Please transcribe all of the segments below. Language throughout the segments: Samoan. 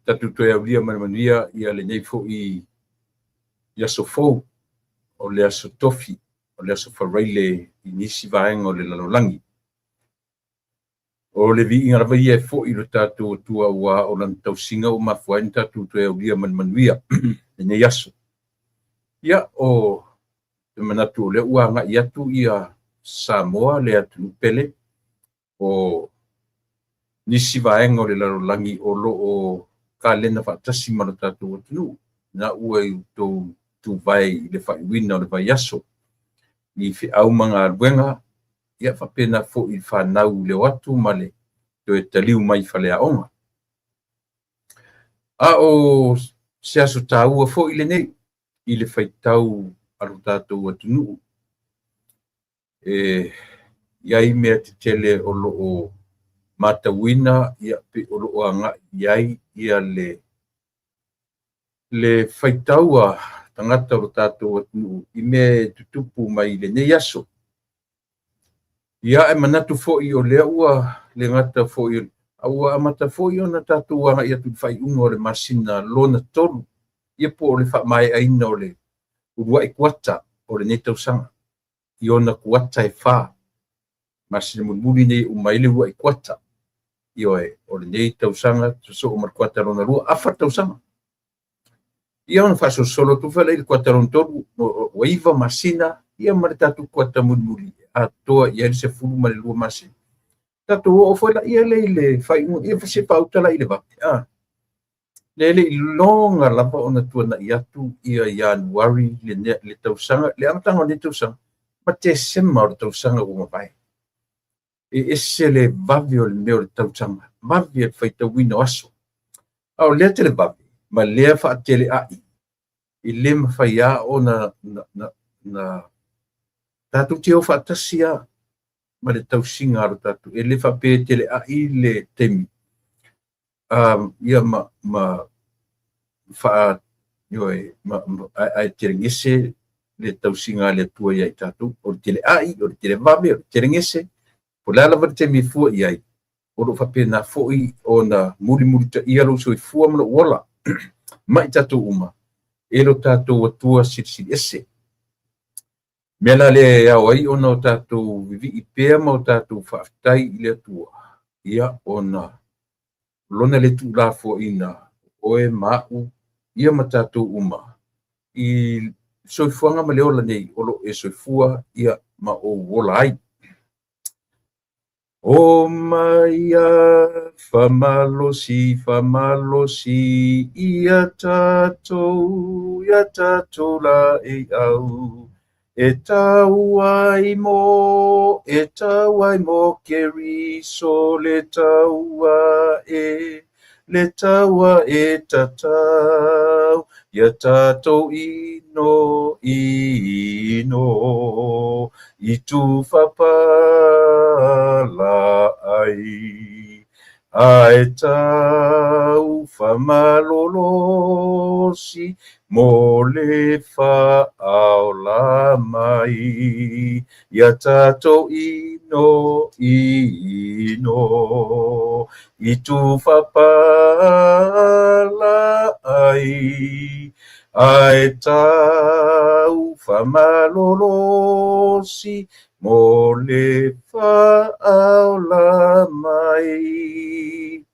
Tatou toe aulia ma le manuia ia lenei foi aso fou, o le aso Tofi, o le aso Faraile i nisi vaega o le lalolagi. O le viiga lava ia e foi i lo tatou Atua aua o lana tausiga ua mafua ai ona tatou toe aulia ma le manuia lenei aso. Ia, o te manatu o lea ua agai atu ia Samoa le atunuu pele o nisi vaega o le lalolagi o lo o kalena faatasi ma lo tatou atunuu, na ua i outou tuvae i le faaiuina o le vaiaso i feau ma galuega, ia faapena foi i fanau i le o atu ma le toe taliu mai i faleaoga. A o se aso taua foi lenei i le faitau a lo tatou atunuu, e i ai mea tetele o lo o matauina ia pe o lo o agai i ai ia le faitau a tagata o lo tatou atunuu i mea e tutupu mai i lenei aso. Ia ae manatu foi o lea ua le gata foi a ua amata foi ona tatou agai atu i le faaiuga o le masina lona tolu, ia po o le faamaeaina o le uluai kuata o lenei tausaga i ona kuata e fa. Masina mulimuli nei e uma ai le uluai kuata, ioe, o lenei tausaga sosoo ma le kuata lona lua, afa le tausaga. Ia ona faasolosolo atu foi lea i le kuata lona tolu, ua 9 masina, ia ma le tatou kuata mulimuli atoa i ai le 12 masina. Tatou oo foi laia lea i le faaiuga, ia se pauta la i le vave, a. Le le iloga lava ona tuanai atu ia Ianuari le tausaga, le amataga o lenei tausaga, ma Tesema o le tausaga ua mavae. E ese le vave o le mea o le tausaga, vave le faitauina o aso. A o lea televave ma lea faateleai, e le mafai lava ona na tatou te o faatasi lava ma le tausiga a lo tatou. E le faapea e teleai le taimi, ia ma faa, ioe, ma, ae telegese le tausiga a le Atua ia i tatou. O le teleai, o le televave, o le telegese, po o le a lava le taimi e fua i ai, o lo o faapena foi ona mulimulitaia lou soifua ma lou ola ma i tatou uma e lo tatou Atua Silisili Ese. Mea la lea e ao ai ona o tatou vivii pea ma o tatou faafetai i le Atua, ia ona lona le tuulafoaiina oe ma au, ia ma tatou uma i soifuaga ma le ola nei o lo o e soifua ia ma ou ola ai. O mai a faamalosi, faamalosi ia tatou, ia tatou laeiau. E tau ai mo, e tau ai mo Keriso le taua e, le taua e tatau, ia tatou ino, ino, i tufapala ai. Ae tau faamalolosi mo le faaola mai, ia tatou ino, ino, i tufapala ai. Ae tau faamalolosi mo le faaola mai.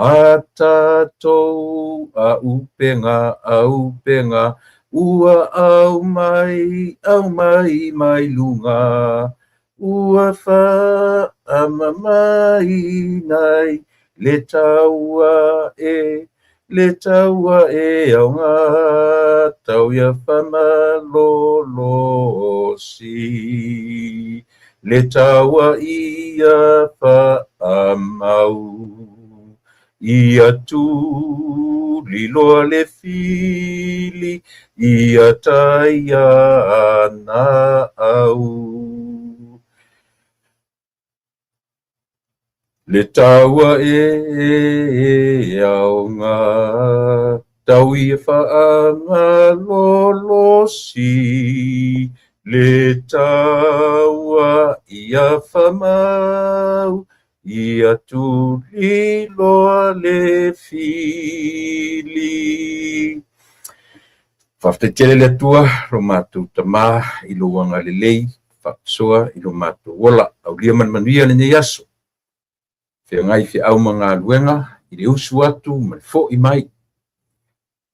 A tatou a upega, a upega, ua au mai, au mai, mai luga, ua faamamaina ai le taua e, le taua e aoga, tau ia faamalolosi, le taua ia faamau. Ia tuliloa le fili, ia taia na au. Le taua e aoga, tau ia faamalolosi, le taua ia faamau, Ia tuliloa le fili. Faafetai tele le Atua lo matou Tama i lou agalelei faasoa i lo matou ola. Aulia ma le manuia lenei aso. Feagai feau ma galuega i le usu atu ma le fo'i mai.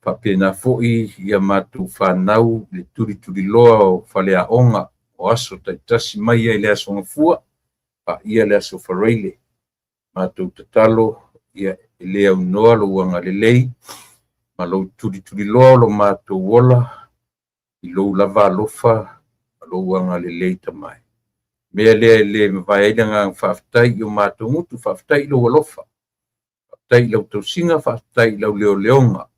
Faapena foi ia matou fanau i le tulituliloa o faleaoga o aso taitasi mai ai le Aso Gafua paia le Aso Faraile. Matou tatalo ia e le aunoa lou agalelei ma lou tulituliloa o lo matou ola i lou lava alofa ma lou agalelei Tama e. Mea lea e le mavae ai le agaga faafetai i o matou gutu, faafetai i lou alofa, faafetai i lau tausiga, faafetai i lau leoleoga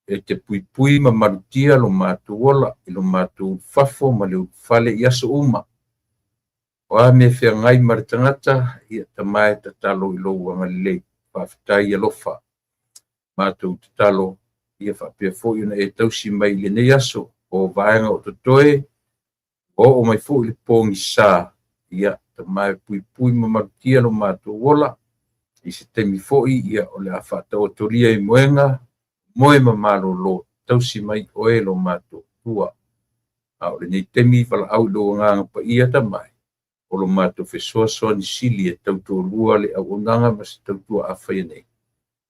e te puipui ma malutia lo matou ola i lo matou ulufafo ma le ulufale i aso uma. O a mea e feagai ma le tagata, ia Tama e tatalo i lou agalelei. Faafetai alofa. Matou tatalo ia faapea foi ona e tausi mai i lenei aso o vaega o totoe, ua oo mai foi le pogisa, ia Tama e puipui ma malutia lo matou ola. I se taimi foi ia o le a faataotolia i moega, moe ma malolo, tausi mai oe lo matou Atua. A o lenei taimi valaau i lou Agaga Paia Tama e, o lo matou fesoasoani sili e tautoalua le auaunaga ma se tautua a faia nei.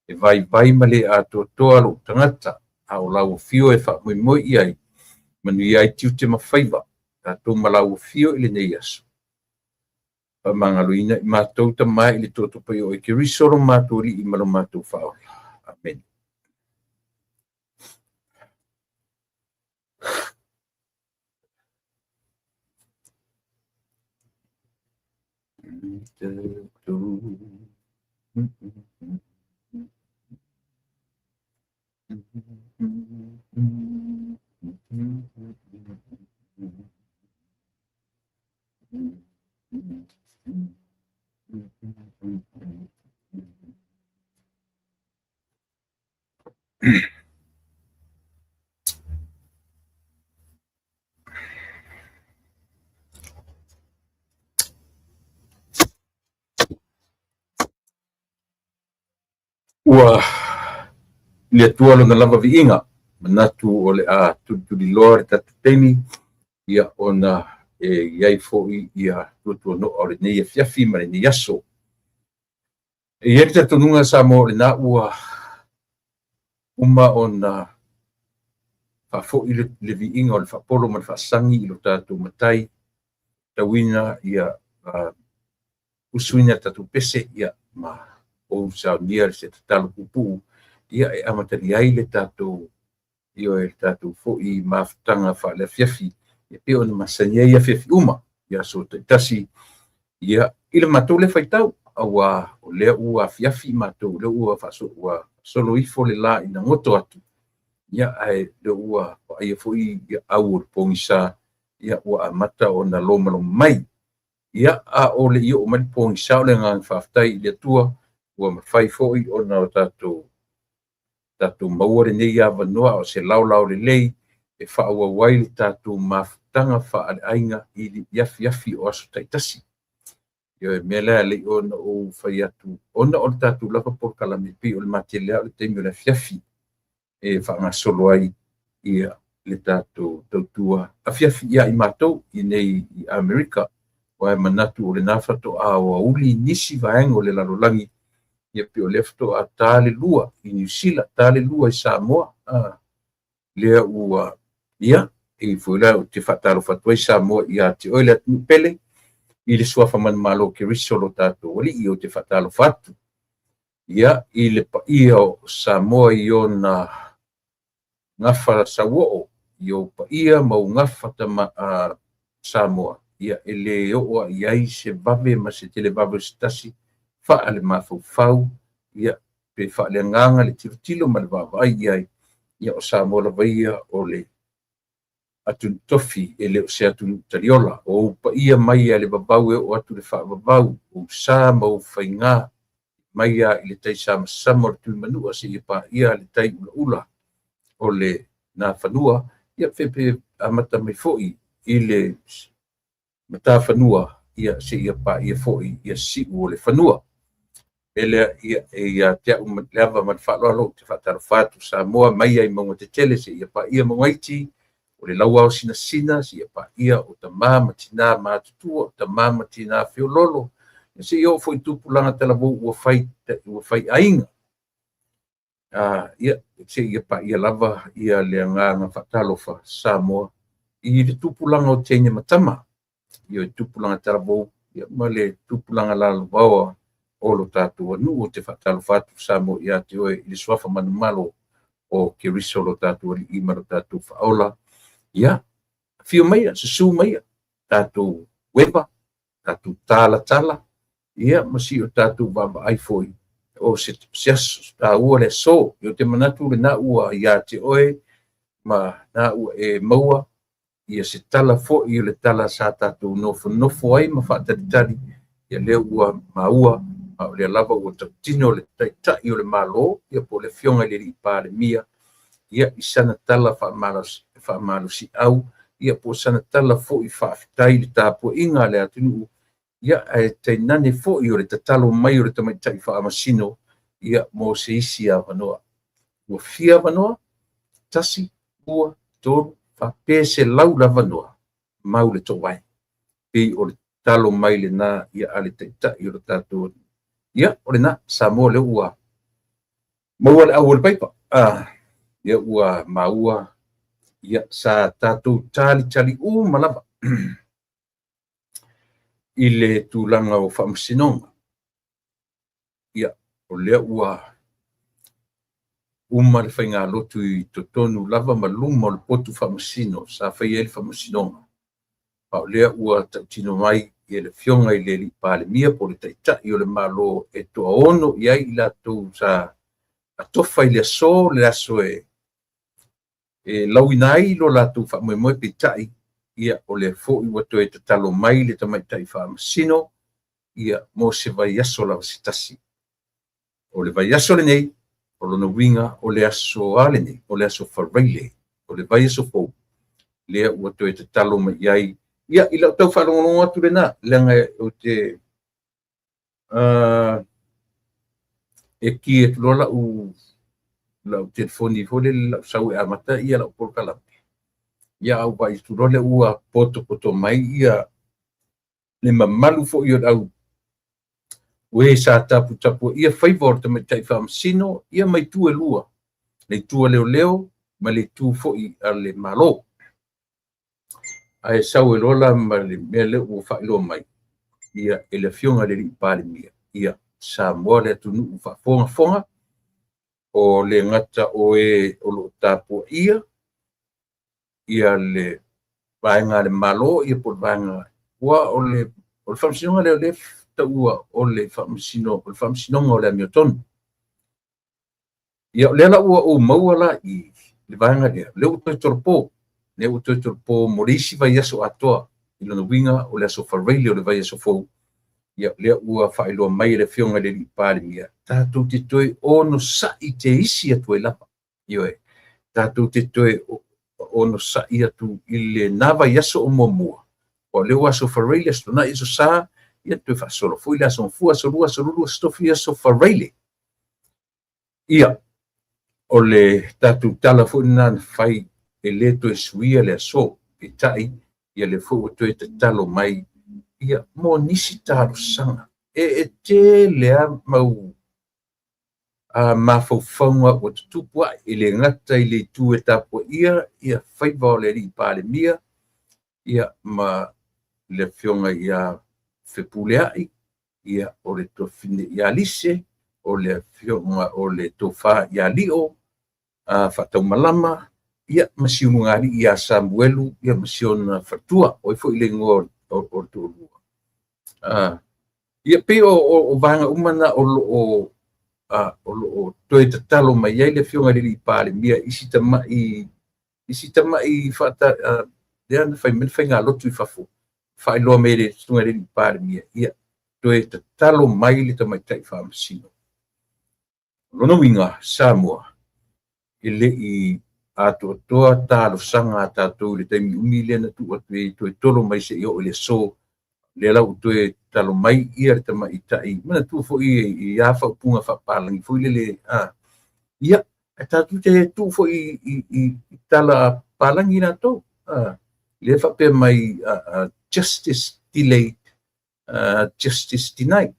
E vaivai ma le atoatoa lou tagata, a o lau afio e faamoemoe i ai, manuia ai tiute ma faiva, tatou ma lau afio i lenei aso. Faamagaloina i matou Tama i le toto paia o Keriso lo matou Alii ma lo matou Faaola. Amene. Ua le Atua lona lava viiga, manatu o le a tulituliloa le tatou taimi, ia ona e i ai foi ia tuatuano'a o lenei afiafi ma lenei aso. E i ai le talitonuga Samoa o lena ua uma ona faafo'i le viiga o le faapolo ma le faasagi i lo tatou Matai, tauina ia usuina tatou pese ia ma ou saunia se tatalo puupuu ia e amatalia ai le tatou ioe le tatou foi mafutaga faaleafiafi e pei ona masani ai afiafi uma i aso taitasi ia i le matou lea faitau, auā o lea ua afiafi matou, lea ua faasolo ifo le la ina goto atu, ia ae lea ua vaaia foi ia au o le pogisa ia ua amata ona lomaloma mai. Ia a o le i oo mai le pogisa, o le agaga faafetai i le Atua ua mafai foi ona o tatou maua lenei avanoa o se laolao lelei e faaauau ai le tatou mafutaga faaleaiga i le afiafi o aso taitasi. Ioe, mea lea e le i ona ou fai atu, ona o le tatou lava polokalame pei o le matele o le taimi o le afiafi e faagasolo ai ia le tatou tautua afiafi ia i matou i nei i Amerika. Aua e manatu o lena faatoa aoauli nisi vaega o le lalolagi, ia pei o lea faatoa ta le 2 i Niu Sila, ta le 2 i Samoa, lea ua ia e foi la ou te faatalofa atu ai Samoa ia te oe le atunuu pele i le suafa manumalo o Keriso lo tatou Alii. Ou te faatalofa atu ia i le paia o Samoa i ona gafa sauoo, i ou paia ma ou gafa tama Samoa, ia e le oo i ai se vave ma se televave o se tasi faale mafaufau, ia pe faaleagaga le tilotilo ma le vaavaai i ai, ia o Samoa lava ia o le atunuu tofi e le o se atunuu taliola. O ou paia mai a le vavau e oo atu le faavavau, ou sa ma ou faiga mai a i le tai samasama o le Tuimanua seia paia le tai ulaula o le Nafanua, ia pe amata mai foi i le Matafanua. ia seia paia foi ia siu o le fanua. E lea ia e ia te au le ava ma le faaaloalo ou te faatalofa atu Samoa mai ai mauga tetele seia paia mauga iti, o le lauao sinasina seia paia o tama ma tina matutua, o tama ma tina feoloolo, seia oo foi i tupulaga talavou ua fai aiga. Ia seia paia lava ia le agaga faatalofa Samoa i le tupulaga o teine ma tama, ia le tupulaga talavou ia ma le tupulaga lalovaoa o lo tatou atunuu. Ou te faatalofa atu Samoa ia te oe i le suafa manumalo o Keriso lo tatou Alii ma lo tatou Faaola. Ia, afio maia, susu maia, tatou ueva, tatou talatala, ia ma si o tatou vaavaai foi o se aso taua le aso. Ou te manatu lena ua ia te oe ma na ua e maua ia se tala foi o le tala sa tatou nofonofo ai ma faatalitali, ia lea ua maua, a o lea lava ua tautino le Taitai o le Malo, ia po o le Afioga i le Alii Palemia, ia i sana tala faamalosiau, ia po o sana tala foi faafetai i le tapuaiga a le atunuu, ia ae tainane foi o le tatalo mai o le tamaitai faamasino, ia mo se isi avanoa. Ua fia avanoa? 1, 2, 3, 4, pe 100 lava noa, mau le toovae. Pei o le tatalo mai lena ia a le Taitai o le tatou atunuu. Ia, o lena, Samoa lea ua maua le au o le paipa. Lea ua maua, ia sa tatou talitali uma lava i le tulaga o faamasinoga. Ia, o lea ua uma le faigalotu i totonu lava ma luma o le potu faamasino sa faia ai le faamasinoga. A o lea ua tautino mai ia le Afioga i le Alii Palemia po o le Taitai o le Malo e toaono i ai i latou sa atofa i le aso, le aso e lauina ai lo latou faamoemoe, peitai ia o lea foi ua toe tatalo mai le tamaitai faamasino ia mo se vaiaso lava se tasi. O le vaiaso lenei, o lona uiga o le aso a lenei, o le aso Faraile, o le vaiaso fou, lea ua toe tatalo mai i ai. Ia, i lau tau faalogologo atu lena, leaga ou te e ki atu loa lau telefoni foi lele lau sau e amata ia lau polokalame. Ia au vaai atu loa lea ua potopoto mai ia le mamalu foi o le au o e sa taputapuaia faiva o le tamaitai faamasino, ia ma itu e lua, le itu a leoleo ma le itu foi a le Malo. Ae sau ai loa la ma le mea lea ua faailoa mai ia e le Afioga i le Alii Palemia, ia Samoa le atunuu faafogafoga, o le gata o e o lo o tapuaia ia le vaega a le Malo, ia po o le vaega ua o le faamasinoga lea o lea taua o le faamasinoga o le amiotonu. Ia o lea la ua ou maua la i le vaega lea, lea ua toe tolopo, lea ua toe tolopo mo le isi vaiaso atoa, i lona uiga o le aso Faraile o le vaiaso fou. Ia lea ua faailoa mai e le Afioga i le Alii Palemia, tatou te toe onosai te isi atu ai lava. Ioe, tatou te toe onosai atu i lena vaiaso o muamua, o lea ua aso Faraile, aso Toonai, aso Sa, ia toe faasolo foi le aso Gafua, aso Lua, aso Lulu, aso Tofi, aso Faraile. Ia, o le tatou tala foi lena na fai e le toe suia le aso, peitai, ia lea foi ua toe tatalo mai ia mo nisi talosaga. E tele lava mau mafaufauga ua tutupu ae, e le gata i le itu e tapuaia ia faiva o le Alii Palemia ia ma le Afioga ia Fepuleai, ia o le tuafafine ia Lise, o le Afioga o le Tofa ia Lio, Faataumalama, ia ma si ulugalii ia Samuelu, ia ma si ona faletua, o ai foi le igoa o le toalua. Ia pei o vaega uma na o lo o toe tatalo mai ai le Afioga i le Alii Palemia i isi tamai lea na fai mai le faigalotu i fafo, faailoa mai e le Susuga i le Alii Palemia, ia toe tatalo mai le tamaitai faamasino. O lona uiga, Samoa, e le i atoatoa talosaga a tatou i le taimi umi lea na tuu atu ai toe tolo mai seia oo i le aso. Lea la ua toe tatalo mai ia le tamaitai, manatua foi i a faaupuga faapalagi foi lele, ia, e tatou te tuu foi i tala palagi latou. Lea faapea mai, justice delayed, justice denied.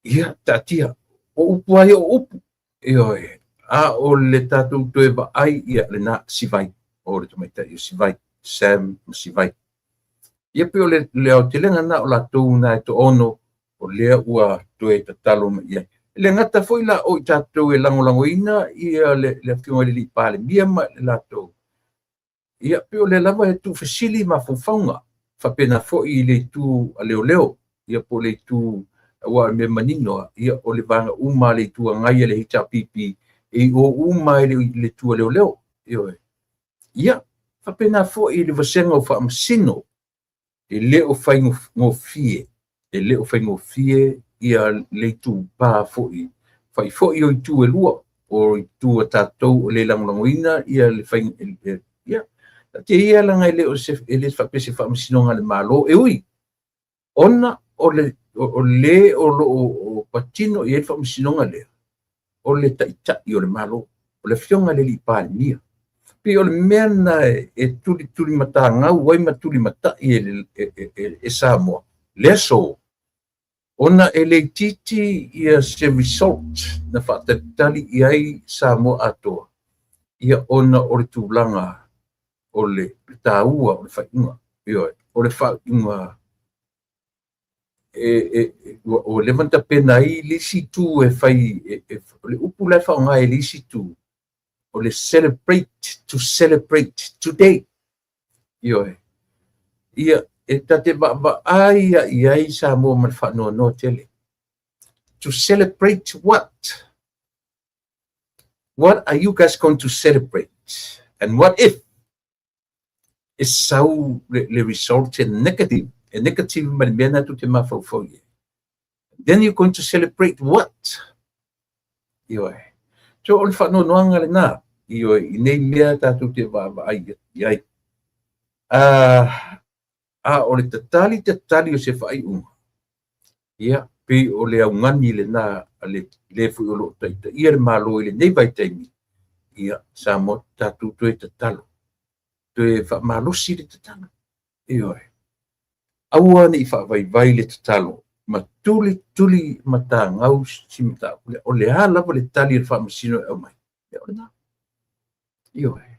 Ia, taatia, o upu ai o upu. Ioe, a o le tatou toe vaai ia lena Sivai, o le tamaitai o Sivai, Sam ma Sivai. Ia pei o le aotelega na o latou na e toaono o lea ua toe tatalo mai i ai. E le gata foi la o i tatou e lagolagoina ia le afioga i le Palemia ma le latou. Ia pei o lea lava e tuufesili mafaufauga faapena foi i le itu a leoleo, ia po o le itu aua o le mea manino, ia o le vaega uma le itu agai a le HRPP e o uma i le itu a leoleo. Ioe. Ia faapena foi i le vasega o faamasino, e le o faigofie, e le o faigofie ia le itupa foi, fai foi o itu e lua, o itu a tatou o le lagolagoina ia le fai, ia te ia langa e le o se e le faapea se faamasinoga a le Malo e ui ona o le o le o lo o patino i ai le faamasinoga lea, o le taitai o le Malo, o le afioga i le alii Palemia. Pei o le mea na e tulituli matagau ai ma tulimatai e Samoa le aso, ona e le itiiti ia se result na faatalitali i ai Samoa atoa, ia ona o le tulaga o le taua o le faaiuga. Ioe, o le faaiuga ua leva ona tapena ai le isi itu e fai, o le upu la e faaaoga e le isi itu, o le celebrate, to celebrate today. Ioe. Ia, e tate vaavaai i ai Samoa ma le faanoanoa tele. To celebrate what? What are you guys going to celebrate? And what if e sau le result e negative, e negative ma le mea na tu te mafaufau i ai? Then you're going to celebrate what? Ioe. So o le faanoanoaga lena, ioe, i nei mea tatou te vaavaai i ai. A o le tatali tatali o se faaiuga, ia, pei o le augani lena a le le foi o lo o taitaia le Malo i lenei vaitaimi, ia, Samoa, tatou toe tatalo, toe faamalosi le tatalo. Ioe. Aua ne i faavaivai le tatalo, ma tuli tuli matagau si mataupu lea. O le a lava le tali o le faamasino e aumai, ia o lena. Ioe.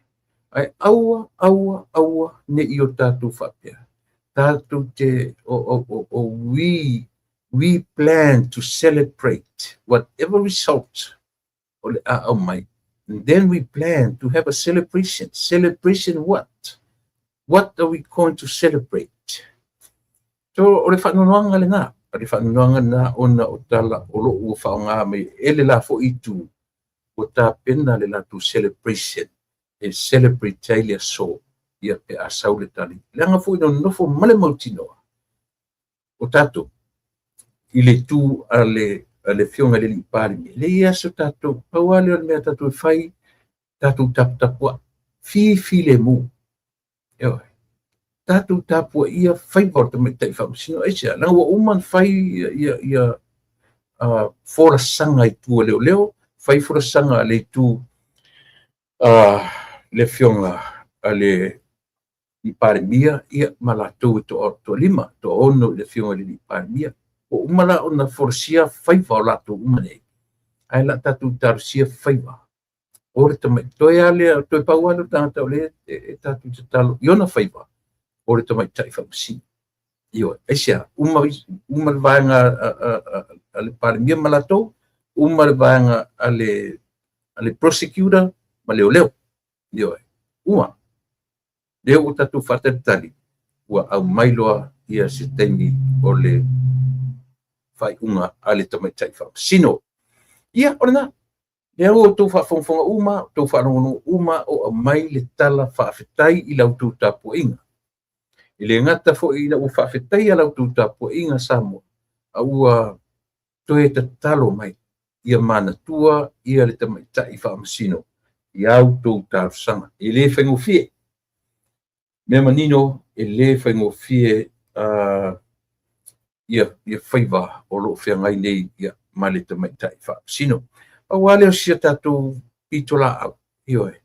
Ae aua, aua, aua ne i o tatou faapea. Tatou te, o we plan to celebrate whatever result o le a aumai. And then we plan to have a celebration. Celebration what? What are we going to celebrate? So, o le faanoanoaga lena. O le faanoanoaga lena ona o tala o lo ua faaaoga mai e le la foi itu ua tapena le latou celebration e celebrate ai le aso, ia pe a sau le tali. Leaga foi na nofo ma le mautinoa o tatou i le tu a le afioga i le alii Palemia. Le i aso tatou, pau lava lea o le mea tatou e fai, tatou taputapuai, fifilemu. Ioe. Tatou tapuaia faiva o le tamaitai faamasino. Aisea? Leaga ua uma ona fai ia folasaga i tua leoleo, fai folasaga a le itu le afioga a le Palemia, ia ma latou e toalima, toaono i le afioga i le Palemia. Ua uma la ona folasia faiva o latou uma nei, ae la tatou talosia faiva o le tamaitai. Toe lava lea, toe pau lava lea o le tagata o lea e tatou tatalo i ona faiva, o le tamaitai faamasino. Ioe. Aisea? Uma, uma le vaega a le Palemia ma latou, uma le vaega a le prosecutor ma leoleo. Ioe. Uma. Lea ua tatou faatalitali, ua aumai loa ia se taimi o le faaiuga a le tamaitai faamasino. Ia, o lena. Lea ua outou faafogafoga uma, outou faalogologo uma, o aumai le tala faafetai i la outou tapuaiga. E le gata foi ina ua faafetaia la outou tapuaiga Samoa, a ua toe tatalo mai ia manatua ia le tamaitai faamasino i a outou talosaga. E le faigofie. Mea manino, e le faigofie ia faiva o loo feagai nei ia ma le tamaitai faamasino. Pau lava lea o si a tatou pitolaau, ioe,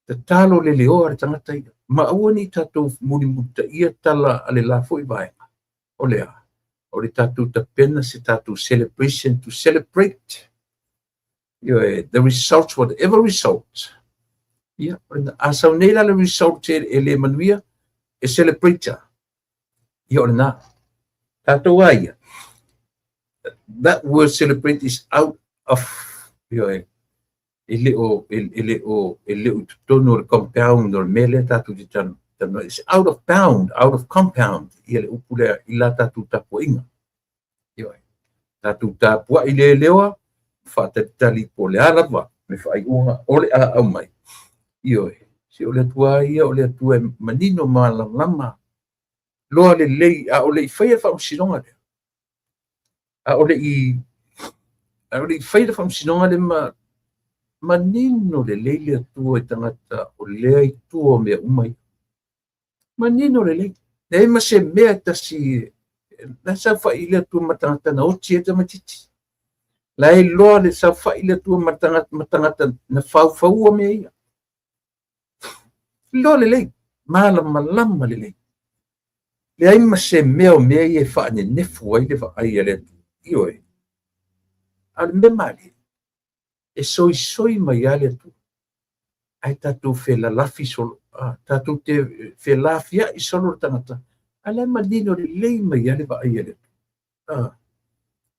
tatalo le leoa le tagata ia, ma aua ne i tatou mulimulitaia tala a le la foi vaega, o le a? O le tatou tapena se tatou celebration to celebrate, ioe, the result, whatever result. Ia, a sau nei la le result e le manuia, e celebrate. Ia, o lena. Tatou a ia. That word "celebrate" is out of, ioe, e le o totonu o le compound o le mea lea tatou te talanoa. It's out of bound, out of compound, ia le upu lea i la tatou tapuaiga. Ioe. Tatou tapuai le leoa, faatalitali po le a lava le faaiuga o le a aumai. Ioe. Se o le Atua ia, o le Atua e manino malamalama loa lelei, a o le i faia le faamasinoga lea. A o le i faia le faamasinoga lea ma manino lelei le Atua i tagata o lea i tua o mea uma ia. Manino lelei. Leai ma se mea e tasi, la saofai le Atua ma tagata na oti e tamaitiiti. La e loa le saofai le Atua ma tagata na faufaua mea ia. Loa lelei, malamalama lelei. Leai ma se mea o mea ia e faanenefu ai le vaai a le Atua. Ioe. A o le mea malie, e soisoi mai lava le Atua. Ae tatou felalafi solo, tatou te felafiai solo le tagata, ae la e manino lelei mai lava le vaai a le Atua.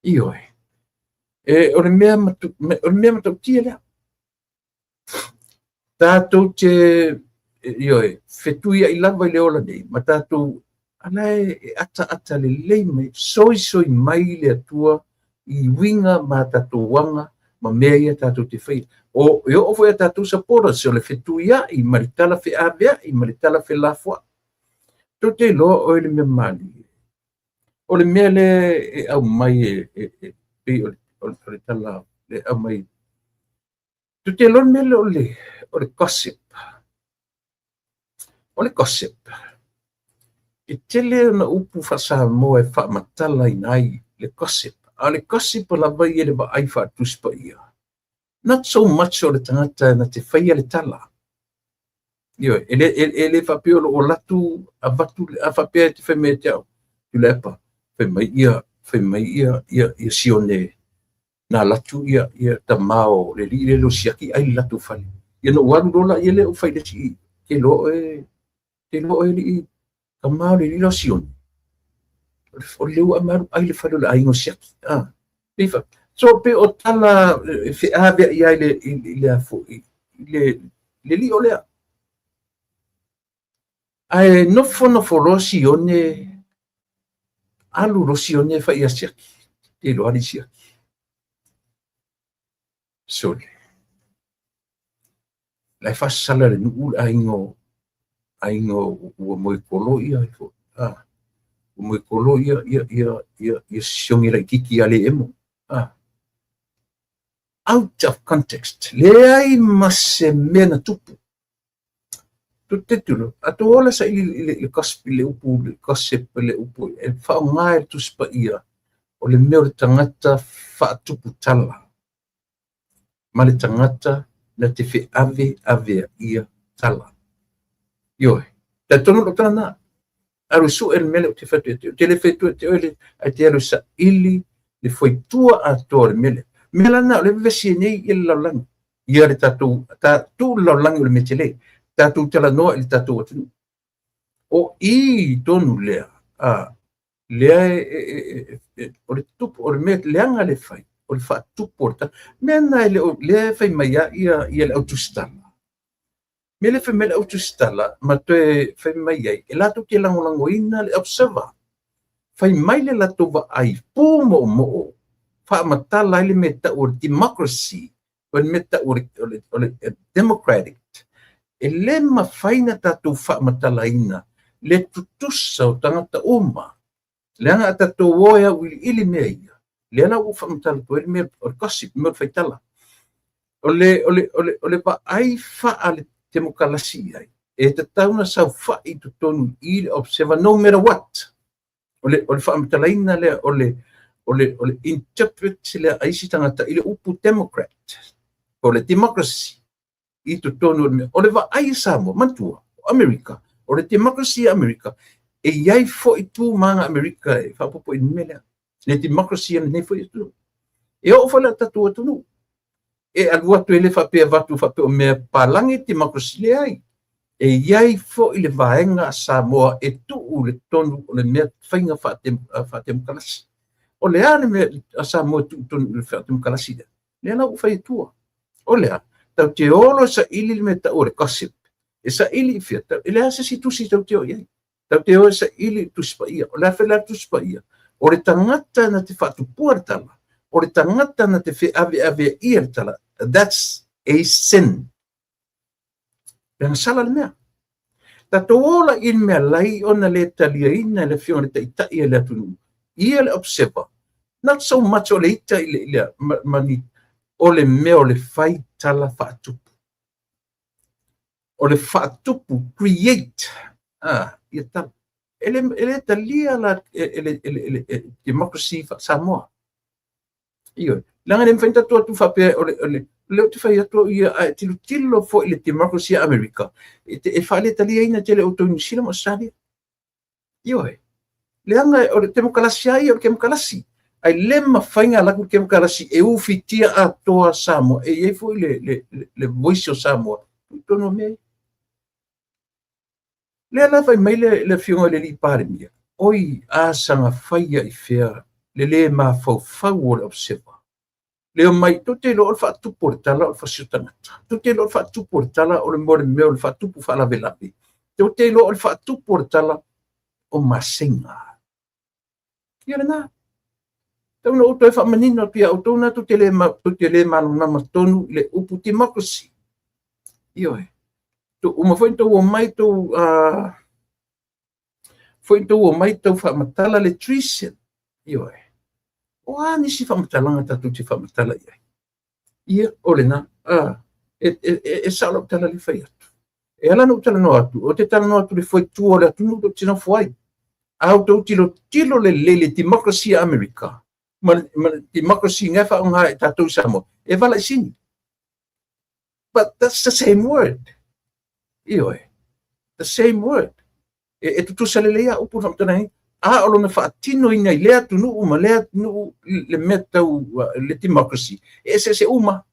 Ioe. O le mea matautia lea. Tatou te, ioe, fetuiai lava i le ola nei, ma tatou, ala e ataata lelei mai, soisoi mai le Atua i uiga ma tatou aga ma mea ia tatou te faia. O e oo foi a tatou supporters o le fetuiai ma le tala feaveai ma le tala felafoai. Tou te iloa oe le mea malie. O le mea lea e aumai e pei o le tala le aumai. Tou te iloa le mea lea o le gossip. O le gossip, e tele ona upu faa-Samoa e faamatalaina ai le gossip. A o le gossip lava ia le vaai faatusi paia. Not so much o le tagata na te faia le tala. Ioe, e le faapea o loo latu avatu a faapea e te fai mai te au. Tuilaepa, fai mai ia Sione na latu ia tamā o le alii lea o Siaki ai le latou fale. Ia na ou alu loa la ia lea ou fai le isi te iloa oe alii tamā o le alii lea o Sione. O le ua amalu ai le fale o le aiga o Siaki. Ah, so pe o tala e feaveai ai i le a foi i le lio lea. Ae nofonofo loa Sione, alu loa Sione e fai ia Siaki. Te iloa ali Siaki. Sole. La e faasala le nuu le aiga ua moekolo ia foi. Ah. Ua moekolo ia Sione laitiiti ia le emo. Ah. Out of context. Leai ma se mea na tupu. Tu te tulo. A tu ola sa ili le gossip le upu le gossip le upu e whaonga e Tusi Paia o le mea o le tagata faatupu tala. Ma le tagata na te feave avea ia tala. Ioe. Talitonu lo tala na. Alu su e le mele o te whatu e te te le whatu e te oele ai te alu sa ili le foitua atoa le mele. Mea la o le vesi nei i le lalolagi. Ia le tatou, ta tu le lalolagi o le metele. Tatou talanoa i le tatou atunuu. O i tonu lea, a, lea o le tupu, o le mea leaga le fai, o le faatupu o le ta. Mea na e le o, lea e fai mai a ia le autusitala. Mea le fai mai le autusitala, ma toe fai mai ai, e latou te lagolagoina le Observer. Fai mai le latou vaai pu moomoo, faamatala ai le mea tau o le democracy, o le mea tau o le democratic. E le mafai na tatou faamatalaina le tutusa o tagata uma. Leaga a tatou o e auiliili mea ia, lea la ua faamatala atu ai le mea o le gossip, mea o le faitala. O le vaai faa le temokalasi ai, e tatau na saofai i totonu i le Observer no matter what. O le faamatalaina lea o le interpret lea a isi tagata i le upu democrat o le democracy i totonu o le mea. O le vaai a Samoa, manatua, o Amerika, o le democracy a Amerika, e i ai foi tu ma aga Amerika e faaopoopo i le mea lea. Le democracy a lenei foi atunuu. E oo foi la tatou atunuu, e alu atu e le faapea avatu faapea o mea palagi democracy, leai. E i ai foi le vaega a Samoa e tuu le tonu o le mea faiga faatemokalasi. O le a le mea a Samoa e tuu tonu i le faatemokalasi lea? Lea la ua fai atua. O le a? Tatou te olo e saili le mea tau o le gossip. E saili i fea? E leai se isi tusi tatou te o i ai. Tatou te o e saili i Tusi Paia. O le a fai la Tusi Paia? O le tagata na te faatupua le tala. O le tagata na te feaveaveaia le tala. That's a sin. Leaga sala le mea. Tatou ola i le mea lai ona le taliaina le afioga i le taitai o le atunuu. Ia le observer. Not so much o le ita i le ma ni, o le mea o le fai tala faatupu. O le faatupu, create. Ah, ia tala. E le talia la e le democracy Samoa. Ioe. Leaga le mafai tatou atu faapea o le lea ou te fai atu ia, ae tilotilo foi i le democracy a Amerika, e faaletaliaina tele outou i Niu Sila ma Australia. Ioe. Leaga o le temokalasi a ia o le temokalasi. Ae le mafai ona alu atu le temokalasi e ufitia atoa Samoa. E i ai foi le voice o Samoa i totonu o mea ia. Lea la fai mai le afioga i le alii Palemia, oi a saga faia i fea le lē mafaufau o le observer. Le omai, tou te iloa o le faatupu o le tala o le fasi o tagata. Tou te iloa o le faatupu o le tala o le mea o le mea o le faatupu faalavelave. Tou te iloa o le faatupu o le tala o masega. Ia lena. Tau na ou toe faamanino atu ia outou na tou te le malamalama tonu i le upu democracy. Ioe. Uma foi tou omai tou foi tou omai tau faamatala le treason. Ioe. O a nisi faamatalaga tatou te faamatala i ai? Ia, o lena. E sao lau tala le fai atu. E ala na ou talanoa atu, ou te talanoa atu le foitua o le atunuu tou te nofo ai. A outou tilotilo lelei le democracy a Amerika, ma le democracy nga faaaoga e tatou i Samoa, e vala i sini. But that's the same word. Ioe. The same word. E tutusa lelei a upu faamatalaga a o lona faatinoina i lea atunuu ma lea atunuu le mea tau le democracy. E eseese uma.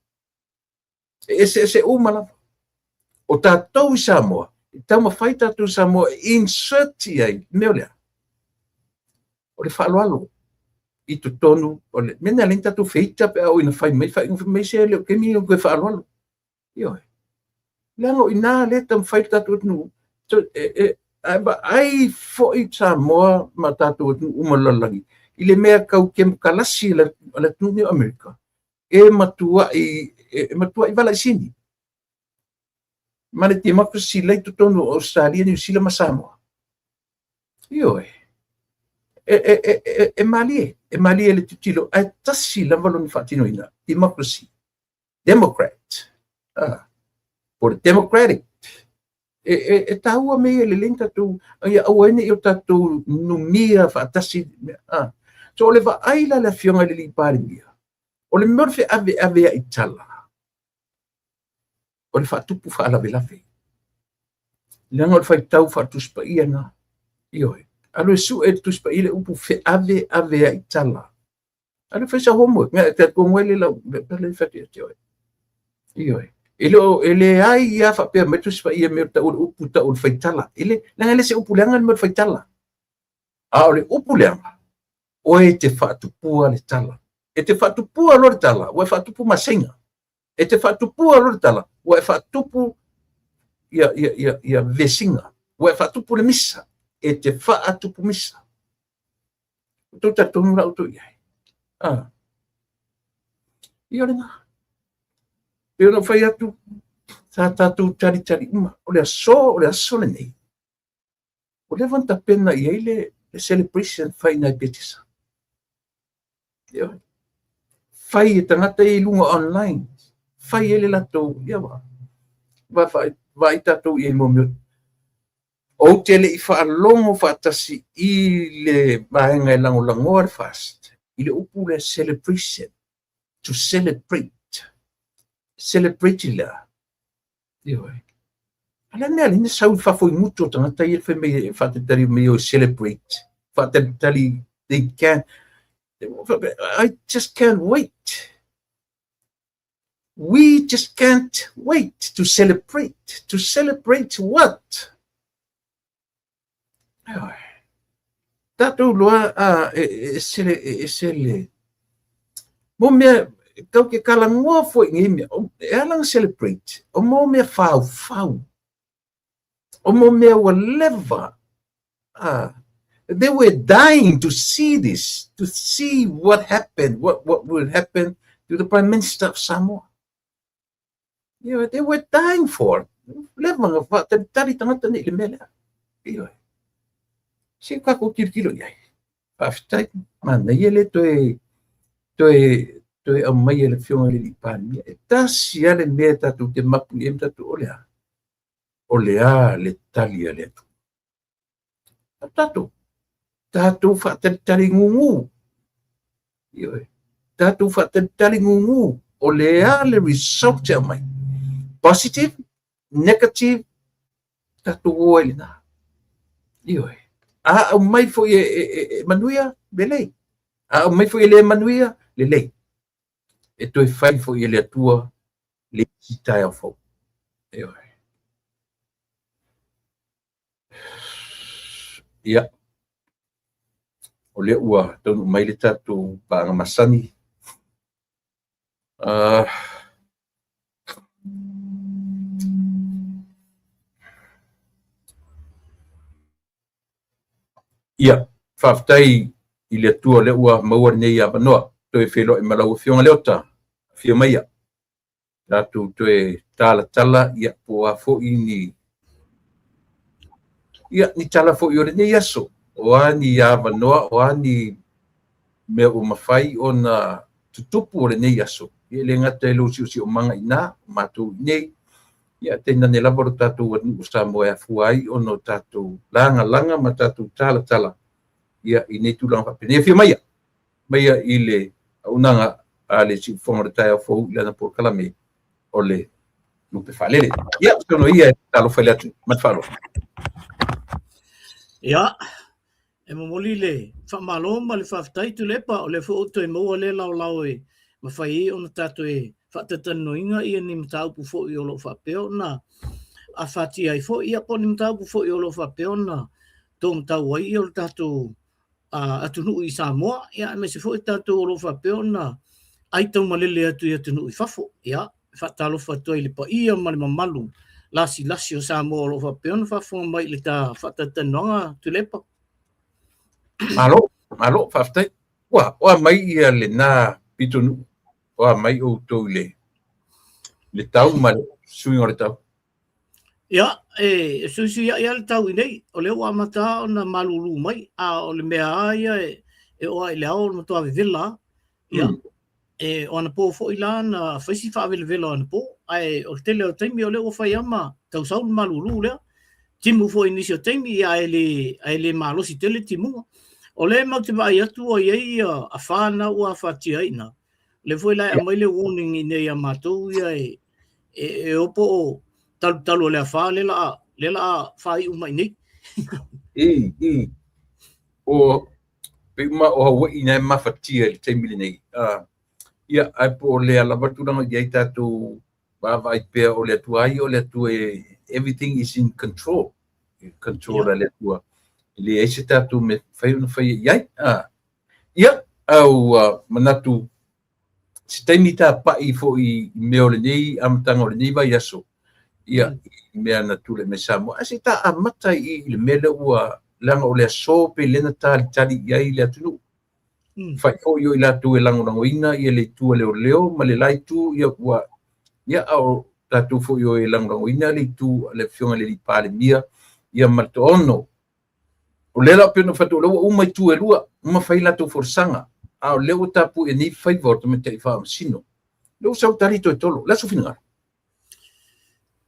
E eseese uma lava. O tatou i Samoa, e taumafai tatou i Samoa e insert i ai mea o lea. O le faaaloalo i totonu o le mea lea tatou feita pe a o ina fai mai faaiuga mai se le o kemi o koe faaaloalo. Ioe. Leaga o ina le taumafai le tatou atunuu. E ai foi Samoa ma tatou atunuu uma o le lalolagi i le mea tau kemokalasi a le atunuu nei o Amerika, e matuai vala i sini. Ma le democracy lei totonu o Australia, Niu Sila ma Samoa. Ioe. E malie, e malie le tilotilo, ae tasi lava lona faatinoina, democracy, democrat, po le democratic. E taua mea ia lelei na tatou, ia aua ai ne i o tatou numia faatasi. So o le vaai la le afioga i le alii Palemia, o le mea o le feaveaveai tala, o le faatupu faalavelave. Leaga o le faitau faatusi paia na. Ioe. Alu e sue le Tusi Paia le upu feaveaveai tala. Alu fai sa homework. Nga te kongo le lau le fai te oe. Ioe. E le e leai ia faapea mai Tusi Paia mea tau le upu tau le faitala. E le leaga le se upu leaga le mea faitala. A o le upu leaga, oe te faatupua le tala. E te faatupua loa le tala, ua e faatupu masega. E te faatupua loa le tala, ua e faatupu ia vesiga. Ua e faatupu le misa. E te faatupu misa. O tou talitonu la outou i ai. Ah. Ia lena. Pe ona fai atu, sa tatou talitali uma. O le aso lenei. O leva na tapena i ai le celebration fai nai Petesa. Ia. Fai e tagata i luga online. Fai e le latou, ia wa. Va vai tatou i ai mo mea. Ou te le i faalogo faatasi i le vaega e lagolagoa le FAST i le upu lea celebration, to celebrate. Celebrate i le a? Ioe. A le mea lea sau i fafo i gutu o tagata ia fai mai e faatalitali mai o celebrate. Faatalitali, they can, I just can't wait. We just can't wait to celebrate. To celebrate what? Ioe. Tatou loa a e ese le e ese le mo mea tau ke kalagoa foi nei mea e ala ona celebrate o mo mea faufau o mo mea ua leva they were dying to see this, to see what happened, what will happen to the Prime Minister of Samoa. They were dying for it. Leva na faatalitali tagata nei i le mea lea. Ioe. Se i tatou tilotilo i ai. Faafetai, manaia le toe toe toe aumai e le Afioga i le Alii Palemia. E tasi lava le mea tatou te mapu i ai ma tatou, o le a? O le a le tali a le Atua? A tatou, tatou faatalitali gugu. Ioe. Tatou faatalitali gugu. O le a le result e aumai? Positive, negative, tatou o ai lena. Ioe. A aumai foi e manuia, lelei. A aumai foi e le manuia, lelei. E toe fai foi e le Atua le isi taeao fou. Ioe. Ia, o lea ua taunuu mai le tatou paaga masani. Ia, faafetai i le Atua o lea ua maua lenei avanoa. Toe feiloai ma lau Afioga Leota, afio maia. Tatou toe talatala, ia, po o a foi ni, ia, ni tala foi o lenei aso. O a ni avanoa, o a ni mea ua mafai ona tutupu o lenei aso. Ia, e le gata i lou siosiomaga i ina, o matou i inei, ia, tainane lava lo tatou atunuu o Samoa e afua ai ona o tatou lagalaga ma tatou talatala, ia, i nei tulaga faapenei. Afio maia, maia i le auaunaga a le Siufofoga o le Taeao Fou i lana polokalame o le Lupe Faalele. Ia, saunoa ia e talofa i le atunuu. Ma le faaaloalo. Ia, e momoli le faamalo ma le faafetai Tuilaepa, o lea foi ua toe maua lea laolao e mafai ai ona tatou e faatatalanoaina ia ni mataupu foi o lo o faapea ona afatia ai foi, ia po o ni mataupu foi o lo o faapea ona taumatau ai ia o le tatou atunuu i Samoa, ia aemaise foi tatou o lo o faapea ona aitaumalele atu i atunuu i fafo. Ia, e faatalofa atu ai i le paia ma le mamalu lasilasi o Samoa o lo o faapea ona faafofoga mai i le ta faatatalanoaga Tuilaepa. Malo, malo, faafetai. Ua, ua mai ia lena pitonuu, ua mai outou i le, le tau ma le suiga o le tau. Ia, e suisuiaʻi lava le tau i nei, o lea ua amata ona malūlū mai, a o le mea lava ia e oo lava i le ao o le matua vevela lava. Ia, e, o anapo foi la na fai si faavelavela o anapo, ae o le tele o taimi o lea ua fai lava ma tau sau le malūlū lea. Timu foi i nisi o taimi, ia, ae le malosi tele timuga. O lea matou te vaai atu ua i ai ia afa na ua afatia ai i ina. O lea foi la e aumai le warning i inei ia matou ia e e o po o talutalu o le afa lea la lea la faaiu mai nei. I, i. O pei uma o Hawaii na e mafatia i le taimi lenei. Ia, ae po o lea lava tulaga i ai tatou vaavaai pea o le Atua ai o le Atua e everything is in control. Control a le Atua. E leai se tatou mea fai ona fai i ai. Ia, au manatu se taimi tapaʻi foi i mea o lenei amataga o lenei vaiaso, ia, i mea na tulai mai Samoa. Ae se i ta amata i le mea lea ua, leaga o le aso pe lea na talitali i ai le atunuu. Fai foi o i latou e lagolagoina ia le itu a leoleo ma le la itu, ia, ua, ia, a o tatou foi o e lagolagoina le itu a le Afioga i le Alii Palemia, ia ma le toaono. O lea la pei ona fai atu, o lea ua uma itu e lua, uma fai latou folasaga, a o lea ua tapuia nei faiva o le tamaitai faamasino. Lea ua sau tali toetolo. O le a sou finagalo?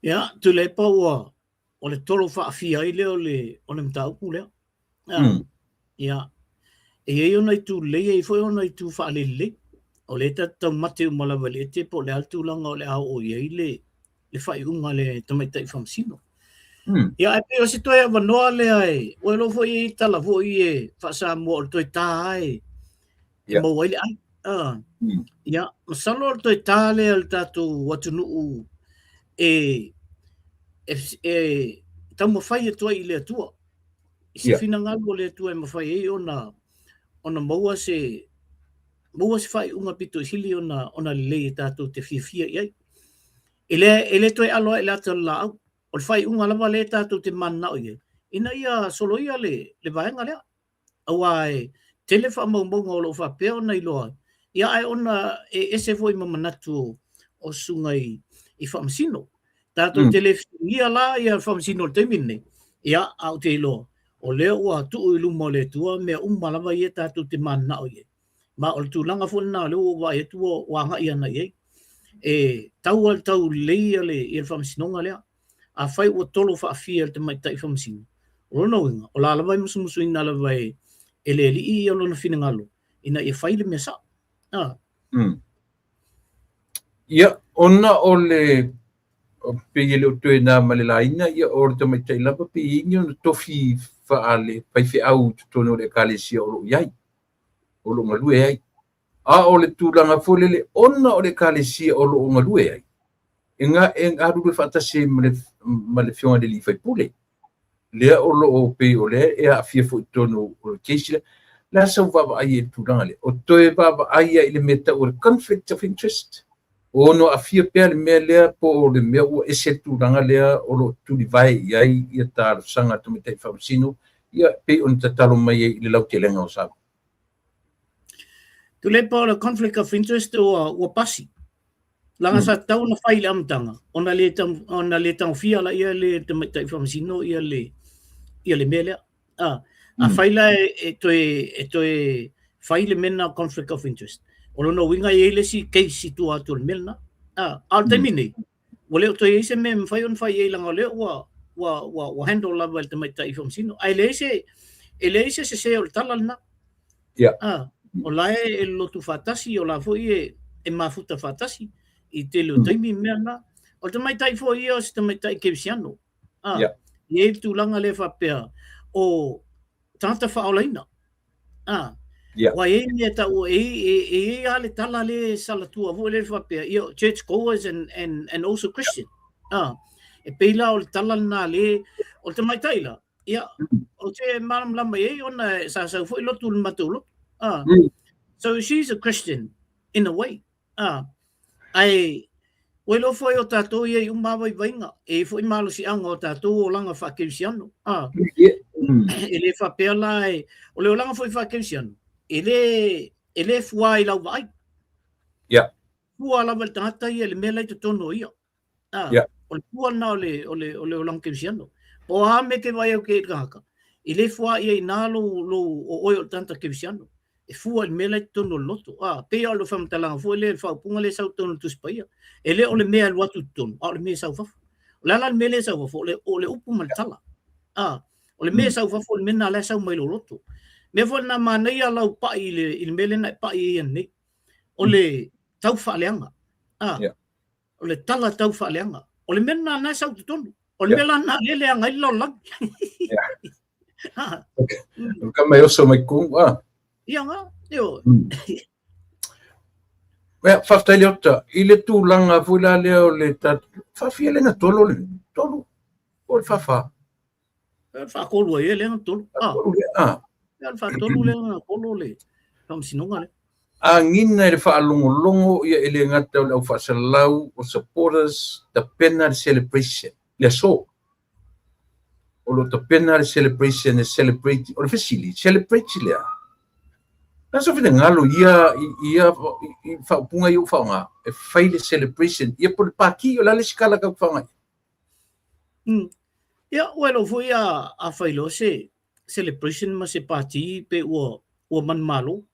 Ia, Tuilaepa ua o le tolo faafia ai lea o le, o le mataupu lea. Ah, ia, e i ai ona itu lelei, e i ai foi ona itu faalelelei. O lea e tatou te taumate uma lava i le ete po o le a le tulaga o le a oo i ai le, le faaiuga a le tamaitai faamasino. Ia, ae pei o se toe avanoa lea e, ua iloa foi e i ai tala foi e faa-Samoa o le toe ta lava e, e maua ai le ai. Ah, ia, masalo o le toe ta lea o le tatou atunuu e, e, e taumafai atu ai i le Atua. I se finagalo o le Atua e mafai ai ona ona maua se maua se faaiuga pito i sili ona ona lelei e tatou te fiafia i ai. E le e le toe alo ai i le ata o le laau. O le faaiuga lava lea tatou te mananao i ai, ina ia soloia le le vaega lea. Aua e tele faamaumauga o lo o faapea ona iloa ai, ia ae ona e ese foi ma manatu o susuga i, i faamasino. Tatou te le fesiligia la ia faamasino o le taimi lenei, ia a ou te iloa, o lea ua tuu i luma o le Atua mea uma lava ia tatou te mananao i ai. Ma o le tulaga foi lena o lea ua ou vaai atu ua, ua agai ana i ai. E tau lava i le taulelei ia le, ia le faamasinoga lea. Afai ua tolo faafia e le tamaitai faamasino, o lona uiga, o la lava e musumusuina lava e, e le alii ia lona finagalo ina ia fai le mea sao. Ah. Ia, ona o le pei e le o toe na ma le laina, ia o le tamaitai lava pe i ai ni ona tofi faale faifeau i totonu o le ekalesia o lo o i ai, o lo o galue ai. A o le tulaga foi lele, ona o le ekalesia o lo o galue ai, e, ga, e galulue faatasi ai ma le, ma le afioga i le alii faipule. Lea o lo o pei o lea e aafia foi i totonu o le case lea. O le a sau vaavaai i le tulaga lea? O toe vaavaai ai i le mea e tau o le conflict of interest? O ono aafia pea le mea lea po o le mea ua ese le tulaga lea o lo o tulivae i ai ia talosaga a tamaitai faamasino, ia pei ona tatalo mai ai i le lautelega o Samoa? Tuilaepa o le conflict of interest ua, ua pasi. Leaga sa tatau ona fai i le amataga, ona le, ona le tagofia laia le tamaitai faamasino ia le, ia le mea lea. Ah, afai la e, e toe, e toe fai le mea lena conflict of interest, o lona uiga e i ai le isi case i tua atu o le mea lena. Ah, a o le taimi nei, ua le o toe i ai se mea e mafai ona fai i ai leaga o lea ua, ua, ua, ua handle lava e le tamaitai faamasino. Ae leai se, e leai se sese o le tala lena. Ah, o la e, e lotu faatasi, o la foi e, e mafuta faatasi i tele o taimi mea na. O le tamaitai foi ia o se tamaitai kerisiano. Ah, i ai le tulaga lea faapea, o tagata faaolaina. Ah, Aua e i ai mea e tau, e, e, e i ai lava le tala lea e salatua foi lea faapea, ia, church goers and, and, and also Christian. Ah, e pei la o le tala lena le, o le tamaitai la, ia, ou te malamalama i ai ona sa sau foi lotu i le matou lotu. Ah, so she's a Christian in a way. Ah, ae ua iloa foi o tatou i ai uma lava vaivaiga, e i ai foi malosiaga o tatou olaga faakerisiano. Ah, e le faapea la e, o le olaga foi faakerisiano, e le, e le fua i lau vaai. Fua lava i le tagata ia i le mea la i totonu o ia. Ah, o le fua lena o le, o le, o le olaga kerisiano. Po o a mea e te vaai atu ai i le tagata, e le fua ia i nā lou, lou, o oe o le tagata kerisiano. E fua i le mea la i totonu o le loto. Ah, pei lava o le faamatalaga foi lea, le faaupuga lea e sau i totonu o le Tusi Paia. E le o le mea e alu atu i totonu, a o le mea e sau i fafo. O le a la le mea lea e sau i fafo? O le, o le upu ma le tala. Ah, o le mea e sau i fafo, o le mea lena la e sau mai lou loto. Mea foi lena manaia lau pai i le, i le mea lea na e pai ai ananei. O le taufaaleaga. Ah, O le tala tau faaleaga. O le mea lena na e sau i totonu. O le mea la lena lea e leaga ai le lalolagi. O ka mai oso mai kumu, ah. Ia nga, ioe. Ia, faafetai Leota, i le tulaga foi la lea o le tatou, faafia lea na tolo le tolu, o le faafa. E le faatolu ai e lea na tolu. Ah. Faatolu lea, ah. Ia le faatolu lea na tolo le faamasinoga lea. Agiga i le faalogologo ia e le gata o le au faasalalau o supporters tapena le celebration le aso. O lo o tapena le celebration e celebrate, o le fesili, celebrate le a? Na so finagalo ia ia i faaupuga ia ua faaaoga e fai le celebration ia po o le pati o le a le isi tala tau faaaoga i ai? Ia, ua iloa foi a, a fai loa se celebration ma se pati pe ua, ua manumalo.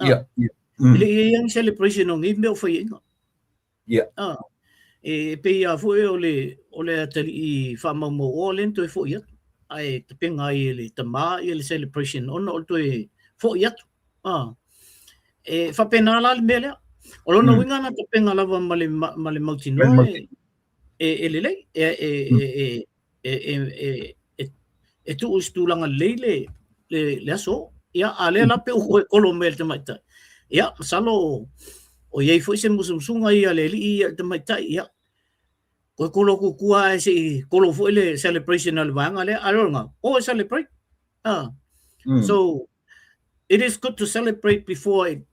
Ah, Ia, ia. E le i ai lava ni celebration o nei mea o faiaina. Ia. Ah, E pei lava foi o le atalii faamaumauoa lea na toe fo'i atu, ae tapena ai e le tamā le celebration ona o le toe fo'i atu. E faapena la le mea lea. O lona uiga na tapena lava ma le mautinoa e lelei, e tuu i se tulaga lelei le aso. Ia, a lea la pe ua kolo mai le tamaitai. Ia, masalo o i ai foi se musumusuga ia a le alii ia i le tamaitai, ia, toe kolo atu i tua ae se i kolo foi le celebration a le vaega lea. A o lena, o e celebrate. So, it is good to celebrate before it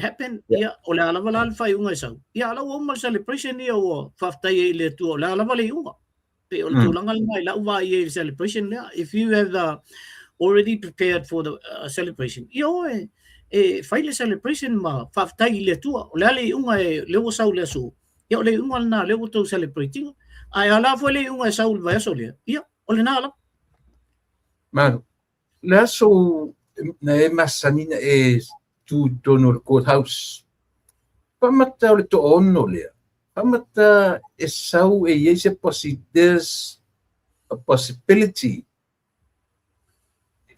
happened. Ia, o le a lava la le faaiuga e sau. Ia, ala ua uma le celebration ia ua faafetai ai i le Atua, o le a lava le iuga. Pe o le tulaga lena i lau vaai i le celebration lea. If you have already prepared for the celebration, ia o e fai le celebration ma faafetai i le Atua. O le a le iuga e lea ua sau le aso. Ia o le iuga lena lea ua tou celebrating. Ae a la foi le iuga e sau i le vaiaso lea. Ia, o lena lava. Malo. Le aso na e masani na e tu i totonu o le courthouse. Faamata o le 60 lea. Faamata e sau e iai se there's a possibility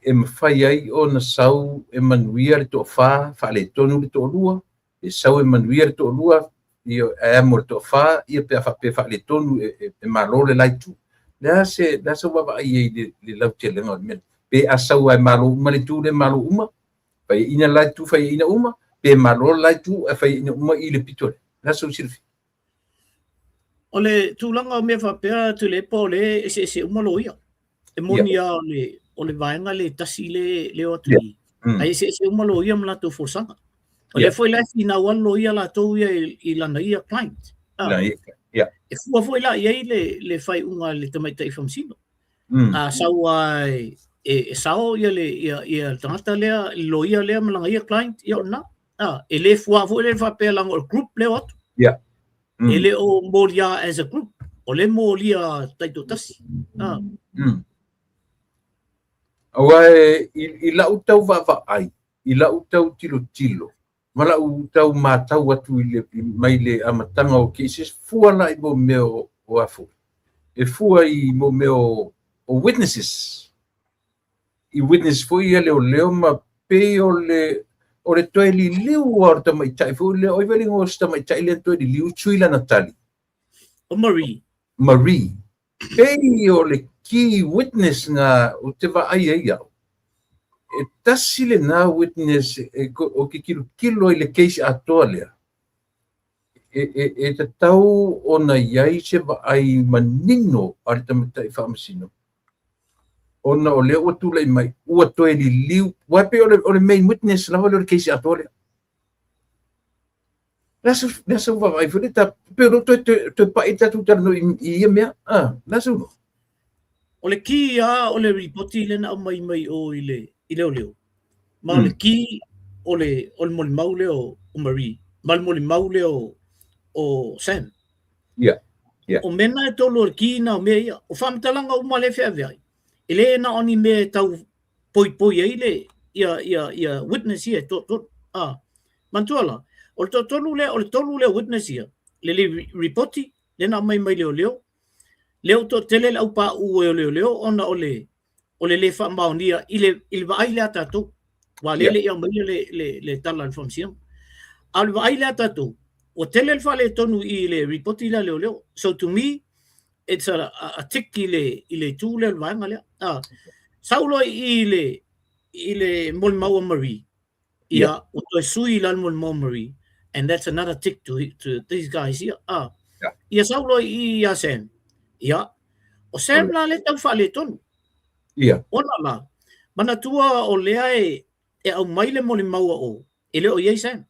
e mafai ai ona sau e manuia le 4, faaletonu le 2, e sau e manuia le 2, ia e amo le 4, ia pe a faapea faaletonu e malo le la itu. Le a se vaavaai ai le lautelega o le mea. Pe a sau ai malo uma le itu le malo uma, fai ina la itu fai ina uma, pe malo le la itu e fai ina uma i le pito le. Le a sau silafia. O le tulaga o mea faapea Tuilaepa o le eseese uma loia. E moni lava o le vaega le tasi le o atu i. Ae eseese uma loia ma latou folasaga. O lea foi la e finau alu loia latou ia i lana ia client. E fua foi la i ai le faaiuga a le tamaitai faamasino. A sau lava e sao ia le tagata lea, le loia lea ma lana ia client, ia o lena. E le fua foi le faapea leaga o le group lea o atu. E le o molia as a group. O le molia taitoatasi. Aua i lau tau vaavaai, i lau tau tilotilo, ma lau tau matau atu i le, mai le amataga o cases, fua la i mo mea o afo. E fua i mo mea o witnesses. I witness foi ia leoleo ma pei o le toe liliu o le tamaitai foi lea, oi veli ngo se tamaitai lea toe liliu tui lana tali. O Marie. Marie. Pei o le key witness nga o te vaai ai au. E tasi le na witness e, o ke kilo kilo i le case atoa lea. E tatau ona iai se vaai manino a le tamaitai faamasino. Ona o lea ua tulai mai, ua toe liliu, ua pei o le main witness lava lea o le case atoa lea. Le aso vaavaai foi le ta, pe o toe pai tatou talanoa i ia mea. Ah, le aso. O le key a o le ripoti lea na aumai mai o i leoleo. Ma o le key o le molimau lea o Marie. Ma le molimau lea o Sam. Yeah. O mea na e tolu o le key na o mea ia. O faamatalaga uma le feaveai. E le na o ni mea e tau poipoi ai le ia witness ia e toatolu. Ah, manatua la, o le toatolu lea, o le tolu lea witness ia, le ripoti, le na aumai mai leoleo, lea ua toatele le aupāʻu e o leoleo ona o le lē faamaonia i le vaai lea a tatou. Ua lea le i aumaia le tala a le faamasinoga. A o le vaai lea a tatou, ua tele le faaletonu i le ripoti lea a leoleo. So to me, it's a tick i le itu lea o le vaega lea. Ah, sau loa i le molimau a Marie, ia, ua toe sui la le molimau a Marie, and that's another tick to these guys here. Ah, ia sau loa i ia Sam. Ia, o Sam la le tau faaletonu. Ona la, manatua o lea e aumai le molimau a o, e le o iai Sam.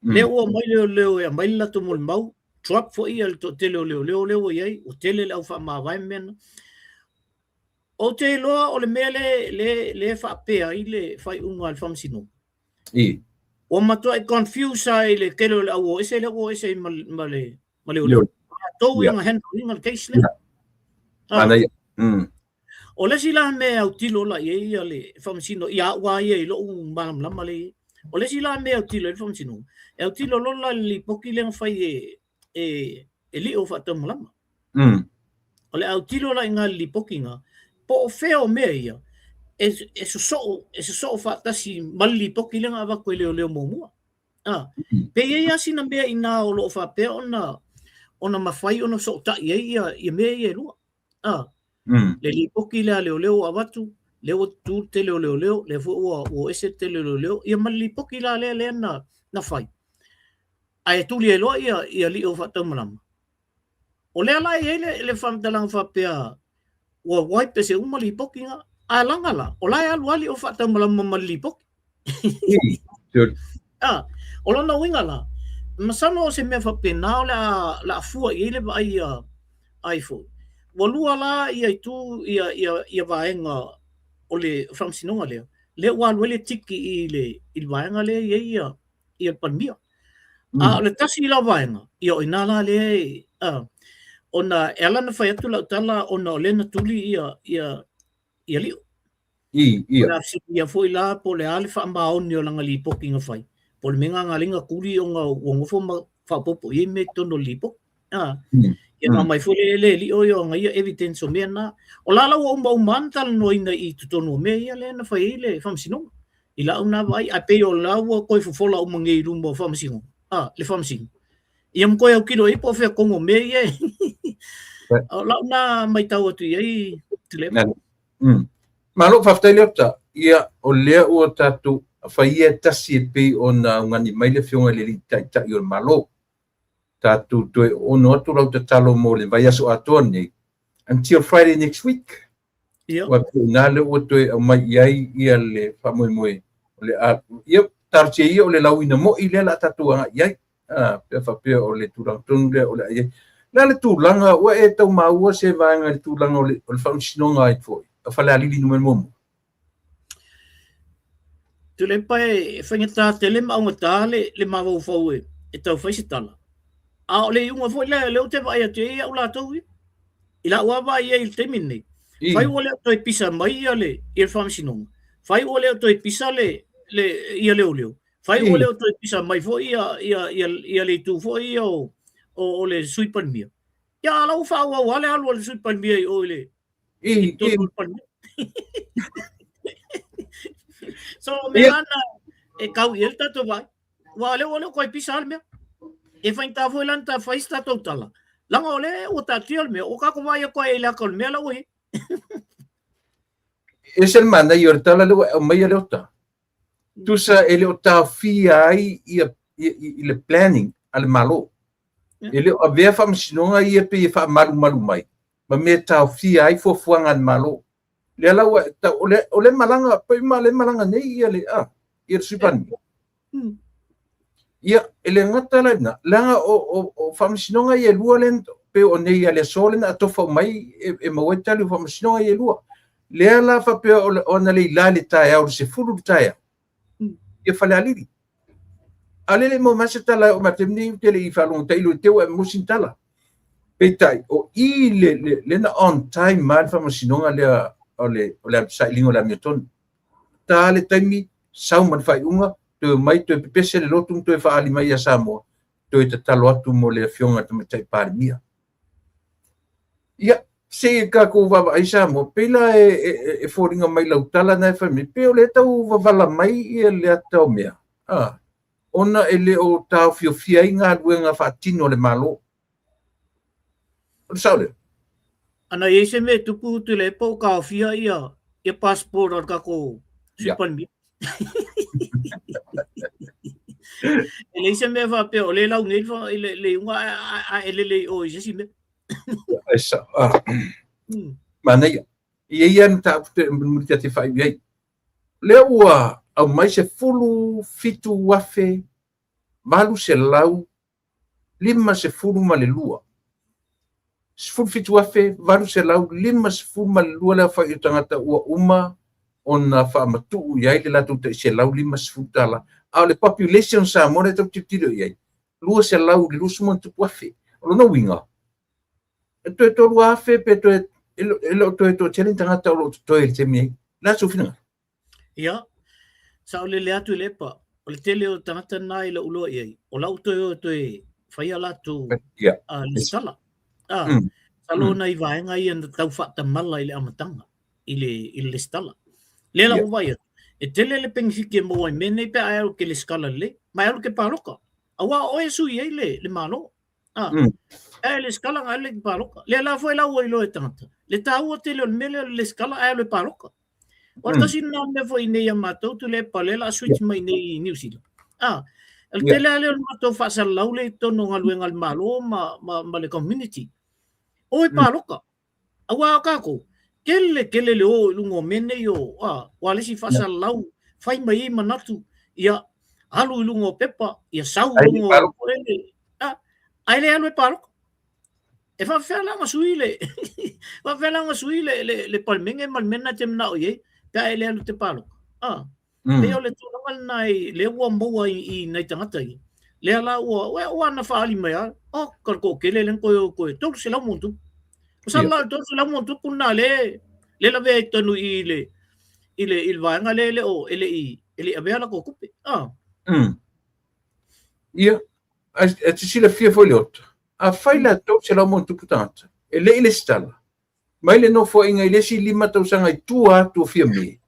Lea ua aumai le leoleo e aumai le latou molimau, drop foi ia le toatele o leoleo lea ua iai, ua tele le au faamavae ma mea na. Ou te iloa o le mea le faapea ai le faaiuga a le faamasinoga. Ua matuai confuse ai le tele o le au o ese lea ua o ese ai ma leoleo. Latou ia na handle ina le case lea. Manaia. O le isi la mea autilo la i ai ia le faamasino ia au lava ia i lou malamalama lea i ai. O le isi la mea autilo i le faamasinoga, e autilo loa la i le lipoti lea na fai e e, e lio faataumalama. O le autilo la i ngā lipoti ngā, po o fea o mea ia, e, e sosoo, e sosoo faatasi ma le lipoti lea na avatu e leoleo muamua. Ah, pe i ai lava sina mea inā o lo o faapea ona, ona mafai ona fesootai ai ia, ia mea ia e lua. Ah, le lipoti lea a leoleo ua avatu, lea ua tutū le tele o leoleo, lea foi ua, ua o ese le tele o leoleo, ia ma le lipoti la lea lea na, na fai. Ae tuli ai loa ia, ia lio faataumalama. O lea la e i ai le, le faamatalaga faapea ua wipe ese uma lipoti na, ae laga la, o la e alu lava lio faataumalama ma le lipoti. Ah, o lona uiga la, masalo o se mea faapena o le a, le a fua i ai le vaai a ai foi. Ua lua la ia itu ia, ia, ia vaega o le faamasinoga lea, lea ua alu ai le tiki i le, i le vaega lea e i ai ia, ia le Palemia. A o le tasi la vaega, ia o i ina la lea e, ona e ala ona fai atu lau tala ona o lea na tuli ia, ia, ia Lio. I, ia. O le a fesiligia foi la po o le a le faamaoni o lana lipoti na fai, po o le mea na ala ai ona tuli ona ua nofo ma faaopoopo i ai mea i totonu o le lipoti. Ia na aumai foi le, le lio ia ona ia evidence o mea na. O la la ua umauma lava na talanoaina i totonu o mea ia lea na fai ai le faamasinoga. I lau na vaai, ae pei o la ua toe fofola uma nei i luma o faamasinoga, le faamasino. Ia ma toe autilo i ai po o fea tonu o mea ia. O lau na matau atu i ai, Tuilaepa. Malo, faafetai Leota. Ia, o lea ua tatou faia e tasi e pei ona augani mai le Afioga i le Alii Taitai o le Malo. Tatou toe ono atu lau tatalo mo le vaiaso atoa lenei, until Friday next week. Ia. Ua pei o i ina lea ua toe aumai i ai ia le faamoemoe o le a, ia, talosia ia o le lauina moi lea o le a tatou agai i ai. Pe a faapea o le tulaga tonu lea o le a i ai. O le a le tulaga ua e tau maua se vaega i le tulaga o le, o le faamasinoga ai foi a Falealili Nu.1? Tuilaepa e faigata tele ma augata le, le mafaufau e, e tau fai se tala. A o le iuga foi lea, lea ou te vaai atu ai au latou ia. I lau lava vaai i ai i le taimi lenei, fai ua le o toe pisa mai ia le, ia le faamasinoga, fai ua le o toe pisa le, le, ia leoleo, fai ua le o toe pisa mai foi ia, ia, ia, ia le itu foi ia o, o, o le Sui Palemia. Ia, a la ua faaauau lava le alu a le Sui Palemia i o i le, i totonu o le Palemia. So, o mea la na e kau i ai le tatou vaai. Aua o lea ua le o toe pisa lava le mea. E faigata foi la ona ta fai se tatou tala, leaga o lea ua taatia le mea, ua tatou vaai atu ai i le ata o le mea la ua i ai. E ese le manaia o le tala lea ua e aumaia Leota. Tusa e le o taofia ai ia, ia, i le planning a le Malo. E le o avea faamasinoga ia pei e faamalumalu mai ma mea e taofia ai fuafuaga a le Malo. Lea la ua tau, o le, o le malaga, pei ma le malaga nei ia le, a, ia le Sui Palemia. Ia, e le gata la i lena, leaga o, o, o faamasinoga ia e lua lea, pei o nei a le aso lea na atofa mai e, e maua ai tali o faamasinoga ia e lua. Lea la faapea o, o analeila i le taeao, le 10 le taeao, ia Falealili. A lele mo mai se tala o mai te ni te le i faalogo tailo i te ua e maua sina tala. Peitai, o i le, le, le na on time ma le faamasinoga lea o le, o le sailiga o le amiotonu. Ta le taimi, sau ma le faaiuga, toe omai, toe pepese le lotu ma toe faaali mai ia Samoa, toe tatalo atu mo le Afioga i le Tamaitai Palemia. Ia, se i tatou vaavaai Samoa, pei la e, e, e foliga mai lau tala na e fai mai, pei o lea tau wavala mai ia le ata o mea, a, ona e le o taofiofia ai galuega faatino a le Malo. O le sao lea? Ana i ai se mea e tupu Tuilaepa ua taofia ia, ia passport a le tatou Sui Palemia. E leai se mea faapea o lea e lau nei le, le iuga ae e lele i o i se isi mea. E sao. Ah. Manaia. E i ai lava le mataupu te mulimuli ta te faaiu i ai. Lea ua aumai 17,800 52. 17,852 le aofai o tagata ua uma ona faamatuu i ai le latou tai $150, a o le population o Samoa lea tatou te tilotilo i ai, 220 ma ona tupu afe. O lona uiga, e toe 3,000 pe toe, e le o toe toatele ni tagata o lo o totoe i le taimi nei. O le a sou finagalo? Ia, saolele atu Tuilaepa, o le tele o tagata na i lou iloa i ai, o la ua toe o e toe fai a latou lesitala. Masalo nai vaega ia na tau faatamala i le amataga i le i le lesitala. Lea la ua vaai atu, e tele le penefiti e maua i mea nei pe a e alu e te lesitala lelei, ma e alu e te palota. Aua o oe e sui ai le, le Malo. Ah, mm. E lesitala na alu e te palota. Lea la foi la ua iloa e tagata. Le taua tele o le mea lea o le lesitala ae alu e palota. O le tasi lena mea foi nei a matou Tuilaepa lea la switch mai nei i New Zealand. Ah, o le tele lava lea o le matou faasalalau lea i totonu o galuega a le Malo ma, ma, ma le community. O e palota. Aua o tatou, tele tele le o i luga o mea nei o, a, o a le isi faasalalau, fai mai ai manatu, ia, alu i luga o pepa, ia sau i luga o, a, ae le alu e palota. E faafefea la ona sui le faafefea la ona sui le le le Palemene ma le mea lena e te manao i ai pe a e le alu i te palota. A, pei o le tulaga lena i lea ua maua i, i nai tagata ia. Lea la ua ua, ua na faaali mai a, oh, ka le toatele lea na toe o toe 300 ma ona tupu. O sa la 300 ma ona tupu lena le le lavea i totonu i le i le i le vaega lea e le o e le i e le i avea latou tupe. A. Ia, e te silafia foi Leota, afai la 300 ma ona tupu tagata, e le i lesitala, mai le nofoaiga i le isi 5 tausaga i tua atu o Fiame,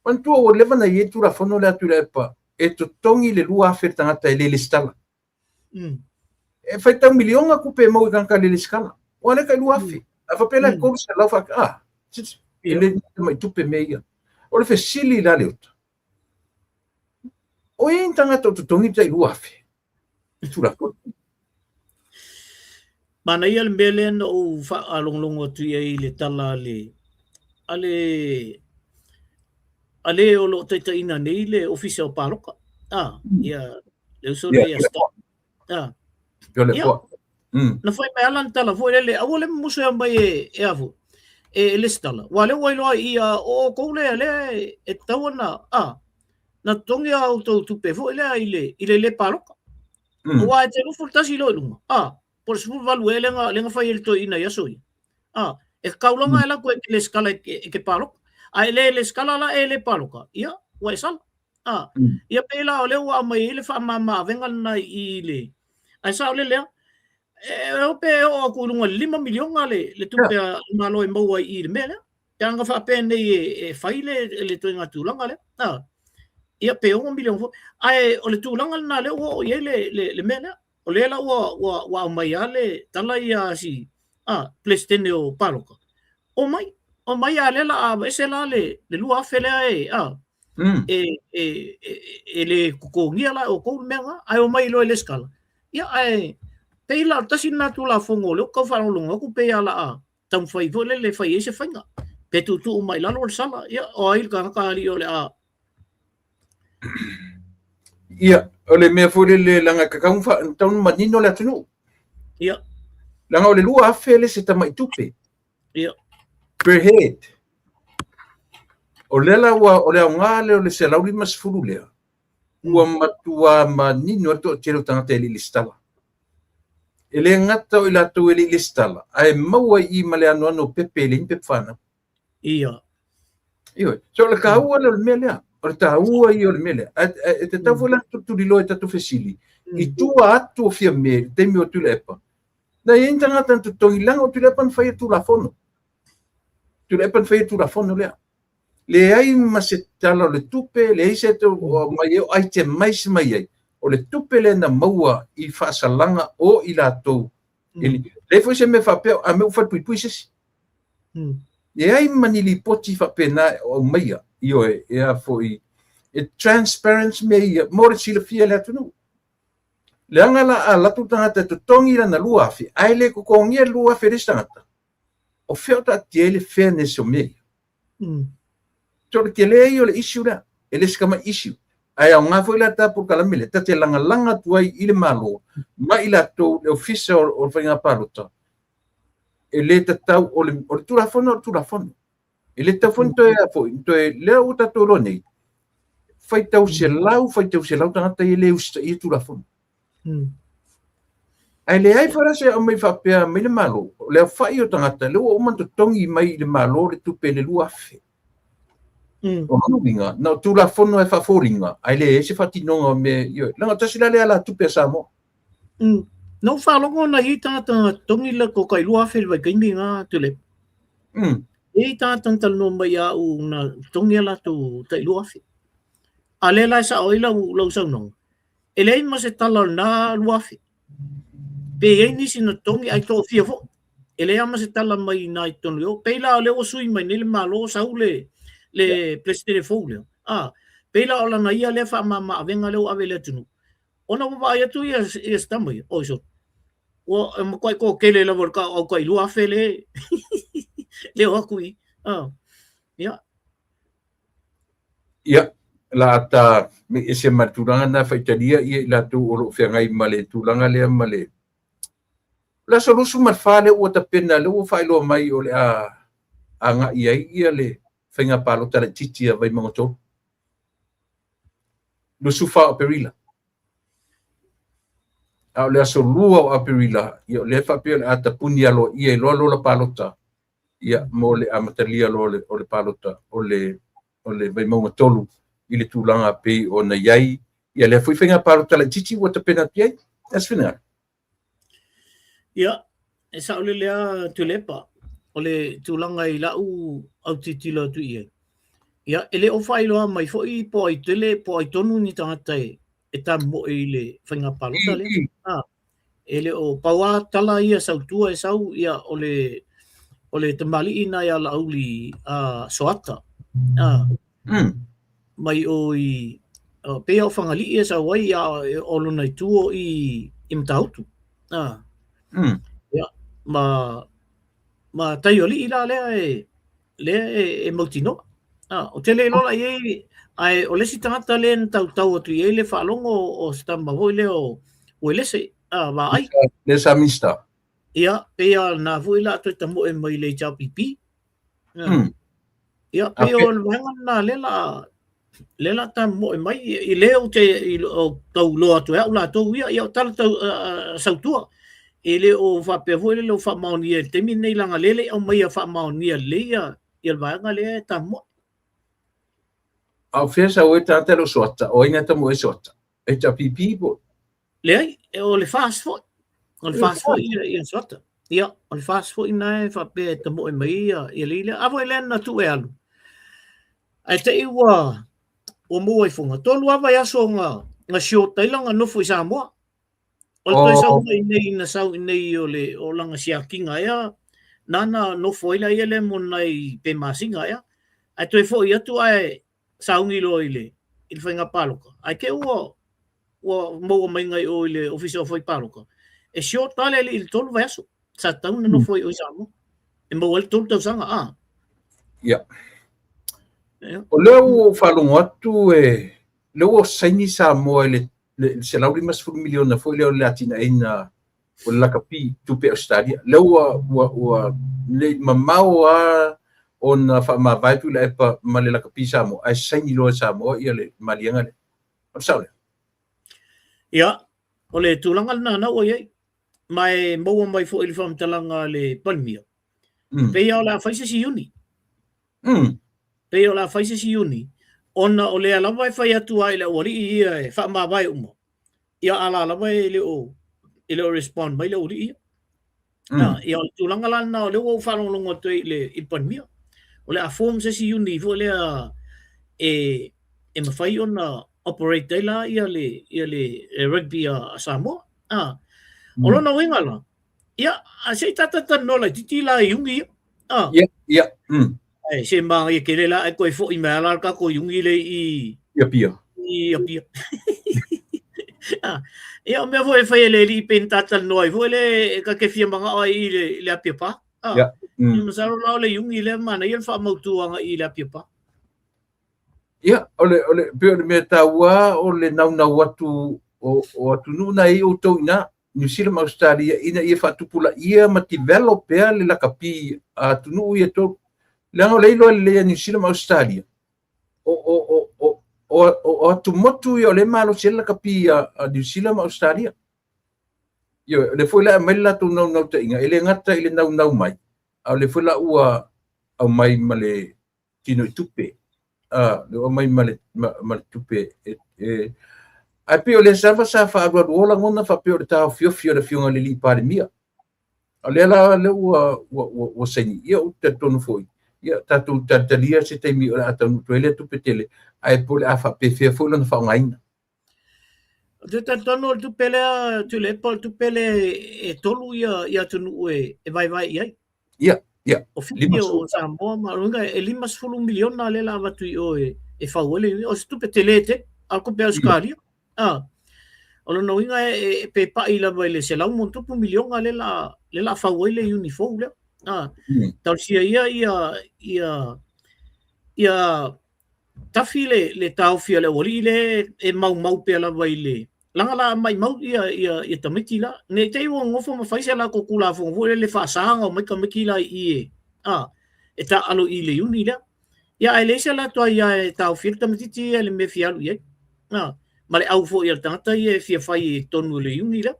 manatua ua leva ona i ai le Tulafono lea a Tuilaepa e totogi le 2,000 le tagata e le lesitala. E faitau miliona tupe e maua i tagata le lesitala. Ua le tai 2,000. A faapea la e 300 fa, a, e le tamai tupe mea ia. O le fesili la Leota, o i ai ni tagata o totogi le tai 2,000 i Tulafono? Manaia le mea lea na ou faalogologo atu i ai i le tala a le a le a le o lo o taitaiina nei le Ofisa o Palota. Ah, ia le uso lea ia Stop. Ah. Ia. Na fai mai lana tala foi lele, aua le musu e mai e e afu. E, e lesitala. Ua le ua iloa ia o kou lea lea e, e tatau ona ah na totogi a outou tupe foi lea i le i le le palota. Aua e te 21 loa i luga. Ah, po o le 18 ea lea na fai e le toeaina i aso ia. Ah, e kaulanga e latou e te lesitala e te palota. A e le lesitala la e le palota, ia, ua e sala. Ah, ia pei la o lea ua aumai ai le faamama avega lena i le... Ae sao lele lea, e o pe oo atu i luga i le 5 miliona le, le tupe a le Malo e maua ai i le mea lea. Pe ana faapea nei e, e fai le, le ituaiga tulaga lea. Ah, ia pe 6 miliona foi. Ae o le tulaga lena lea ua oo i ai le, le, le mea lea. O lea la ua, ua, ua aumai lava le tala ia a si a, Peresetene o Palota. Omai, omai a lea la a aveese la le, le 2,000 lea e, a, e, e, e, e le totogia la e outou le mea lena, ae omai loa i lesitala. Ia, ae pei la o le tasi lena Tulafono o lea ou te tau faalogologo atu pei lava o le a taumafai foi lele e fai ai se faiga. Pe tuutuu mai lalo le sala, ia, o ai le tagata alii o le a Ia, o le mea foi lele leaga e tatau ona manino le atunuu. Ia. Leaga o le 2,000 le se tamai tupe. Ia. Per head. O lea la ua, o le aoga lea o le 150 lea, ua matua manino ai le toatele o tagata e le i lesitala. E le gata o i latou e le i lesitala, ae maua i i ma le anoano o pepe e leai ni pepa fanau. Ia. Ioe. So o le taua lea o le mea lea. O le taua ia o le mea lea. E tatau foi la ona tulituliloa i tatou fesili, i tua atu o Fiame i le taimi o Tuilaepa, na i ai ni tagata na totogi leaga o Tuilaepa na faia Tulafono. Tuilaepa na faia Tulafono lea. Leai ma se tala o le tupe, leai se mai e itemize mai ai. O le tupe lea na maua i faasalaga o i latou. Leai foi se mea faapea, a mea ua falepuipui se isi. Leai ma ni lipoti faapena e aumaia, ioe, e a foi, e transparent mea ia mo le silafia e le atunuu. Leaga la a alu atu le tagata e totogi lana 2,000, ae le totogia le 2,000 e le isi tagata, o fea o taatia ai le fairness o mea ia? So o le tele ia o le issue lea, e le se tamai issue. Ae aoga foi la ta polokalame lea, ta te lagalaga atu ai i le Malo ma i latou le Ofisa o le Faiga Palota, e le tatau, o le, o le Tulafono o le Tulafono. E le tatau foi ona toe, a foi, toe, lea ua tatou iloa nei, faitau selau, faitau selau tagata ia e le usitaia Tulafono. Ae leai foi la se aumai faapea mai le Malo, o le aofai o tagata, lea ua uma ona totogi mai i le Malo le tupe i le 2,000. O lona uiga, na o Tulafono e faafoliga, ae leai se faatinoga o mea, ioe. Leaga tasi la lea alatupe a Samoa. Na ou faalogo na i ai tagata na totogi le latou tai 2,000 i le vaitaimi lena Tuilaepa. E i ai tagata na talanoa mai ia au na totogi a latou tai 2,000. A lea la e sao ai lau saunoaga, e leai ma se tala o lena 2,000. Pe i ai nisi na totogi ae toafia foi. E leai lava ma se tala mai i ina i totonu i o. Pei la o lea ua sui mai nei le Malo sau le Peresetene fou lea. Pei la o lana ia lea faamama avega lea ua ave i le atunuu. Ona ua vaai atu ia si tama ia, oi sole, ua matuai toatele lava o le au tai 2,000 le o atu i. Ia. Ia, la ta me ese ma le tulaga na faitalia ia i latou o lo o feagai ma le tulaga lea ma le le aso 24 lea ua tapena, lea ua faailoa mai o le a agai ai ia le faiga palota laitiiti a Vaimauga 3. 24 o Aperila. A o le aso 2 o Aperila, ia o lea faapea o le a tapuni aloaia ai loa lola palota, ia mo le amatalia loa o le palota o le Vaimauga 3 i le tulaga pei ona i ai ia lea foi faiga palota laitiiti ua tapena atu i ai. E se finagalo. Ia, e saolele lava Tuilaepa, o le tulaga i lau autitilo atu i ai. Ia, e le o faailoa mai foi po ai tele, po ai tonu ni tagata e tamoe i le faiga palota lea. E le o pau lava tala ia sautua e sau, ia, o le tamalii na ia Laauli Soata. Mai o i pei o Fagalii e sau ai, ia, o lona itu o i Matautu. Ia, ma Taioalii la lea e mautinoa. O tele iloa la i ai, ae o le isi tagata lea na tautau atu i ai le faalogo o se tama foi lea o Uelese, Vaai. Le sa Minista. Ia, pei a na foi la toe tamoe mai le HRPP. Ia, pei o le vaega lena lea la tamoe mai, i le o te tau loa atu e au latou ia, ia o tala tau sautua. E le o faapea foi le o faamaonia i le taimi lenei leaga lea le i aumaia faamaonia lelei ia le vaega lea e tamoe. A o fea sau ai tagata le o Soata, o ai na tamoe ai Soata? HRPP po? Leai, o le FAST foi. O le FAST foi ia Soata. Ia, o le FAST foi na e faapea e tamoe mai ia le lea. A foi lea na tuu e alu. Ae te i ua maua i Foga. 3 lava vaiaso nga short ai langa nofo i Samoa. O le toe sau mai nei na sau i nei o le o langa siakiga ea, nana nofo ai la ia le mo nai pe masinga ea. Ae toe foi atu ae sauni loa i le faiga palota. Ae te ua maua mai ngai o i le ofisa o fai palota. E short le alii i le 3 vaiaso. Sa tatau na nofo ai o i Samoa. E maua ai le 3 tausaga. Ia. O lea ua faalogo atu e lea ua saini Samoa i le 150 miliona foi lea o le atinaeina o le lakapi tupe Australia. Lea ua le mamao lava ona faamavae Tuilaepa ma le lakapi Samoa, ae saini loa e Samoa ia le maliega lea. O le sao lea? Ia, o le tulaga lena na ua i ai. Ma e maua mai foi le faamatalaga a le Palemia. Pei o le a fai se isi Iuni. Pei o le a fai se isi Iuni, ona o lea lava e fai atu ai le aualii ia e faamavae uma. Ia a la lava e le o respond mai le aualii ia. Ia o le tulaga la lena o lea ua ou faalogologo atu ai i le Palemia. O le a form se isi Iuni foi lea e mafai ona operate ai la ia le rugby a Samoa. O lona uiga la, ia, se i tatatanoa laitiiti la i Iuni ia. Ia. Ai, se manaia tele la e toe foi mai la le tatou Iuni le i Apia. I Apia. Ia, o mea foi e fai e le alii pe na tatalanoa ai foi le e ta te fia manao ai i le Apia Park. Ia. Masalo la o le Iuni lea manaia le faamautu agai i le Apia Park. Ia, o le pei o le mea taua o le naunau atu o atunuu na i outou ina New Zealand ma Australia ina ia faatupulaia ma develop pea le lakapi a atunuu ia tolu. Leaga o le iloa lelei a New Zealand ma Australia, o atumotu ia o le malosi ai le lakapi a New Zealand ma Australia. Ia, o le foi la aumai le latou naunautaiga, e le gata i le naunau mai, a o le foi la ua aumai ma le tino i tupe. Le aumai ma le tupe e Ae pei o lea lava sa faaalualuo lagona faapea o le taofiofi o le Afioga i le alii Palemia. A o lea la lea ua saini, ia ou te talitonu foi, ia tatou talitalia se taimi o le a taunuu atu ai lea tupe tele, ae po o le a faapefea foi lona faaaogaina. Ou te talitonu o le tupe lea Tuilaepa, o le tupe lea e tolu ia atunuu e vaevae i ai. Ia, ia. O Fiti, o Samoa ma lona uiga e $50 miliona lea la avatu i o e fau ai le, o se tupe tele tele, a o le tupe a Ausetalia. O lona uiga e pe pai lava i le 100+ miliona lea la fau ai le uni fou lea. Talosia ia ia tafi le taofi a le aualii lea e maumau pea lava i le laga la maimau ia tamaiti la. Ne i te i ua nonofo ma fai se latou Tulafono foi lele faasa ona omai tamaiti la i i e taaalo i le uni lea. Ia ae leai se latou aia e taofi ai le tamaitiiti ia i le mea e fia alu i ai. Ma le au foi a le tagata ia e fia fai i totonu o le uni lea.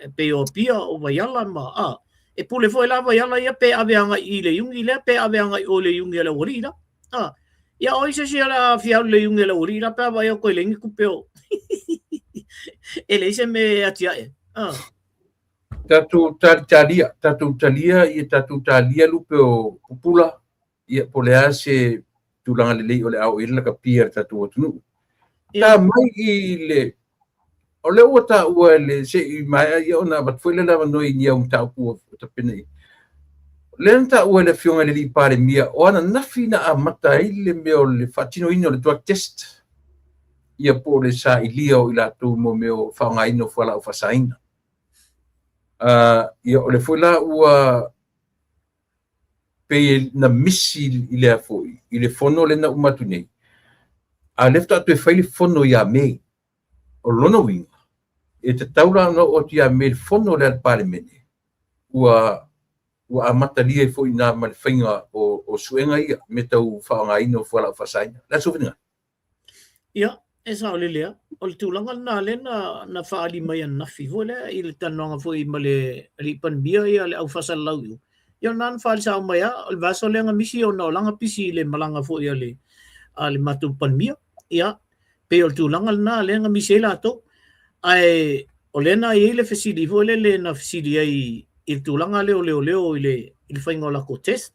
E pei o Apia, o Vaiala ma a. E pule foi la Vaiala ia pe ave agai i le iuni lea, pe ave agai o le iuni a le aualii la. A. Ia o ai se isi o le a fia alu i le iuni a le aualii la pe a vaai atu e leai ni tupe o. E leai se mea e atiae. A. Tatou talitalia, tatou talia, ia tatou talia lupe o pupula, ia po o le a se tulaga lelei o le a oo i ai le lakapia a le tatou atunuu. Ta mai i le o lea ua taua le se i maea ia ona avatu foi le avanoa i ni au mataupu ua tapena i. Lea na taua e le Afioga i le alii Palemia o ananafi na amata ai le mea o le faatinoina o le drug test, ia po o le sailia o i latou mo mea o faaaogaina o fualaau faasaina. Ia o le foi la ua pei na misi i lea foi i le fono le na uma atu nei, a lea faatoa toe fai le fono ia Me. O lona uiga e tatau la ona oo atu ia Me le fono lea a le Palemene ua amatalia ai foi i ina ma le faiga o suega ia me tau faaaogaina o fualaau faasaina. O le a sou finagalo? Ia, e saolele lava. O le tulaga lena lea na faaali mai ananafi foi lea i le talanoaga foi ma le alii Palemia ia le au faasalalau i o. Ia o lena na faaali sao mai lava, o le vaiaso lea na misi ona o lana pisi i le malaga foi a le matou Palemia. Ia, pei o le tulaga lena lea na misi ai latou. Ae o lea na i ai le fesili foi lele na fesili ai i le tulaga lea o leoleo i le faiga o latou test.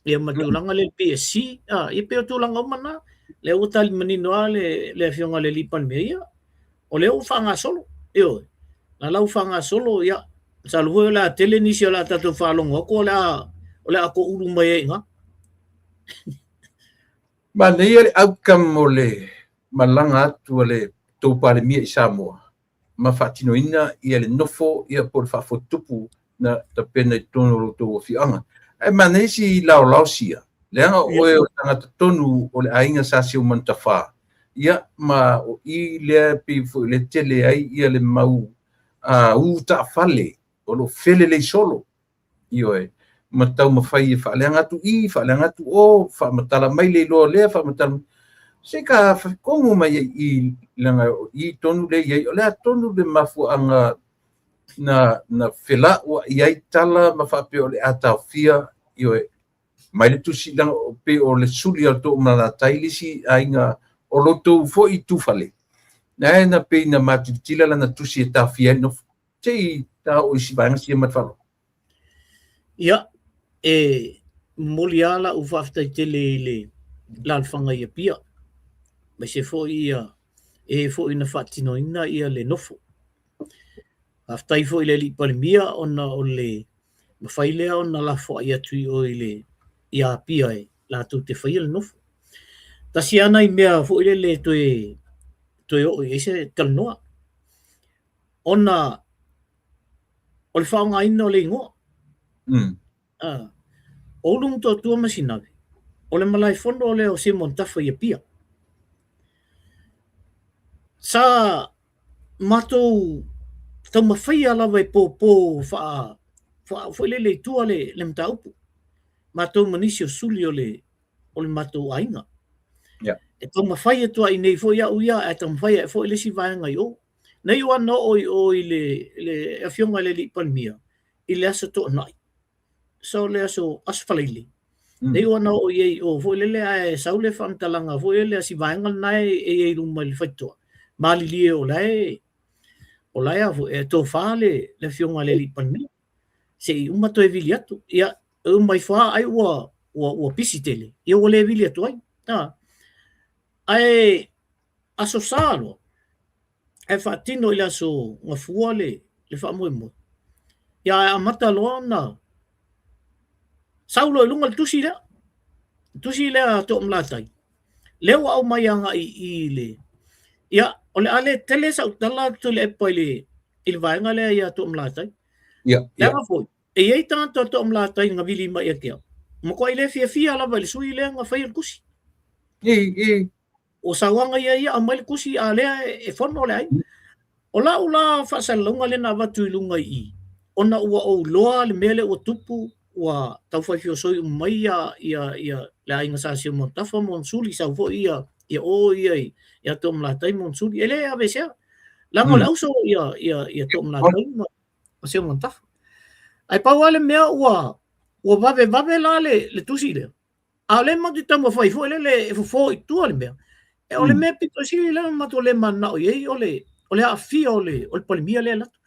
Ia ma le tulaga lea PSC, ia pei o tulaga uma na. Lea ua tali manino lava le Afioga i le alii Palemia, ia, o lea ua faagasolo. Ioe, na la ua faagasolo, ia, masalo foi o le a tele nisi o le a tatou faalogo atu o le a toulu mai ai i ina. Manaia le outcome o le malaga atu a le tou Palemia i Samoa ma faatinoina ia le nofo ia po o le faafotutupu na tapena i totonu o lo outou afioaga. Ae manaia si laolao sia, leaga o oe o le tagata tonu o le aiga sa Seumanutafa, ia ma o i lea pei foi le tele ai ia le mau u taafale o lo felelei solo. Ioe, ma taumafai e faaleaga atu i, faaleaga atu o, faamatala mai le iloa lea, faamatala se ka kogu mai ai i leaga o i tonu le i ai, o le a tonu le mafuaaga na felauai ai tala ma faapea o le a taofia, ioe, mai le tusi leaga pei o le suli o le tou malalatai le isi aiga o lo tou foi tufale. Na na pei na matilatila lana tusi e taofia ai nofo. Se i ta oo i si vaega sia ma le faaaloalo. Ia, e momoli lava lau faafetai tele i le alaalafaga i Apia, aemaise foi ia e foi na faatinoina ia le nofo. Faafetai foi i le alii Palemia ona o le mafai lea ona lafoai atu i o i Apia e latou te faia le nofo. Tasi lava nai mea foi lele toe oo i ai se talanoa, ona o le faaaogaina o le igoa. O Ulu Motootua ma Sinave, o le malaefono lea o Seumanutafa i Apia. Sa matou taumafaia lava e pōpō foi lele i tua le mataupu. Matou ma nisi o suli o le matou aiga. E taumafai atu ai nei foi au ia, ae taumafai ai foi le isi vaega i o. Nei ua na oo i o i le Afioga i le alii Palemia i le aso Toonai. So le aso Falaili. Nei ua na oo i ai o foi lele ae sau le faamatalaga foi lele a si vaega lena e i ai luma i le faitotoa. Malilie o la e o la e a foi e tofa le le afioga i le alii Palemia se i uma toe vili atu. Ia, e uma ifo lava ai ua ua ua pisi tele, ia ua le vili atu ai. A. Ae Aso Sa loa, ae faatino i le aso Gafua le le faamoemoe. Ia ae amata loa ona sau loa i luga le tusi lea, le tusi lea a Toomalatai, lea ua aumai agai i le ia o le a le tele sau tala Tuilaepa i le i le vaega lea ia Toomalatai. Ia, ia. Leaga foi, e i ai tagata o Toomalatai na vili mai ia te au, matuai le fiafia lava i le sui lea na faia le tusi. I, i. O sauaga ia ia aumai le tusi a lea e fono le aiga. O lau la faasalalauga lea na avatu i luga i i, ona ua ou iloa le mea lea ua tupu, ua taufai feosoi uma mai ia, ia, ia le aiga Sa Seumanutafa ma ona suli, sau foi ia, ia o ia i, ia Toomalatai ma ona suli. E le aveesea. Leaga o le auso ia, ia, ia Toomalatai ma, ma Seumanutafa. Ae pau lava le mea ua, ua vavevave la le, le tusi lea, A o lea matou te taumafai foi lele e fofo i tua le mea. E o le mea pito sili lea na matou le mananao i ai o le o le aafia o le o le Palemia lea e alu atu.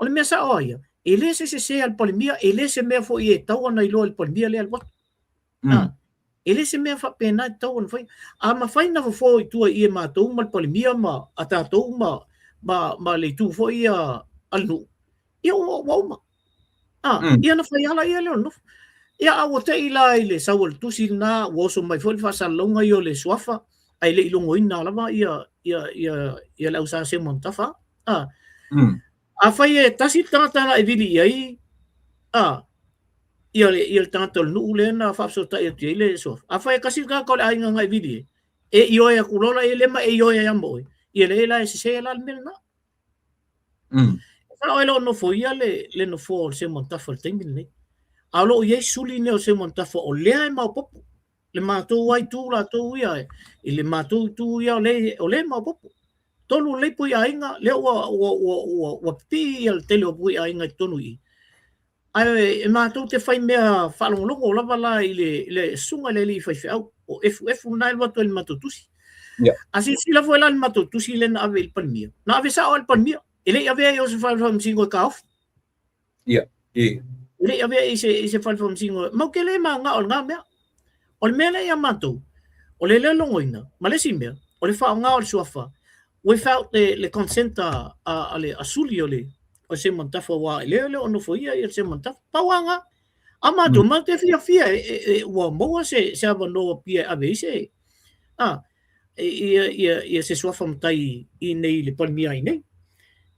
O le mea sao lava ia, e le se sese a le Palemia, e le se mea foi e tatau ona iloa e le Palemia lea e alu atu. E le se mea faapena e tatau ona fai. A mafai ona fofo i tua i i e matou ma le Palemia ma a tatou ma ma ma le itu foi ia a le nuu, ia ua, ua uma. Ah, ia na fai ala ia lea o le nofo. Ia a ua te i la i le sau o le tusi lena, ua oso mai foi le faasalalauga ia o le suafa, ae le i logoina lava ia, ia, ia, ia le au Sa Seumanutafa. Ah. Afai e tasi le tagata na e vili i ai, ah, ia le, ia le tagata o le nuu lea na faafesootai atu i ai le suafa. Afai e tasi le tagata o le aiga na e vili i ai, e ioe atu loa la ia lea ma e ioe ai lava ma oe, ia leai la e sese la le mea lena. E sao e le o nofoia le, le nofoa o le Seumanutafa i le taimi lenei. A o lo o i ai suli nei o Seumanutafa o lea e maopoopo. Le matou ai tu latou ia, i le matou itu ia o lea, o lea e maopoopo. Tolu lelei pui aiga, lea ua, ua, ua, ua, ua pipii ia le tele o pui aiga i totonu i i. Ae e matou te fai mea faalogologo lava la i le, le susuga i le alii faifeau, o efuefu lena e alu atu ai i le matou tusi. A silasila foi la i le matou tusi lea na ave i le Palemia, na ave sao lava i le Palemia, e le i avea i o se fale faamasino e taofi. E le i avea i se, i se fale faamasino, matou te le mananao i lena mea. O le mea lea ia matou, o le le logoina, ma le isi mea, o le faaaoga o le suafa without le, le consent a, a, a le a suli o le o Seumanutafa aua e le le o nofoia ia Seumanutafa. Pau lava lena. A matou, matou te fiafia e, e, e, ua maua se, se avanoa pia e ave ai se, a, ia, ia, ia se suafa matai i nei le Palemia i nei.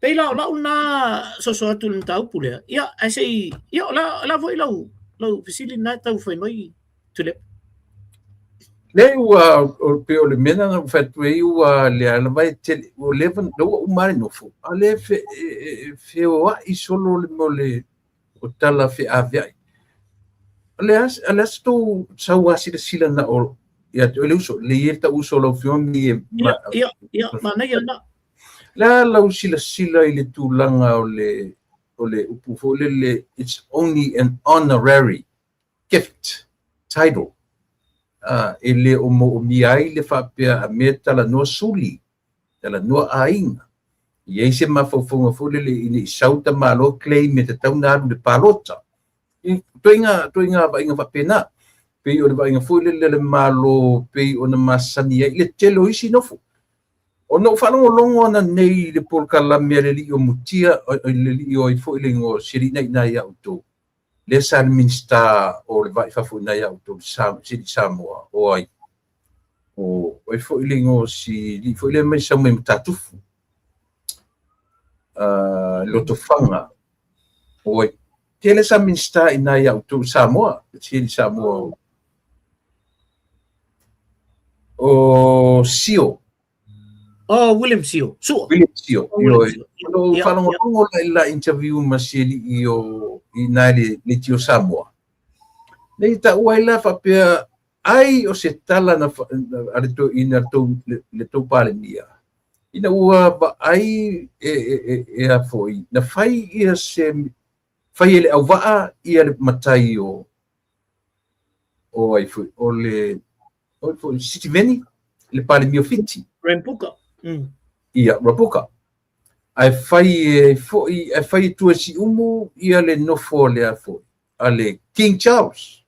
Pei la o lau lena soso atu i le mataupu lea, ia, ae se i, ia, o la, o la foi lau, lau fesili lena e tau fai mai Tuilaepa. Leai ua o pei o le mea lena na ou fai atu ai ua lea lava e tele ua leva lea ua uma le nofo a lea e e feoai solo le mea o le o tala feaveai. O le a o le a se tou sau silasila na o ia te oe le uso le ia tau uso lau afioga mi e Ia, ia, ia, manaia lena. Le a lau silasila i le tulaga o le o le upu foi lele it's only an honorary gift title e le o moomia ai le faapea a mea talanoa suli, talanoa aiga. E i ai se mafaufauga foi lele ina i sau tamaloa claim e tatau ona alu i le palota. Ituaiga, ituaiga vaaiga faapena. Pei o le vaaiga foi lele a le Malo pei ona masani ai le tele o isi nofo. Ona ou faalogologo ananei i le polokalame a le alii o Mutia, le alii o ai foi le igoa o si alii lena i ina ia outou. Lea sa le Minisita o le Va i Fafo i ina ia outou si alii Samoa, o ai? O ai foi le igoa o si alii foi lea mai sau mai Matatufu, Lotofaga, o ai? Tele sa Minisita i ina ia outou Samoa, si alii Samoa o Sio. Oh, William Sio. Sua. William Sio. Oh, William Sio. O lou faalogologo la i la interview ma si alii o i ina i le Leitio Samoa. Nei taua ai la faapea ai o se tala na a le toeaina le tou Palemia ina ua vaai e, e, e, e a foi na fai ia se fai e le auvaa ia le matai o o ai foi o le o ai foi Sitiveni le Palemia o Fiti. Rabuka. Ia, Rabuka. Ae fai e foi, ae fai e Tuasiumu ia le nofo a le a foi, a le King Charles.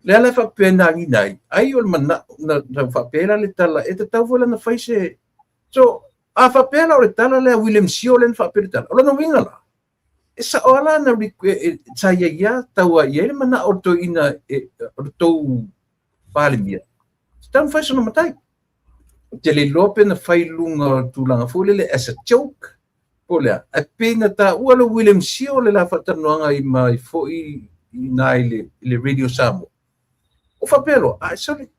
Le ala e faapea na agina ai, ai o le manao, na, na faapea la le tala, e tatau foi la na fai se... So, a faapea la o le tala lea William Sio lea na faapea le tala, o lona uiga la, e sao lava la na sa i ai lava tau a i ai le manao o le toeaina o le tou Palemia, tatau ona fai sona matai. Ou te le iloa pe na fai i luga o le tulaga foi lele as a joke, po o le a, ae pei na taua le William Sio le la faatalanoaga i mai foi i ina i le Radio Samoa. O faapea loa, ai sole,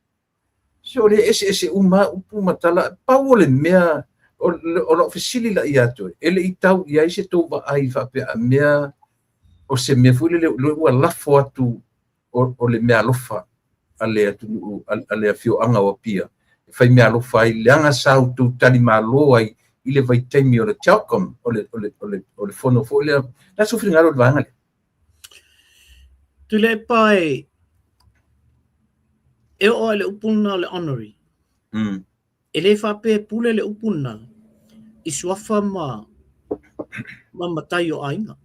se o lea e eseese uma lava upu ma tala, pau o le mea, o lau fesili la ia te oe, e le i tau i ai se tou vaai faapea a mea o se mea foi lele ua lafo atu o le meaalofa a le atunuu, a le afioaga o Apia, e fai meaalofa ai, leaga sa outou talimalo ai i le vaitaimi o le CHOGM, o le, o le, o le, o le fono foi lea. Le a sou finagalo i le vaega lea? Tuilaepa e, e oo lava i le upu lena o le honorary. E le faapea e pule le upu lena i suafa ma, ma matai o aiga.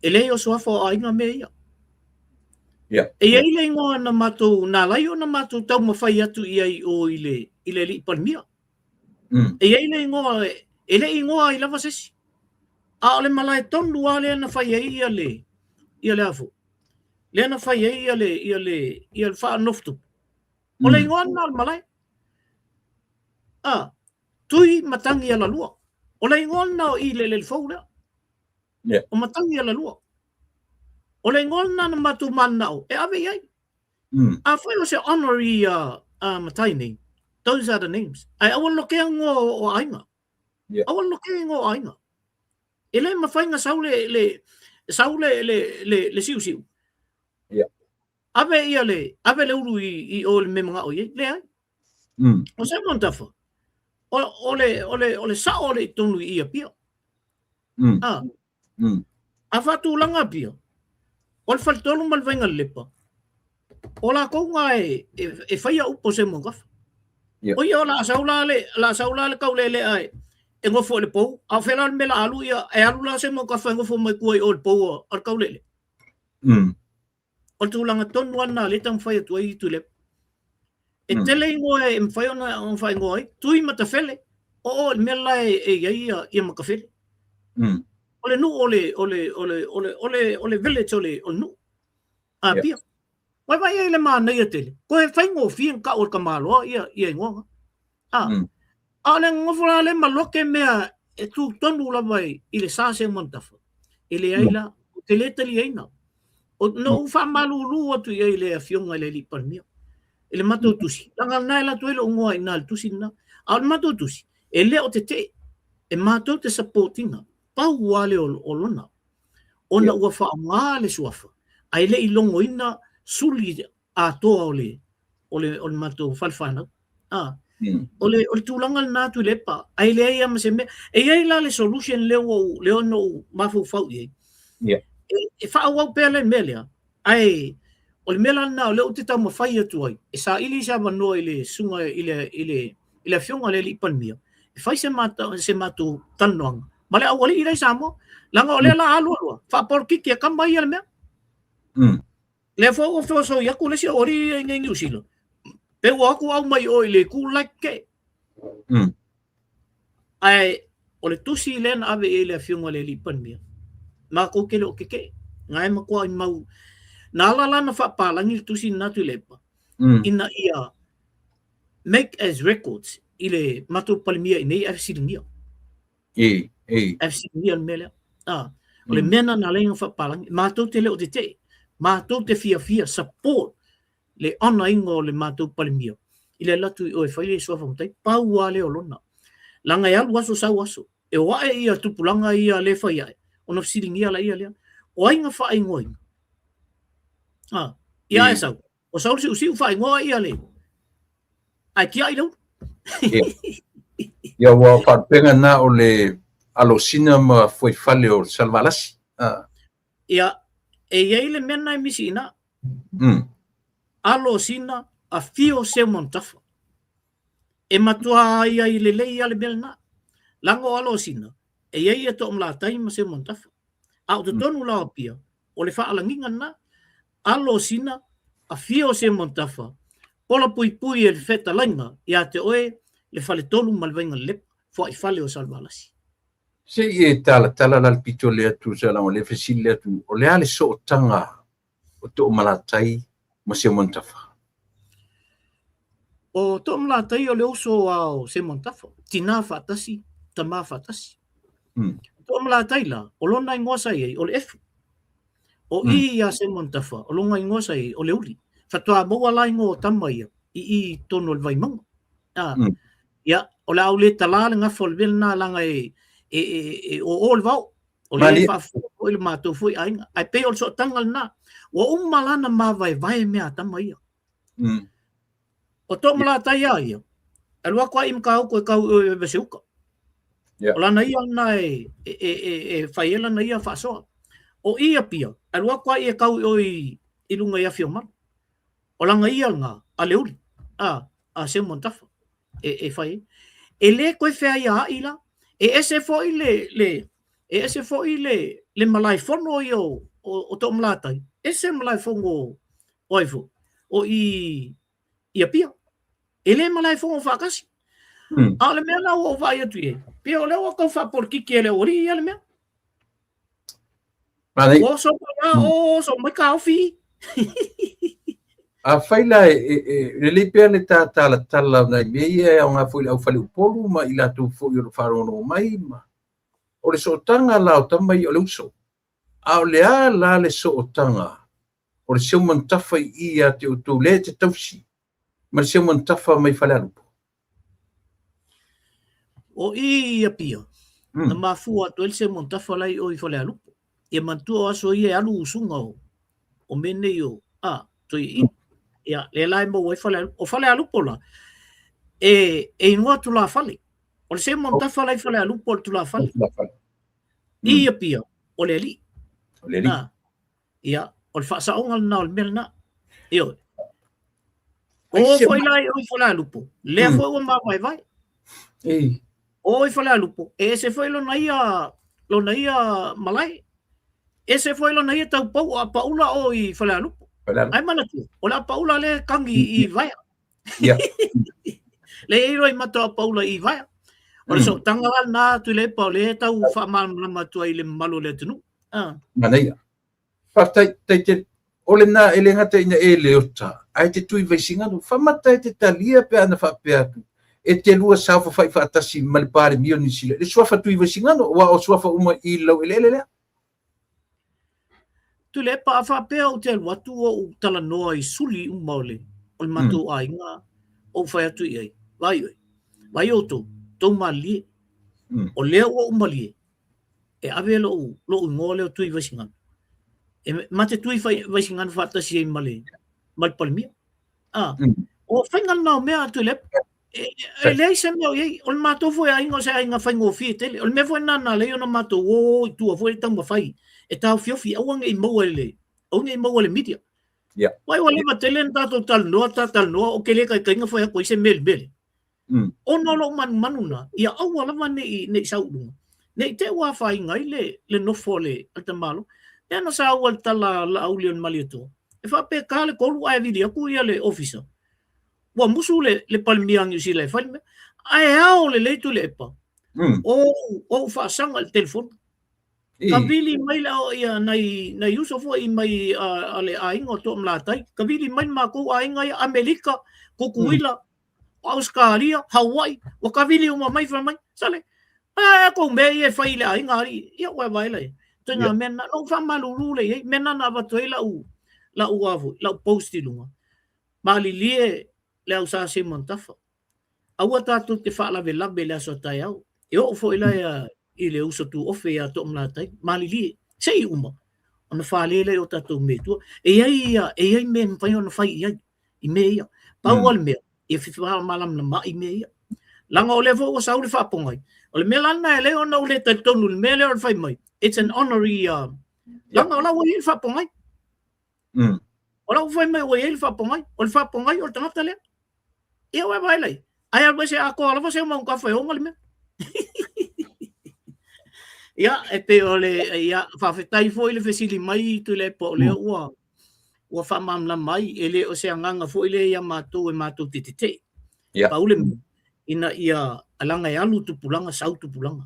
E leai o suafa o aiga mea ia. E i ai le igoa na matou, na ala ai ona matou taumafai atu i ai i o i le, i le alii Palemia. E i ai le igoa, e le i igoa ai lava se isi. A o le malae tonu lava lea na fai ai ia le, ia le a foi, lea na fai ai ia le, ia le, ia le faanofotupu. O le igoa lena o le malae. A, Tui Matagi Alalua. O le igoa lena o i le eleele fou lea. O Matagi Alalua. O le igoa lena na matou mananao e ave i ai. Afai o se honorary matai nei, those are the names. Ae aua le lokea igoa o aiga. Aua le lokea igoa o aiga. E le mafai ona sau le, le, sau le, le, le, le siusiu. Ave ia le, ave le ulu i, i o le mea manao i ai. Leai. O Simon Tafa, o, o le, o le, o le sao o le i tonu i Apia. A. A faatulaga Apia, o le faletolu ma le Vaingalelepa, o lakou na e, e, e faia upu o Simon Tafa. O ia o la sau la le, la sau la le kaulelea e, e nofo i le pou, a o fea la le mea la alu ia, e alu la Simon Tafa e nofo mai tua i o le pou a le kaulele. O le tulaga tonu lava lena o lea e taumafai atu ai Tuilaepa. E tele igoa e mafai ona faaigoa ai, Tui Matafele, o o i le mea la e i ai ia Matafele. O le nuu o le, o le, o le, o le, o le, o le village o le, o le nuu. Apia. Ua vaai ai le manaia tele, toe faigofie ona tau e le tamaloa ia, ia igoa na. A, a o le nonofo la lea ma lote mea e tu tonu lava i le sa Seumanutafa, e leai la, ou te le taliaina. O, na ou faamalulu atu i ai i le afioga i le alii Palemia, i le matou tusi, leaga lena e alu atu ai lou igoa i ina i le tusi lena. A o le matou tusi, e le o tetee, e matou te support ina, pau lava lea o lona, ona ua faaaoga le suafa, ae le i logoina suli atoa o le o le o le matou fale fanau. A o le o le tulaga lena Tuilaepa, ae leai lava ma se mea. E i ai la le solution lea ua ou lea na ou mafaufau i ai. E faaauau pea le mea lea, ae o le mea la lena o lea ou te taumafai atu ai, e saili se avanoa i le susuga i le i le i le afioga i le alii Palemia, e fai se matou se matou talanoaga ma le aualii la i Samoa. Leaga o lea la alu alu lava, faapolokiki e kama ia le mea. Lea foi ua feosoi atu le isi aualii ia i inei i Niu Sila, pe ua o atu au mai o i le itu la tetee. Ae o le tusi lea na ave i ai le afioga i le alii Palemia, matou te le o tetee. Na e matuai mau, na ala la na faapalagi le tusi lena Tuilaepa, ina ia make as records i le matou Palemia i inei ae fesiligia. E, e. Ae fesiligia le mea lea. Ah, o le mea lena na ala ai ona faapalagi. Matou te le o tetee. Matou te fiafia support le honour ina o le matou Palemia i le alu atu i o e fai le suafa matai. Pau lava lea o lona. Leaga e alu aso sau aso. E o ae ia tupulaga ia lea e fai ae, ona fesiligia laia lea. O ai na faaigoaina? Ah, ia ae sau. O sau le siusiu faaigoa ia le ae tiai le ulu. Ia ua faalupega na o le Alosina ma Fuaifale o Salevalasi. Ah. Ia, e i ai le mea na e misi i ina. Alosina, afio Seumanutafa. E matua ai lelei lava le mea lena. Leaga o Alosina, e i ai ia Toomalatai ma Seumanutafa. A o totonu la o Apia, o le faalagiga lena. Alosina, afio Seumanutafa, pola puipui e le fetalaiga ia te oe le Faletolu ma le Vaigalelepa, fuaifale o Salevalasi. Se i e talatala la le pito lea tusa leaga o lea e fesili le atunuu, o le a le sootaga o Toomalatai ma Seumanutafa? O Toomalatai o le uso a o Seumanutafa, tina faatasi, tama faatasi. Toomalatai la, o lona igoa sa i ai, o le Efu. O i ia Seumanutafa, o lona igoa sa i ai, o le Uli. Faatoa maua la igoa o tama ia, i i totonu o le Vaimauga. Ia, o le a ou le talā le gafa o le mea lena leaga e e e e o o le vao. O lea e faafofoga foi le matou foi aiga. Ae pei o le sootaga lena. Ua uma la ona mavaevae mea a tama ia. O Toomalatai a ia, alu atu ai i Matautu e tau i Vaiseuta. O lana ia lena e, e, e, e, e fai ai lana ia faasoa. O i Apia, alu atu ai e tau i o i, i luga i Afiamalu. O lana ia lena, a Leuli, a, a Seumanutafa e, e fai ai. E le toe feaiaai la. E ese foi le, le, e ese foi le, le malaefono ia o, o, o Toomalatai, ese malaefono o, o ai foi, o i, i Apia. E le malaefono faatasi. A o le mea la ua ou vaai atu i ai, pei o lea ua tau faapolokiki e le aualii ia le mea. Ua oso mai la, oso mai taofi. Afai la e, e, e lelei pea le ta talatala o nai mea ia e aoga foi i le aufale Upolu ma i latou foi o lo o faalogologo mai ma o le sootaga la o tama ia o le uso. A o le a la le sootaga o le Seumanutafa i i ia te outou lea e te tausi ma le Seumanutafa mai Falealupo? O i i Apia, na mafua atu ai le Seumanutafa la i o i Falealupo. Ia manatua o aso ia e alu usuga o, o mea nei o, a, toeaiina. Ia, lea la e maua ai Falealupo. O Falealupo la, e, e igoa tulafale. O le Seumanutafa la i Falealupo o le tulafale. I Apia, o le alii. O le alii. A, ia, o le faasaoga lena o le mea lena. Ioe. O foi la i o i Falealupo, lea foi ua mavaevae. O i Falealupo, e ese foi lona ia, lona ia malae. Ese foi lona ia taupou o Apaula o i Falealupo. Ai manatua, o le Apaula lea e kagi i Vaea. Le i roi mata o Apaula i Vaea. O le sootaga la lena Tuilaepa o lea e tau faamalamalama atu ai i le mamalu o le atunuu. Manaia. Faafetai, tai tele. O lena e le gata ina e leota, ae te tui Vaisigano. Famata e te talia pe ana faapea atu, e te lua saofafai faatasi ma le Palemia o Niu Sila, le suafa tui Vaisigano, aua o suafa uma i laueleele lea. Tuilaepa, a faapea ou te alu atu ou talanoa i suli uma o le, o le matou aiga, ou fai atu i ai, vaai oe, vaai outou, tou malilie. O lea ua ou malie, e ave lou, lou igoa lea o Tui Vaisigano. E ma te tui Vaisigano faatasi ai ma le, ma le Palemia. Ah, o faiga lena o mea a Tuilaepa. E, e leai se mea o i ai. O le matou foi aiga o se aiga faigofie tele. O le mea foi lena na ala ai ona matou o i tua foi le taumafai e taofiofi aua ne i maua e le, aua ne i maua e le media. Vai ua leva tele ona tatou talanoa, ta talanoa, ou te le taitai ona fai atu ai se mea i le mea lea. Ona o lou manumanu na, ia aua lava ne i, ne i sau i luga, ne i te i ua afaina ai le, le nofo a le, a le tamaloa. Lea na saua le tala a Laauli o le Malietoa, e faapea ta le 3 ae vili atu ia le ofisa, ua musu le, le Palemia a Niu Sila e fai le mea. Ae ao lelei Tuilaepa, o ou faasaga i le telefoni. Ka vili mai le ia nai, nai uso foi mai a, a le aiga o Toomalatai, ka vili mai le matou aiga ia Amerika, Tutuila, Ausetalia, Hawaii, ua kavili uma mai fai mai, sale, a kou mea ia e fai i le aiga alii, ia ua vaela ia. Ituaiga mea na, na ou faamalulu lea i ai, mea na na avatu ai lau, lau a foi, lau post i luga. Malilie le au Sa Simon Tafa. Aua tatou te faalavelave i le aso a taeao. E oo foi la ia i le uso tuofe ia Toomalatai, malilie, se i uma, ona fale lea i o tatou mea i tua. E i ai ia, e i ai mea e mafai ona fai i ai, i mea ia. Pau lava le mea, ia femalamalamaai mea ia. Leaga o lea foi ua sau le faapogai. O le mea la lena e ala ai ona ou le talitonu i le mea lea o le fai mai, it's an honorary, leaga o la ua i ai le faapogai. O la ua fai mai ua i ai le faapogai. O le faapogai o le tagata lea. Ia ua vaai lai. Ae alu ese atoa lava Seumanutafa e ona le mea. Ia, e pei o le, ia, faafetai foi le fesili mai Tuilaepa o lea ua ua faamalamalama ai, e le o se agaga foi lea ia matou e matou te tetee. Yeah. Pau le mea, ina ia leaga e alu tupulaga sau tupulaga.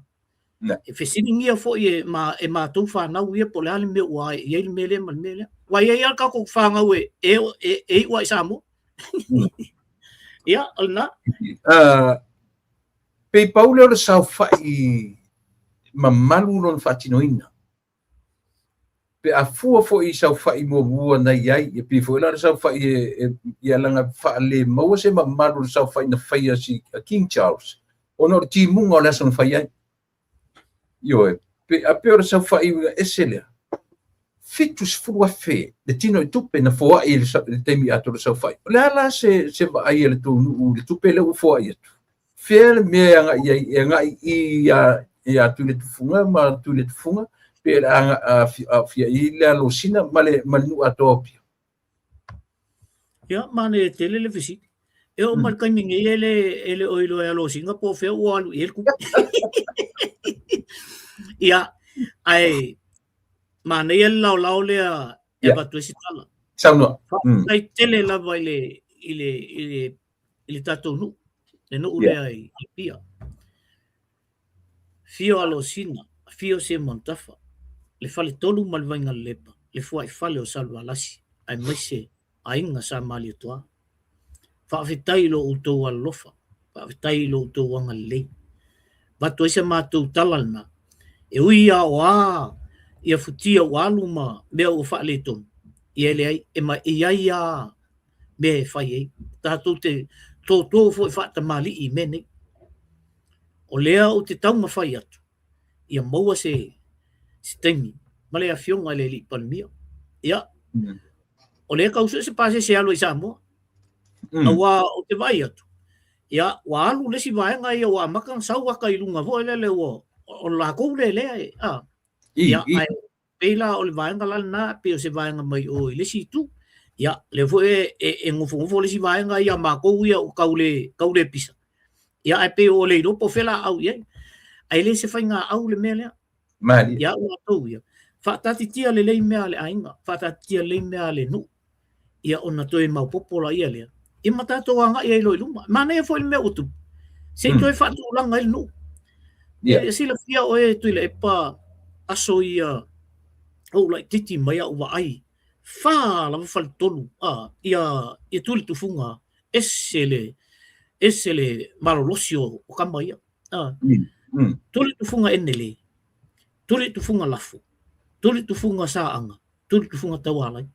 Yeah. E fesiligia foi e, ma, e matou fanau ia po o le a le mea ua ae i ai le mea lea ma le mea lea. Ua i ai lava le tatou fanau e, e, e, e iu lava i Samoa. Ia, o lena. Pei pau lea o le saofai mamalu lona faatinoina. Pe a fua foi i saofai muamua na i ai, e pei foi la le saofai e, e, ia leaga faale maua se mamalu o le saofai na faia si a King Charles, ona o le timuga o le aso na fai ai. Ioe, pe, a pei o le saofai uiga ese lea. 70,000 le tino i tupe na foai i le, le taimi atoa o le saofai. O le a la se, se vaai a le tou nuu i le tupe lea ua foai atu? Fea le mea e agai ai, e agai i ia, ia Tuiletufuga ma Tuiletufuga, pe le aafia i le Alosina ma le, ma le nuu atoa o Apia? Ia, manaia tele le fesili. E oo mai le taimi nei e le, e le o iloa e Alosina po o fea ua alu i ai le tupe. Ia, ae manaia le laolao lea e avatu ai se tala. Saunoa. Faafetai tele lava i le, i le, i le, i le tatou nuu, le nuu lea i Apia. Afio Alosina, afio Seumanutafa, le Faletolu ma le Vaigalelepa, le Fuaifale o Salevalasi, aemaise aiga Sa Malietoa. Faafetai i lo outou alolofa, faafetai i lo outou agalelei. Avatu ai sa matou tala lena, e ui lava o a ia futia ua alu ma mea ua faaletonu, ia e leai, e ma, e i ai lava mea e fai ai. Tatou te tōtō foi faatamalii i mea nei. O lea ou te taumafai atu ia maua se, se taimi ma le afioga i le Alii Palemia. Ia, o lea e tau sue se pasese e alu ai i Samoa. Aua ou te vaai atu, ia, ua alu le isi vaega ia ua amata ona sau ata i luga foi lele ua, o latou lea lea e, a. Ia, ae pei la o le vaega la lena, pei o se vaega mai o i le isi itu. Ia, lea foi e, e, e nofonofo le isi vaega ia matou ia o tau le, tau le pisa. Ia, ae pei ua le iloa po o fea la au i ai. Ae le se faiga au le mea lea. Malie. Ia au matou ia. Faataatitia lelei mea a le aiga, faataatitia lelei mea a le nuu. Ia ona toe maopoopo laia lea, ia ma tatou agai ai loa i luma. Manaia foi le mea ua tupu, se i toe faatulaga ai le nuu. Yeah. E silafia oe Tuilaepa aso ia ou laitiiti mai au vaai, fa lava faletolu a ia ia Tuiletufuga ese le ese le malolosi o, o kama ia. A. Tuiletufuga Enele, Tuiletufuga Lafo, Tuiletufuga Saaga, Tuiletufuga Taualai.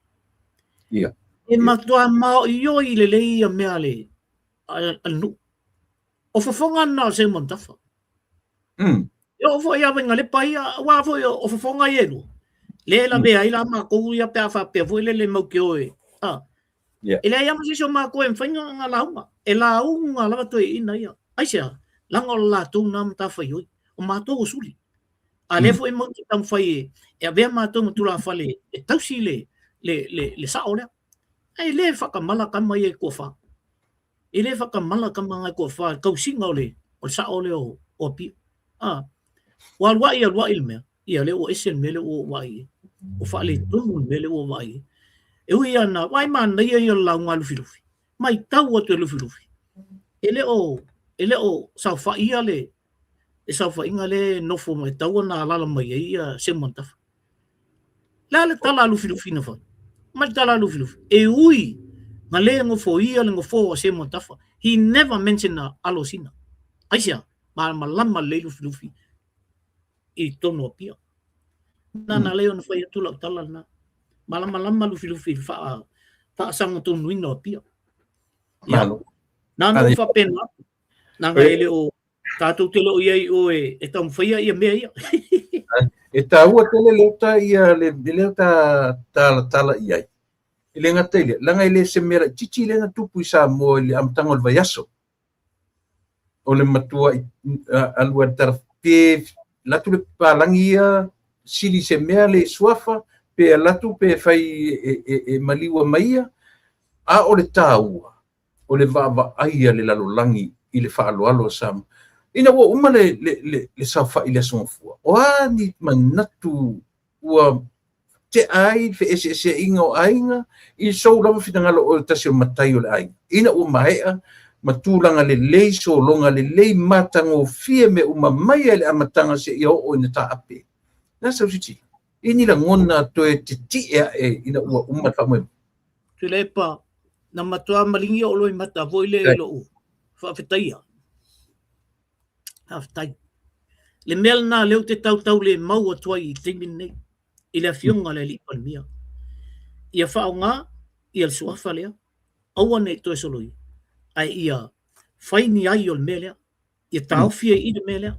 Ia. E matua maoioi lelei ia mea a le, a le nuu. O fofoga na o Seumanutafa. E oo foi ia Vainalepa ia, aua foi o fofoga ia e lua. Lea e lavea ai la matou ia pe a faapea foi lele mau te o e, a. Yeah. E leai lava se isi o matou e mafai ona lauga. E lauga lava toeaiina ia. Aisea? Leaga o le latou na matafaioi. O matou o suli. A lea foi matou te taumafai e, e avea matou ma tulafale e tausi le, le, le, le sao lea. Ae le faatamala tama ia e toafa. E le faatamala tama na e toafa i le tausiga o le, o le sao lea o, o Apia. A, ua aluai aluai le mea, ia lea ua ese le mea lea ua ou vaai i ai. Ua faaletonu le mea lea ua ou vaai i ai. E ui lava na, vaai manaia ia o le lauga a Lufilufi. Matau atu e Lufilufi, e le o, e le o saofaia le, le saofaiga lea e nofo mai, e tatau ona alaala mai ai ia Seumanutafa. Le a le tala a Lufilufi na fai? Mai le tala a Lufilufi, e ui na le nofoia le nofoa o Seumanutafa. He never mentioned a Alosina. Aisea? Malamalama lelei Lufilufi i totonu o Apia. Na na lea ona fai atu lau tala lena. Malamalama Lufilufi i le faa, faasagatonuina o Apia. Ia, Malo. na ona ou faapena atu. Leaga e le o tatou te le o i ai i o e, e taumafaia ia mea ia. E taua tele le uta ia le lea ta talatala i ai. E le gata i lea, leaga e le se mea laitiiti lea na tupu i Samoa i le amataga o le vaiaso. O le matua i alu ai le tala pe alu atu le papalagi ia sili se mea le suafa pe alu atu pe fai e, e, e maliua mai ia. A o le taua, o le vaavaai a le lalolagi i le faaaloalo a Samoa. Ina ua uma le saofai i le Aso Gafua, o a ni manatu ua tea ai feeseeseaiga o aiga i sou lava finagalo o oe o tasi o matai o le aiga? Ina ua maea ma tulaga lelei, sologa lelei, matagofie mea uma mai lava i le amataga seia oo ina taape. O le a sau silasila? I ni lagona toe tetie ae ina ua uma le faamoemoe? Tuilaepa, na matua maligi ou loimata foi lea i lou faafetaia. Faafetai. Le mea lena lea ou te tautaulemau atu ai i le taimi lenei i le Afioga i le Alii Palemia, ia faaaoga ia le suafa lea, aua ne i toe soloia, ae ia fai ni ai o le mea lea, ia taofi ai i i le mea lea,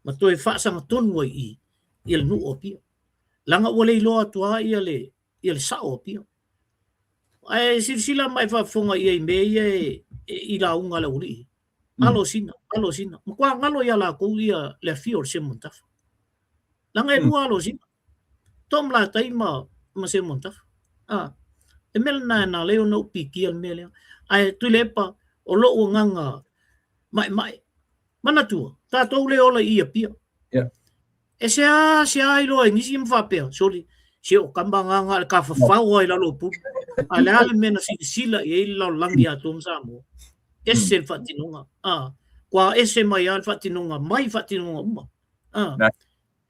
ma toe faasagatonu ai i i ia le nuu o Apia. Leaga ua le iloa atu lava ia le, ia le sao o Apia. Ae silasila ma e faafofoga i ai i mea ia e, i lauga a le aualii. Alosina, Alosina. Matua galo ia latou ia le afio o le Seumanutafa. Leaga e lua Alosina. Toomalatai ma Seumanutafa. Ah, le mea lena na ala ai ona ou pikia le mea lea. Ae Tuilaepa, o lou agaga maemae. Manatua, tatou le ola i i Apia. E seasea iloa e nisi ma faapea, soli, se o kama agaga le tafafao ai lalo o pulu. A le a le mea na silasila i ai le lalolagi atoa ma Samoa. Ese le faatinoga. Ah, kua ese mai lava le faatinoga mai faatinoga uma. Ah,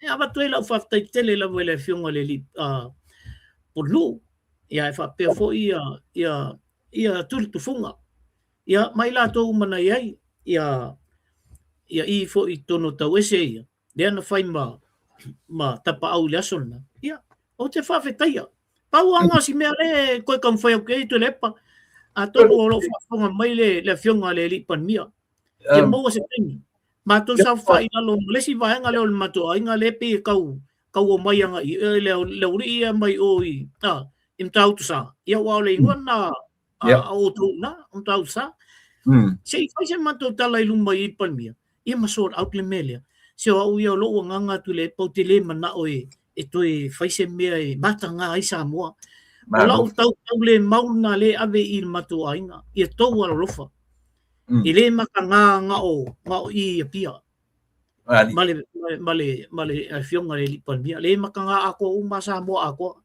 e avatu ai lau faafetai tele lava i le Afioga i le Alii Pulenuu, ia e faapea foi ia, ia, ia Tulitufuga. Ia, ma i latou uma na i ai, ia, ia i foi i totonu o tauese ia, lea na fai ma tapaau i le aso lena, ia, ou te faafetaia. Pau lava na o si mea lea e toe taumafai atu i ai Tuilaepa, atonu o lo o faafofoga mai le Afioga i le Alii Palemia, ia maua se taimi, matou saofai i lalo ma le isi vaega lea o le matou aiga lea e pei e tau tau omai agai i le aualii ia mai o i Matautusa, ia aua o le igoa lena a outou i ina, o Matautusa. Se i fai se matou tala i luma i le Palemia, ia ma sort out le mea lea. Se o au ia o lou agaga Tuilaepa ou te le manao e toe fai se mea e mataga ai Samoa. O lau tautaulemau lena lea e ave i le matou aiga, ia tou alolofa. E le mataga na o i i Apia. Ma le, ma le, ma le Afioga i le Alii Palemia. Le mataga atoa uma Samoa atoa.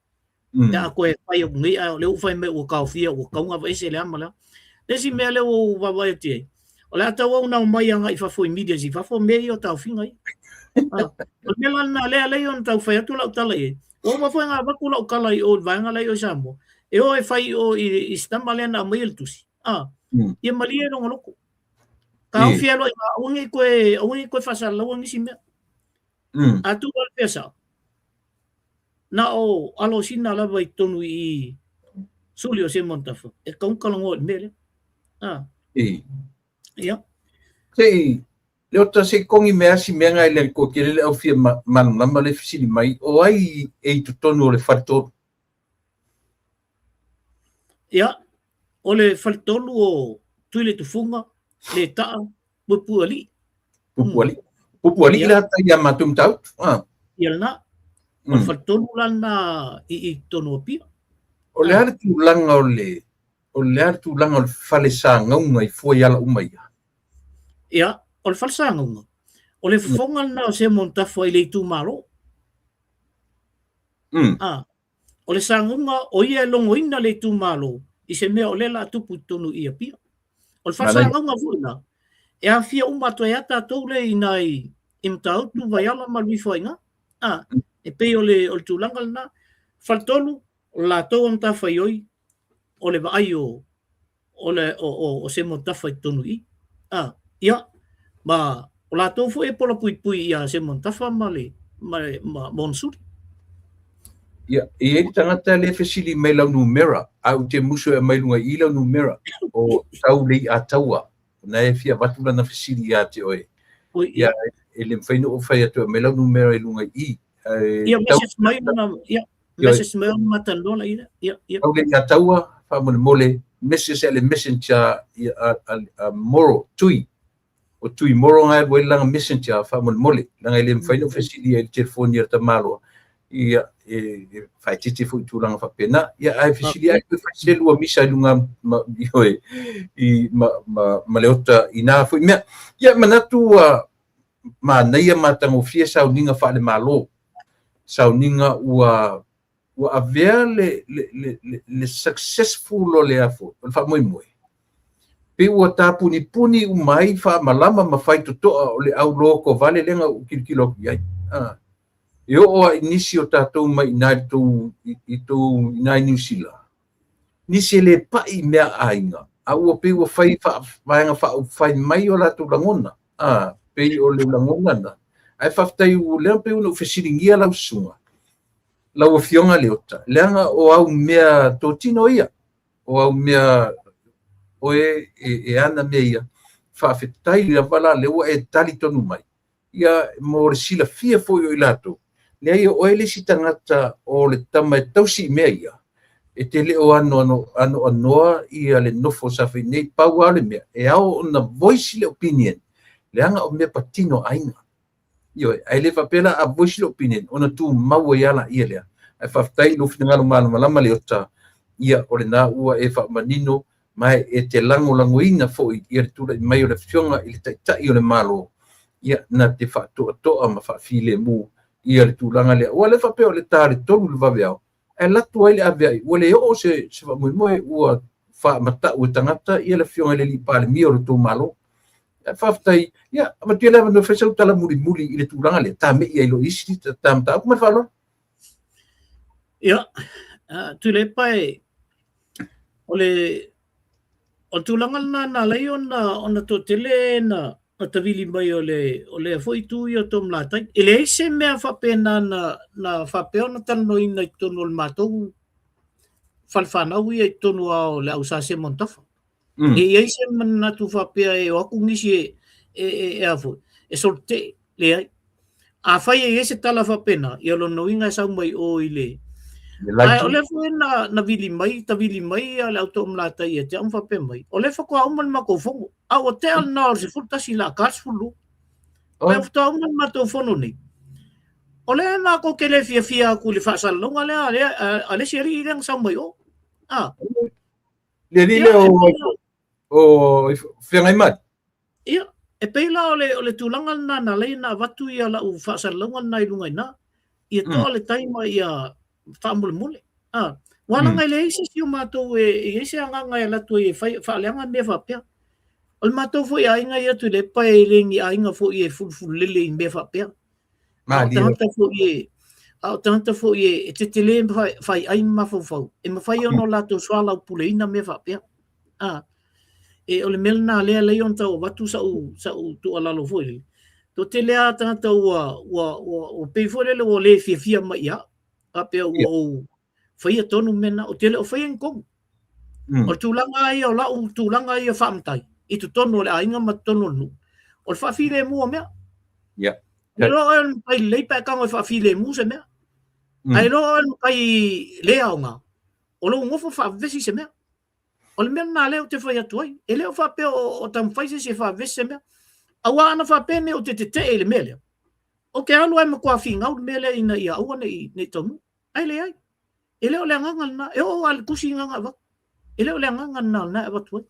Pe a toe fai atu nei, ae o lea ua fai mai ua taofia, ua tatau ona aveese le a ma le a. Le isi mea lea ua ou vaavaai atu i ai, o le a tauau ona omai agai i fafo i media i fafo mea ia o taofiga ia. O le mea la lena lea lea ona tau fai atu lau tala i ai. Ua uma foi ona avatu lau tala i o i le vaega la i o i Samoa, e o e fai i o i si tama lea na aumaia le tusi. Ia malie lona loto. Taofi ai loa i ina, aua ne i toe, aua ne i toe faasalalaua nisi mea. A tuu le pea sao, na o Alosina lava i totonu i i suli o Seumanutafa e tatau ona talanoa i le mea lea. Ia. Sei, Leota, se i kogi mai lava si mea na e le toatele le au fia malamalama le fesili mai, o ai e i totonu o le faletolu? Ia, o le faletolu o Tuiletufuga, Letaa, Puepuealii. Pupualii. Pupualii la tai ia matou Matautu. Ia lena. O le faletolu la lena i totonu o Apia. O le a le tulaga o le o le a le tulaga o le fale sagauga i Fuaiala uma ia? Ia, o le fale sagauga, o le fofoga lena o Seumanutafa i le itumalo. O le sagauga o ia e logoina le itumalo i se mea o lea o le a tupu i totonu i Apia. O le fale-sagauga foi la, e aafia uma atu ai lava tatou lea i ina i Matautu, Vaiala ma Luifo ai i ina. E pei o le tulaga lena. Faletolu, o le latou matafaioi o le vaai o o le o Seumanutafa i totonu i i. Ia, ma o latou foi e pola puipui ia Seumanutafa ma le ma ma ona suli. Ia, e i ai le tagata lea e fesili mai lau numera, ae ou te musu e aumai luga i i lau numera, o Tauleiataua, na e fia avatu lana fesili ia te oe. Ia, e le mafai ona ou fai atu e aumai lau numera i luga i i. Ia, message mai ona, ia, message mai ona matalanoa la ia. Ia, ia. Tauleiataua, faamolemole, message a le messenger a Moro, Tui. O Tui Moro na e alu ai lana messenger faamolemole, leaga e le mafai ona ou fesili ai i le telefoni a le tamaloa. Ia, e faaeteete foi i tulaga faapena. Ia, ae fesili ai pe fai se lua misa i luga ma, ioe, i, ma, ma, ma Leota i na foi mea. Ia, manatu ua manaia matagofie sauniga faale-Malo, sauniga ua ua avea le successful o le afo, o le faamoemoe, pei ua tapunipuni uma ai faamalama ma faitotoa o le au lotovale lea na ou tilotilo atu i ai. E oo lava i nisi o tatou mai i ina i tou, i tou ina i Niu Sila, nisi e le pai i mea a aiga, a ua pei ua fai vaega faaupufai mai o latou lagona, pei o le lagona lena. Ae faafetai o lea pei ona ou fesiligia lau susuga, lau Afioga Leota, leaga o au mea totino ia, o au mea oe e ana mea ia, faafetai lava la lea ua e tali tonu mai, ia mo le silafia foi o i latou, leai o oe le isi tagata o le tama e tausi i mea ia, e te le o anoanoa ia le nofo sa fai nei, pau lava o le mea, e ao ona voice le opinion, leaga o mea patino a aiga. Ioe, ae le faapea la a voice le opinion, ona tumau ai lava laia lea. Ae faafetai i lou finagalo malamalama Leota, ia o lena ua e faamanino ma e te lagolagoina foi ia le tulai mai o le Afioga i le Taitai o le Malo, ia na te faatoatoa ma faafilemu ia le tulaga lea. Ua le faapea o le ta le 3 i le vaveao, ae alu atu ai le aveai, ua le oo se faamoemoe, ua faamatau e tagata ia le Afioga i le Alii Palemia o le tou Malo. Ae faafetai, ia, avatu ia le avanoa e fai sau tala mulimuli i le tulaga lea, tamei ai loa i isi ta mataupu. Ma le faaaloalo. Ia, Tuilaepa e, o le o le tulaga lena na ala ai ona toatele na tavili mai o le o lea foi itu ia o Toomalatai. E leai se mea faapena na faapea ona talanoaina i totonu o le matou falefanau ia i totonu o le au Sa Semo Tafa. E i ai se manatu faapea e o atu nisi e a foi, e solotetee, leai. Afai e i ai se tala faapena, ia lona uiga e sau mai o i le... Ae o lea foi na vili mai, tavili mai le au Toomalatai ia te au ma faapea mai, o lea faatoa uma le matou fono. A ua tea lena o le 11 la ta le 12. Ae faatoa uma le matou fono nei. O lea matou te le fiafia atu i le faasalalauga lea a le isi alii lea na sau mai o. Le alii lea o Feagaimai. Ia, e pei la o le tulaga lena na ala ai ona avatu ia lau faasalalauga lena i luga i ina. Ia toa le tai ma ia faamolemole. Ua leaga e leai se isi o matou e i ai se agaga e alu atu ai e fai, faaleaga mea faapea. O le matou foi aiga ia Tuilaepa e le ni aiga foi e fulufululele i mea faapea. A o tagata foi e, a o tagata foi e tetele ma faiai ma mafaufau, e mafai ona o latou soalaupuleina mea faapea. E o le mea lena lea lea ona tau avatu sa'u tuualalo foi lele. Toatele lava tagata ua pei foi lele ua le fiafia mai ia au, faapea ua ou faia tonu mea na, ou te le o faia ni tonu. O le tulaga ia o lau tulaga ia faamatai i totonu o le aiga ma totonu o le nuu, o le faafilemu o mea. E iloa oe o le matai lelei pe a e tago e faafilemu se mea. Ae iloa oe o le matai le aoga, o lou nofo faavevesi se mea. O le mea lena lea ou te fai atu ai. E le o faapea o taumafai se isi e faavevesi se mea. Aua ana faapea nei ou te tetee i le mea lea, ou te alu lava e matua finau le mea lea ina ia aua ne i taunuu. Ae leai. E le o le agaga lena. E oo lava i le tusi lena na avatu. E le o le agaga lena o lena e avatu ai.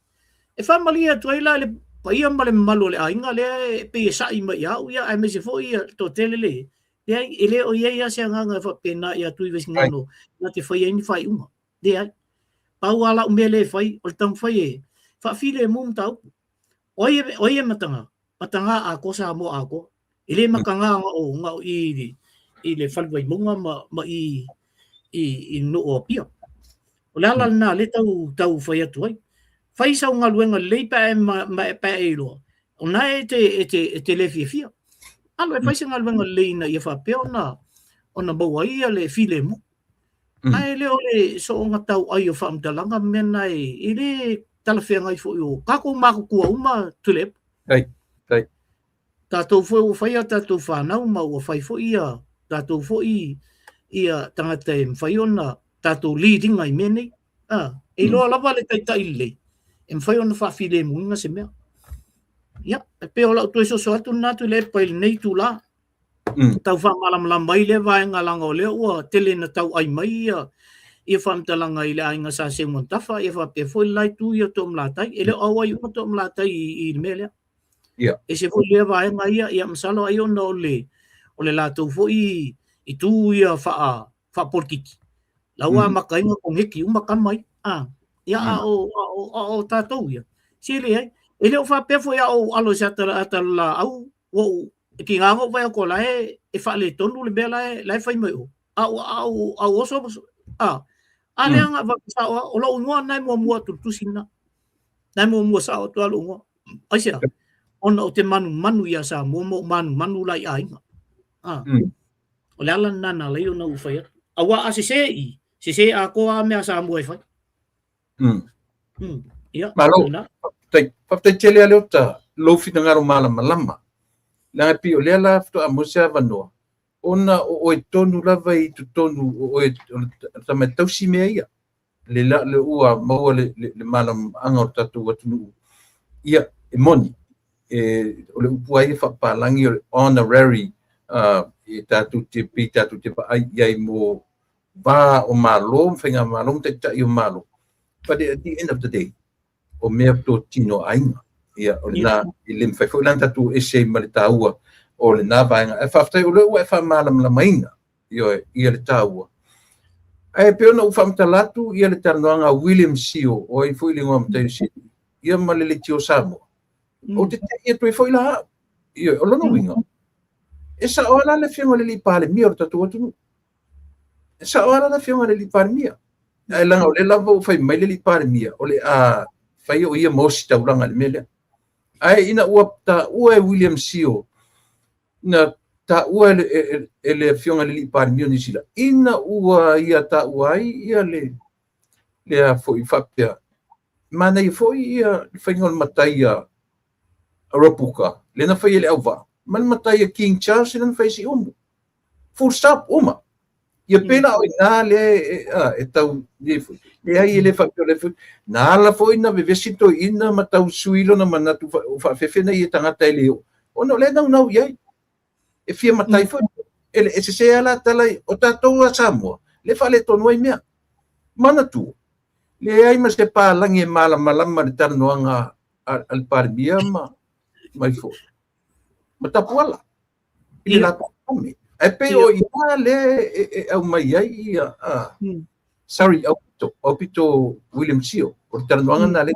E faamalie atu ai la i le paia ma le mamalu o le aiga lea e pei e sa'i mai ia au, ia aemaise foi ia le toatele le leai, e le o i ai lava se agaga e faapena ia Tuivaisigano na te faia ai ni faaiuga. Leai. Pau lava lau mea lea e fai, o le taumafai e faafilemu mataupu. O ai o ai e mataga? Mataga atoa Samoa atoa. E le mataga na o i i le Fale Vaimauga ma i i le nuu o Apia. O le ala lena lea tau fai atu ai. Fai sau galuega lelei pe a e iloa, o lena e te le fiafia. Alu e fai se galuega lelei ina ia faapea ona maua ai le filemu. Ae le o le soona tauai o faamatalaga ma mea na e le talafeagai foi o tatou matutua uma Tuilaepa. Ai, ai. Tatou foi ua fai a tatou fanau ma ua fai foi ia tatou foi ia tagata e mafai ona tatou lead ina i mea nei. E iloa lava le taitai lelei e mafai ona faafilemuina se mea. Ia, e pei o lau toe soso atu lena Tuilaepa i lenei itula. Tau faamalamalama ai lea vaega leaga o lea ua tele ina tauai mai ia faamatalaga i le aiga Sa Seumanutafa ia faapea foi le la itu ia o Toomalatai. E le o auai uma Toomalatai i le mea lea. Ese foi lea vaega ia, ia masalo ai ona o le latou foi itu ia faapolitiki. La ua amata ai ona koneti uma tama ia. Ia a o tatou ia, se leai. E le o faapea foi a ou alo i se ata laau ua ou e tiga ona ou vaai atu o la e faaletonu le mea la e fai mai o. A ou oso a lea na avatu sao lava, o lou igoa lena e muamua atu i le tusi lena. Na e muamua sao atu lava lou igoa. Aisea? Ona ou te manumanu ia Samoa ma ou manumanu la i aiga. O le ala lena na ala ai ona ou fai atu. Aua a sese i, sese atoa lava mea a Samoa e fai. Ia, Malo. lena. Faafetai, faafetai tele a Leota lou finagalo malamalama. Leaga e pei o lea la faatoa maua se avanoa, ona o oe tonu lava i totonu o oe o le tama e tausi mea ia. Le la le ua maua le malamalamaaga o le tatou atunuu. Ia, e moni. E, o le upu ai e faapalagi o le honorary e tatou te pei tatou te vaai i ai mo va o malo, ma faigamalo ma taitai o malo. But at the end of the day, o mea totino aiga. Ia, o lena, e le mafai foi la ona tatou ese ai ma le taua o lena vaega. Ae faafetai o lea ua e faamalamalamaina ioe, ia le taua. Ae pei ona ou faamatala atu ia le talanoaga a William Sio, o ai foi le igoa matai o Sio, ia ma le Leitio Samoa. Ou te tei atu ai foi la au. Ioe, o lona uiga, e sao lava la le afioga i le alii Palemia o le tatou atunuu. E sao lava la le afioga i le alii Palemia. Ae leaga o lea lava ua fai mai le alii Palemia, o le a fai o ia ma ositaulaga i le mea lea. Ae ina ua taua e William Sio, na taua e le afioga i le alii Palemia o Niu Sila, ina ua ia taua ai ia le a foi faapea, manaia foi ia le faiga o le matai a Rapuka, lea na fai e le auvaa, ma le matai a King Charles lea na fai e Siumu. Full stop, uma. Ia pei la o i ina lea e tau leai e le faapea o le foi. Na ala foi na vevesi toeaina ma tau sui lona manatu o faafefe na ia tagata e le oo. Ona o lea e naunau i ai. E fia matai foi. E sese lava la tala o tatou a Samoa, le faaletonu ai mea. Manatua, leai ma se palagi e malamalama le talanoaga a le Palemia ma ifo. Ma Tapuala. I le latou ame. Ae pei o i ina lea e aumai ai ia, sorry, Aupito William Sio, o le talanoaga na lea.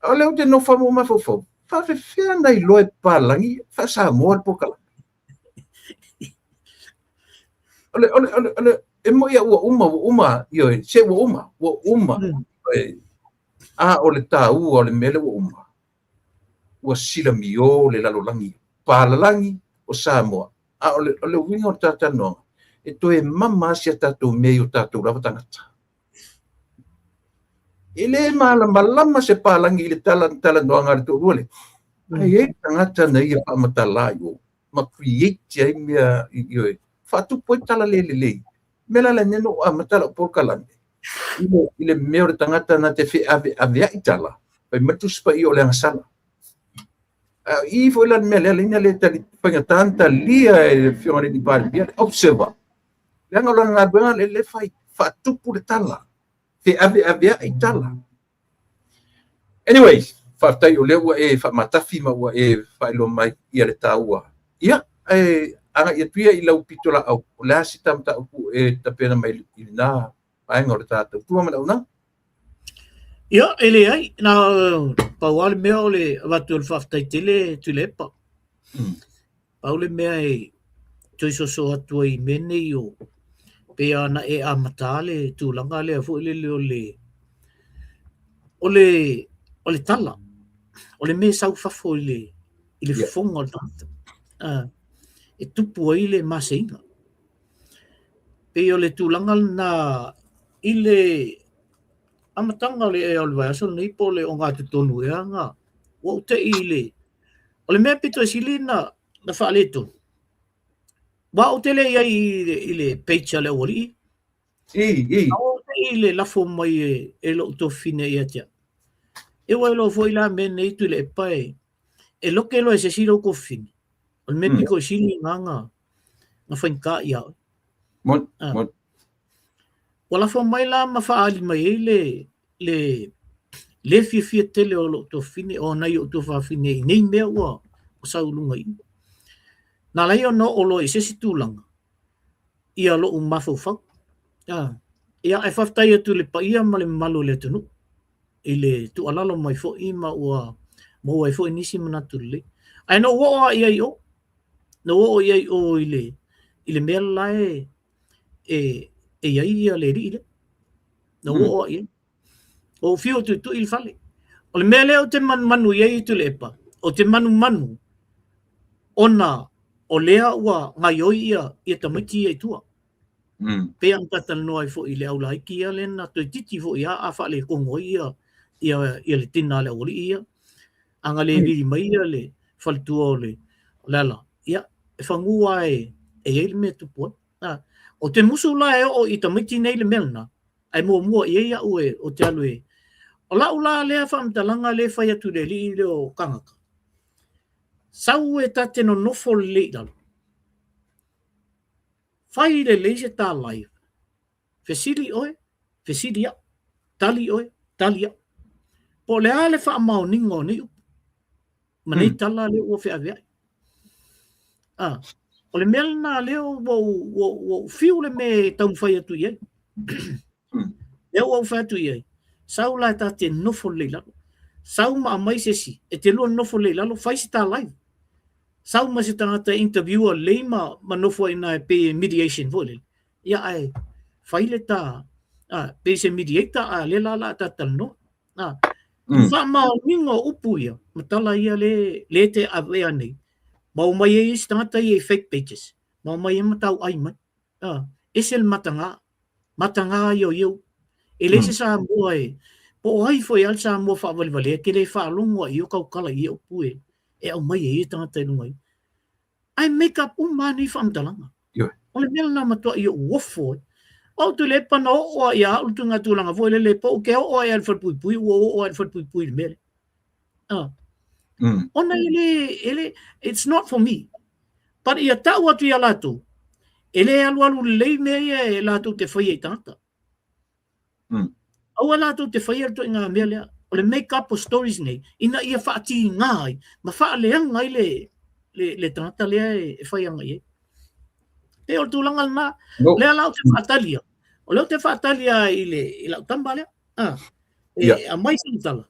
O lea ou te nofo ma mafaufau, faafefea na iloa e palagi faa-Samoa le polokalame. O le, e moi ua uma, ua uma, ioe, se ua uma, ua uma. Ioe, a o le taua o le mea lea ua uma. Ua silamio le lalolagi, palalagi o Samoa. A o le uiga o le talanoaga, e toe mama lava si a tatou mea i o tatou lava tagata. E le malamalama se palagi i le talanoaga a le toalua lea. Ae i ai tagata na ia faamatala i o, ma create ai mea, ioe, faatupu ai tala le lelei. Mea la lenei na ou amata lau polokalame, i le mea o le tagata na te feaveaveai tala, fai mai le Tusi Paia o le agasala. I foi la le mea lea, leina le tali, faigata ona talia e le afioga i le Palemia, le observer. Leaga o lana galuega le fai, faatupu le tala, feaveaveai tala. Anyways, faafetai o lea ua e faamatafi ma ua e faailoa mai ia le taua. Ia, e agai atu ia i lau pitolaau, o le a se mataupu e tapena mai i lena vaega o le tatou tua ma le auaunaga? Ia, e leai, na pau lava le mea o le avatu o le faafetai tele Tuilaepa. Pau le mea e toe soso atu ai i mea nei o pei ona e amata le tulaga lea foi lele o le tala, o le mea e sau i fafo i le fofoga o le tagata. E tupu ai le maseiga. Pei o le tulaga lena i le amataga o le vaiaso lenei po o le ogatotonu ea na ua ou tei i le o le mea pito e sili na faaletonu. Aua ou te le i ai i le page a le aualii. I. A ou tei i le lafo mai e lou tofine ia te au. E ua iloa foi la mea nei Tuilaepa e loke loa e se isi lou tofine. O le mea pito i sili lena na faigata ia oe. Moni, moni. Ua lafo mai la ma faaali mai ai le le le fiafia tele o lou tuafafine, o nai ou tuafafine i nei mea ua sau i luga i i. Na ala ai ona oo loa i se isi tulaga ia lou mafaufau. Ia, ae faafetai atu i le paia ma le mamalu o le atunuu i le tuualalo mai foi ma ua maua ai foi nisi manatu lelei. Ae na ou oo lava i ai i o, na ou oo i ai i o i le mea la e e i ai ia le alii lea. Na ou oo lava i ai. Ou fiu e tuitui le fale. O le mea lea ou te manumanu i ai Tuilaepa, ou te manumanu ona o lea ua gaioi ia tamaiti ia i tua. Pei ona ta talanoa ai foi i le aulaiti ia lea na toeitiiti foi lava a faaletonu ai ia le tina a le aualii ia. A na le vili mai ia le faletua o le ala, ia, e fanu lava e i ai le mea e tupu ai. Ou te musu la e oo i tamaiti nei le mea lena, ae muamua i ai au e ou te alu e. O lau la lea faamatalaga lea e fai atu i le alii lea o Kanaka, sau e ta te nonofo lelei i lalo, fai lelei se ta live, fesili oe, fesili au, tali oe, tali au. Po o le a le faamaoniga o nei upu ma nei tala lea ua feaveai. O le mea lena lea ua ou fiu le mea e taumafai atu i ai. Lea ua ou fai atu i ai, sau la e ta te nofo lelei i lalo. Sau ma aumai se isi, e te lua nofo lelei i lalo, fai se ta live. Sau ma se tagata e interview lelei ma nofo ai i ina e pei e mediation foi lele. Ia ae fai le ta, pei se mediator a lea la o le a ta talanoa. Faamaoniga o upu ia, ma tala ia le e te avea nei, ma omai ai isi tagata ia i fake pages, ma omai ai ma tauai mai. Ese le mataga, mataga ia o ia upu. E leai se Samoa e, po o ai foi lava le Samoa faavalevalea, e te le faalogo lava i ia tautala i ia upu e aumai ai e tagata i luga i. Ae make up uma lava nei faamatalaga. O le mea lena matuai ou ofo ai. O au Tuilaepa na oo lava ia au le ituaiga tulaga foi lele, po ou te oo lava i le falepuipui, ua ou oo lava i le falepuipui i le mea lea. Ona e le, e le, it's not for me. But ia tau atu ia latou, e le alualu lelei mea ia e latou te faia i tagata. Aua latou te faia le ituaiga mea lea. O le make up o stories nei, ina ia faatiga ai ma faaleaga ai le tagata lea e fai agai i ai. Pei o le tulaga lena. No. Lea la ou te faatalia. O lea ou te faatalia i le i lau tama lea. E aumai se tala.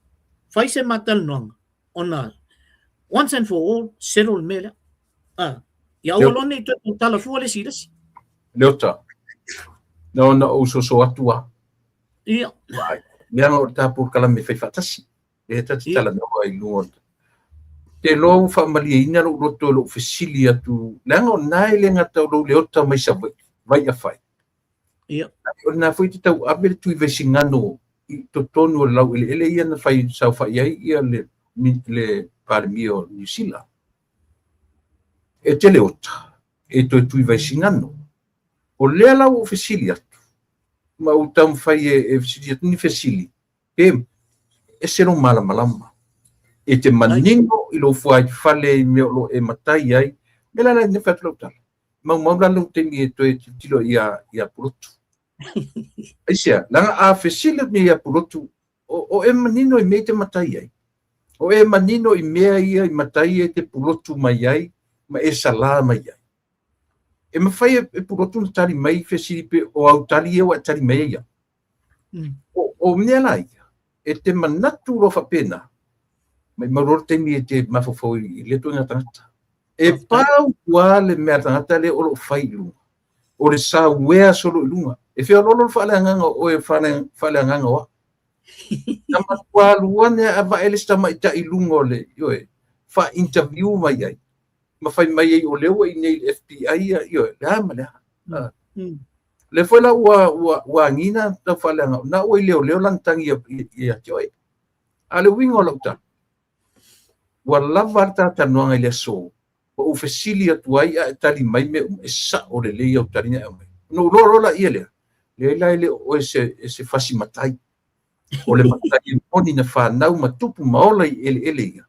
Fai se ma talanoaga. Ona once and for all, settle le mea lea. Ia aua loa ne i toe tala fua le isi i le isi. Leota, na ona ou soso atu a. Ia. Leaga o le ta polokalame fai faatasi. Lea ta te talanoa i luga o Te loa ua faamalieina lou loto i lou fesili atu, leaga o lena e le gata o lou Leota mai Savaii, Vaiafai. Ia. O lena foi e te tauave le Tuivaisigano i totonu o le laueleele ia na fai saofai ai ia le Palemia o Niu Sila. E te Leota, e toe Tuivaisigano. O lea la ua ou fesili atu, ma ou taumafai e fesili atu ni fesili, pe ese lou malamalama. E te manino i lou fuaifale i mea o lo o e matai ai, me la la ne fai atu lau tala. Maumau la lou taimi e toe tilotilo ia Pulotu. Aisea, leaga a fesili atu nei ia Pulotu, o e manino i mea i te matai ai. O e manino i mea ia i matai e te pulotu mai ai ma e salā mai ai. E mafai e Pulotu ona tali mai i fesili pe o au tali ia ua e tali mai ai au. O mea la ia, e te manatu loa faapena, maumau loa le taimi e te mafaufau i lea ituaiga tagata. E pau lava le mea a le tagata lea o lo o fai i luga, o le sauea solo i luga. E feoloolo le faaleagaga o oe, faaleagaga o au. Na matua alu ane a vae le isi tamaitai i luga o le, ioe, faa-interview mai ai, ma fai mai ai o lea ua i inei i le FBI, ioe, le a ma le a. Lea foi la ua agina tau faaleaga, na ua i leoleo lana tagi ia te oe. A o le uiga o lau tala, ua lava le ta talanoaga i le aso, ua ou fesili atu ai a e tali mai mea uma, e sao lelei au tali na e aumai. Ona ou iloa loa laia lea, leai la e le o oe e se fasi matai. O le matai e moni na fanau ma tupu ma ola i eleele ia,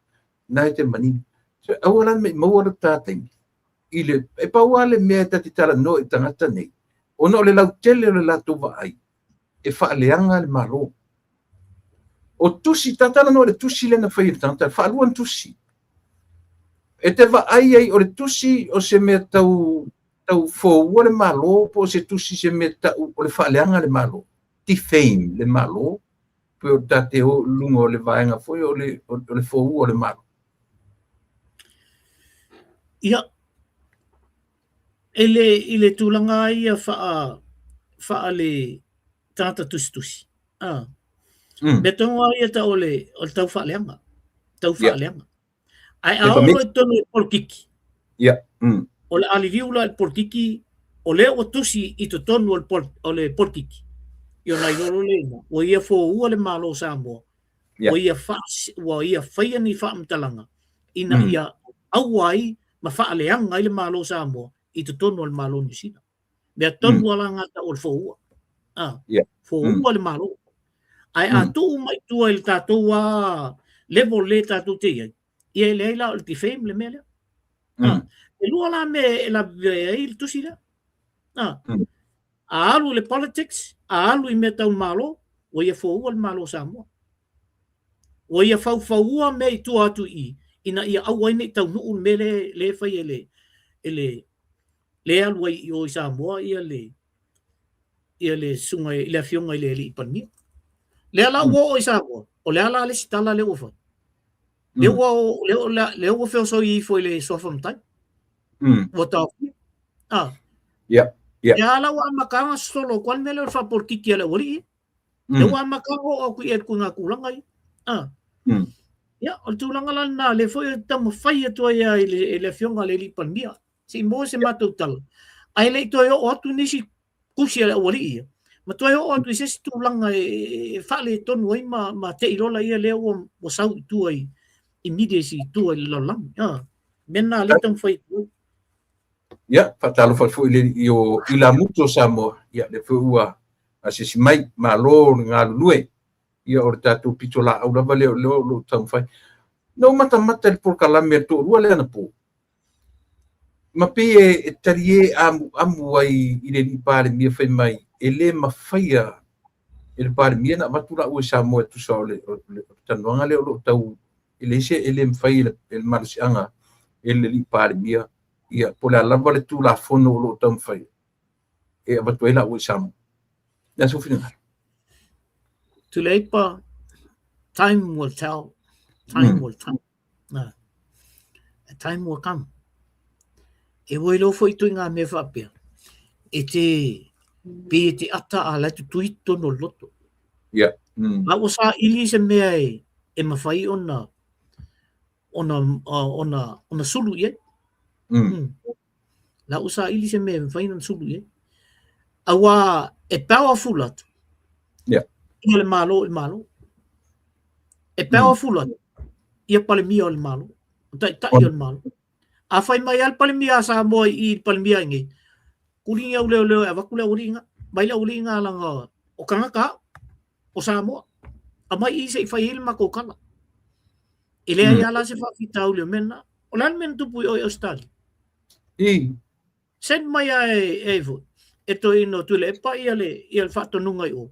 na e te manino. So, aua la ne i maua le ta taimi. i le, e pau lava le mea e ta te talanoa i tagata nei, ona o le lautele o le latou vaai, e faaleaga le Malo. O tusi, ta talanoa i le tusi lea na fai e le tagata, faalua ona tusi. E te vaai ai o le tusi o se mea tau, tau foua le Malo po o se tusi se mea tau o le faaleaga le Malo. Defame le Malo, pe o ta te o i luga o le vaega foi o le, o le foua o le Malo. Ia, i le tulaga ia faa, faa le tagata tusitusi. Ah. Mea tonu lava ia tau o le, o le tau faaleaga. Tau faaleaga. Ae a oo loa i totonu o le polokiki, o le a liliu la i le polokiki, o lea ua tusi i totonu o le, o le polokiki, ia ona iloa loa lea i ina, ua ia foua le Malo o Samoa, ua ia, faa, ua ia faia ni faamatalaga ina ia aua ai ma faaleaga ai le Malo o Samoa i totonu o le Malo o Niu Sila. Mea tonu lava la na tau o le foua. Ah, foua le Malo. Ae a tuu mai tua i le tatou a level le tatou te i ai, ia e leai la o le defame le mea lea. Ah, e lua la mea e lavevea ai le tusi lea. Ah, a alu i le politics, a alu i mea tau Malo, ua ia foua le Malo o Samoa. Ua ia faufaua mea i tua atu i i, ina ia aua ai ne i taunuu le mea lea, lea e fai e le, e le, lea e alu ai i o i Samoa ia le, ia le susuga i le afioga i le alii Palemia. Lea la ua oo i Samoa, o le a la le isi tala lea ua fai? Lea ua, lea, lea ua feosoi ifo i le suafa matai. Ua taofia. Ah. Yeah. Lea la ua amata ona sosolo atu ai le mea lea o le faapolokiki a le aualii. Lea ua amata ona oo atu i ai i tulaga ia. Ah. Ia, o le tulaga la lena, lea foi e taumafai atu ai i le, i le afioga i le alii Palemia. Se i maua se matou tala. Ae le i toe oo atu nisi tusi a le aualii ia, ma toe oo atu i se isi tulaga e faaletonu ai ma, ma te i lola ia lea ua, ua sau i tua i, i media i tua i le lalolagi. Ah, mea na lea taumafai atu ai. Ia, faatalofa foi i le i o ilamutu o Samoa, ia, lea foi ua asiasi mai, malo le galulue. Ia, o le tatou pitolaau lava lea o lea o lo o taumafai. Na ou matamata i le polokalame a le toalua lea anapo, ma pei e talie amuamu ai i le alii Palemia fai mai e le mafaia e le Palemia na avatu laua i Samoa e tusa o le, o le talanoaga lea o lo o tau e leai se e le mafai e le, e le malosiaga e le alii Palemia ia po o le a lava le Tulafono o lo o taumafai e avatu ai laua i Samoa. Le a sou finagalo? Tuilaepa, time will tell, time will tell. A time will come. E ua iloa foi tui ngā mea faapea, e te, pei e te ata a la e tutui totonu o le loto. Yeah. A ua saili se mea e, e mawhai ona, ona, ona, ona sulu i ai. La ua saili se mea e mafai ona sulu i ai. Auā e powerful atu. Ia le Malo i le Malo. E powerful atu ia Palemia o le Malo, o Taitai o le Malo. A fai mai lava le Palemia a Samoa i i le Palemia i nei, kuli ni au leoleo e avatu le aualiiga, mai le aualiiga leaga o tagata au, o Samoa. Aumai i i se i fai ai le matou tala. E leai lava la se faafitauli o mea na. O le a le mea na tupu i o i Ausetalia? I. Send mai a e e foi. E toe ino Tuilaepa ia le, ia le faatonuga i o.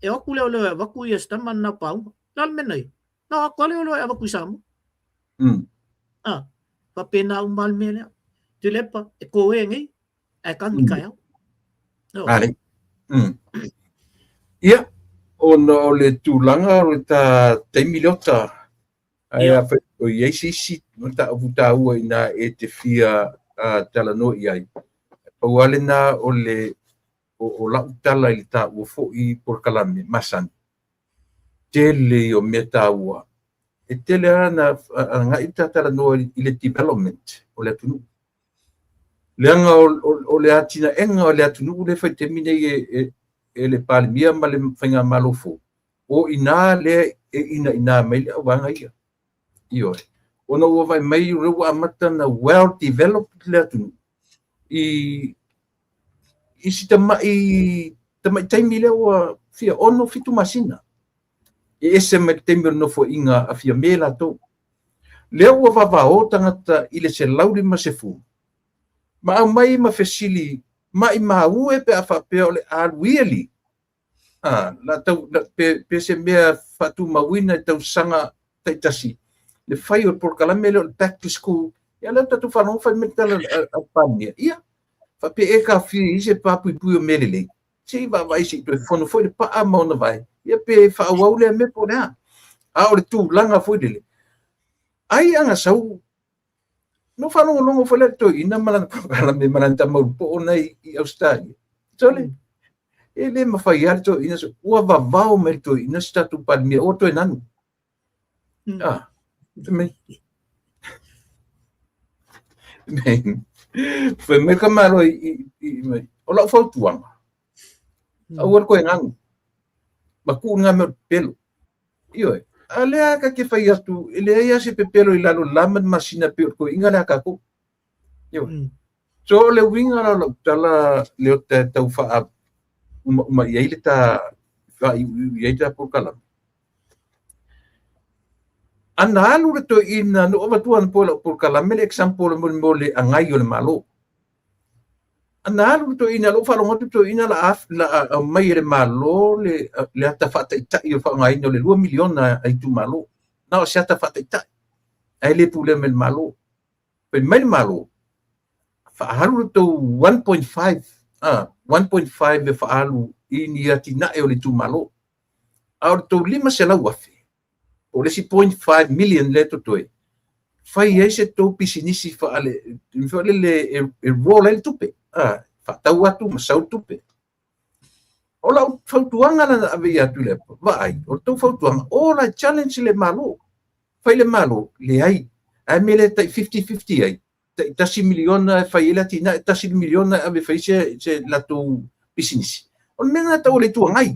E o atu leoleo e avatu ia si tama lena pauga. Le a le mea na ia? Na o atu lava leoleo e avatu i Samoa. Ah, faapena uma lava le mea lea. Tuilaepa, e ko e nei, ae tagi taeao. Ale. Ia, ona o le tulaga o le ta taimi Leota, ae a fai o i ai se isi mataupu taua inā e te fia talanoa i ai, pau lava lena o le o lau tala i le taua foi polokalame masani, tele ia o mea taua, e tele lava na agai le ta talanoa i le development o le atunuu. Leaga o le atinaega o le atunuu lea e fai i le taimi nei e le Palemia ma le Faigamalo fou, o i ina lea e inaina mai le auvaega ia. Ioe. Ona ua vaai mai o lea ua amata ona well developed le atunuu i i si tamai tamai taimi lea ua fia 6 7 masina. E ese mai le taimi o le nofoaiga a Fiame latou. Lea ua vavao tagata i le 150. Ma aumai ma fesili, maimau e pe a faapea o le alu yearly. A, la tau, la, pe se mea faatumauina i tausaga taitasi, le fai o le polokalame lea o le back to school. Ia lea tatou faalogo fai mai le tala a le Palemia. Ia, faapea e taofia i se papuipui o mea lelei. Se i vaavaai se i toe fono foi le paa ma ona vae. Ia pe faaauau lea mea po o le a. A o le tulaga foi lele, ai ana sau no faalogologo foi le toeaina ma lana polokalame ma lana tama ulupoo na i Australia. Sole, e le mafai lava le toeaina, ua vavao mai le toeaina se tatou Palemia, ua toe nanu. Ah, mai. Fai mai ka malo i mai. O lau fautuaga, aua le koe ganu. Ma tuu ngā mea o le pepelo. Ioe, a lea ka te fai atu, e leai lava se pepelo i lalo o le la ma le masina pei o le toeaina lea a tatou. Ioe. So o le uiga la o lau tala lea o te tau faa umauma i ai le ta faaiuiu i ai le ta polokalame. Ana alu le toeaina, na ou avatua anapo i lau polokalame le example mo le mea o le agai o le Malo. Ana alu le toeaina, lou faalogo atu le toeaina la aumai e le Malo le ata faataitai o le faaaogaina o le 2 miliona a itumalo. Na o se ata faataitai, ae le pulea mai e le Malo. Fai mai le Malo, faaalu le tou 1.5, 1.5 e faaalu i ni atinae o le itumalo. A o le tou 500,000, po o le isi 0.5 million lea e totoe, fai ai se tou pisinisi faale, foi lele e roll ai le tupe, faatau atu ma sau le tupe. O lau fautuaga la na ave ia Tuilaepa, vaai, o le tou fautuaga, o la e challenge le Malo. Fai le Malo, leai, ae mea lea tai 50-50 ai, tai 1 miliona e fai ai le atinae, 1 miliona e ave e fai se latou pisinisi. O le mea lena e tau o le Itu Agai.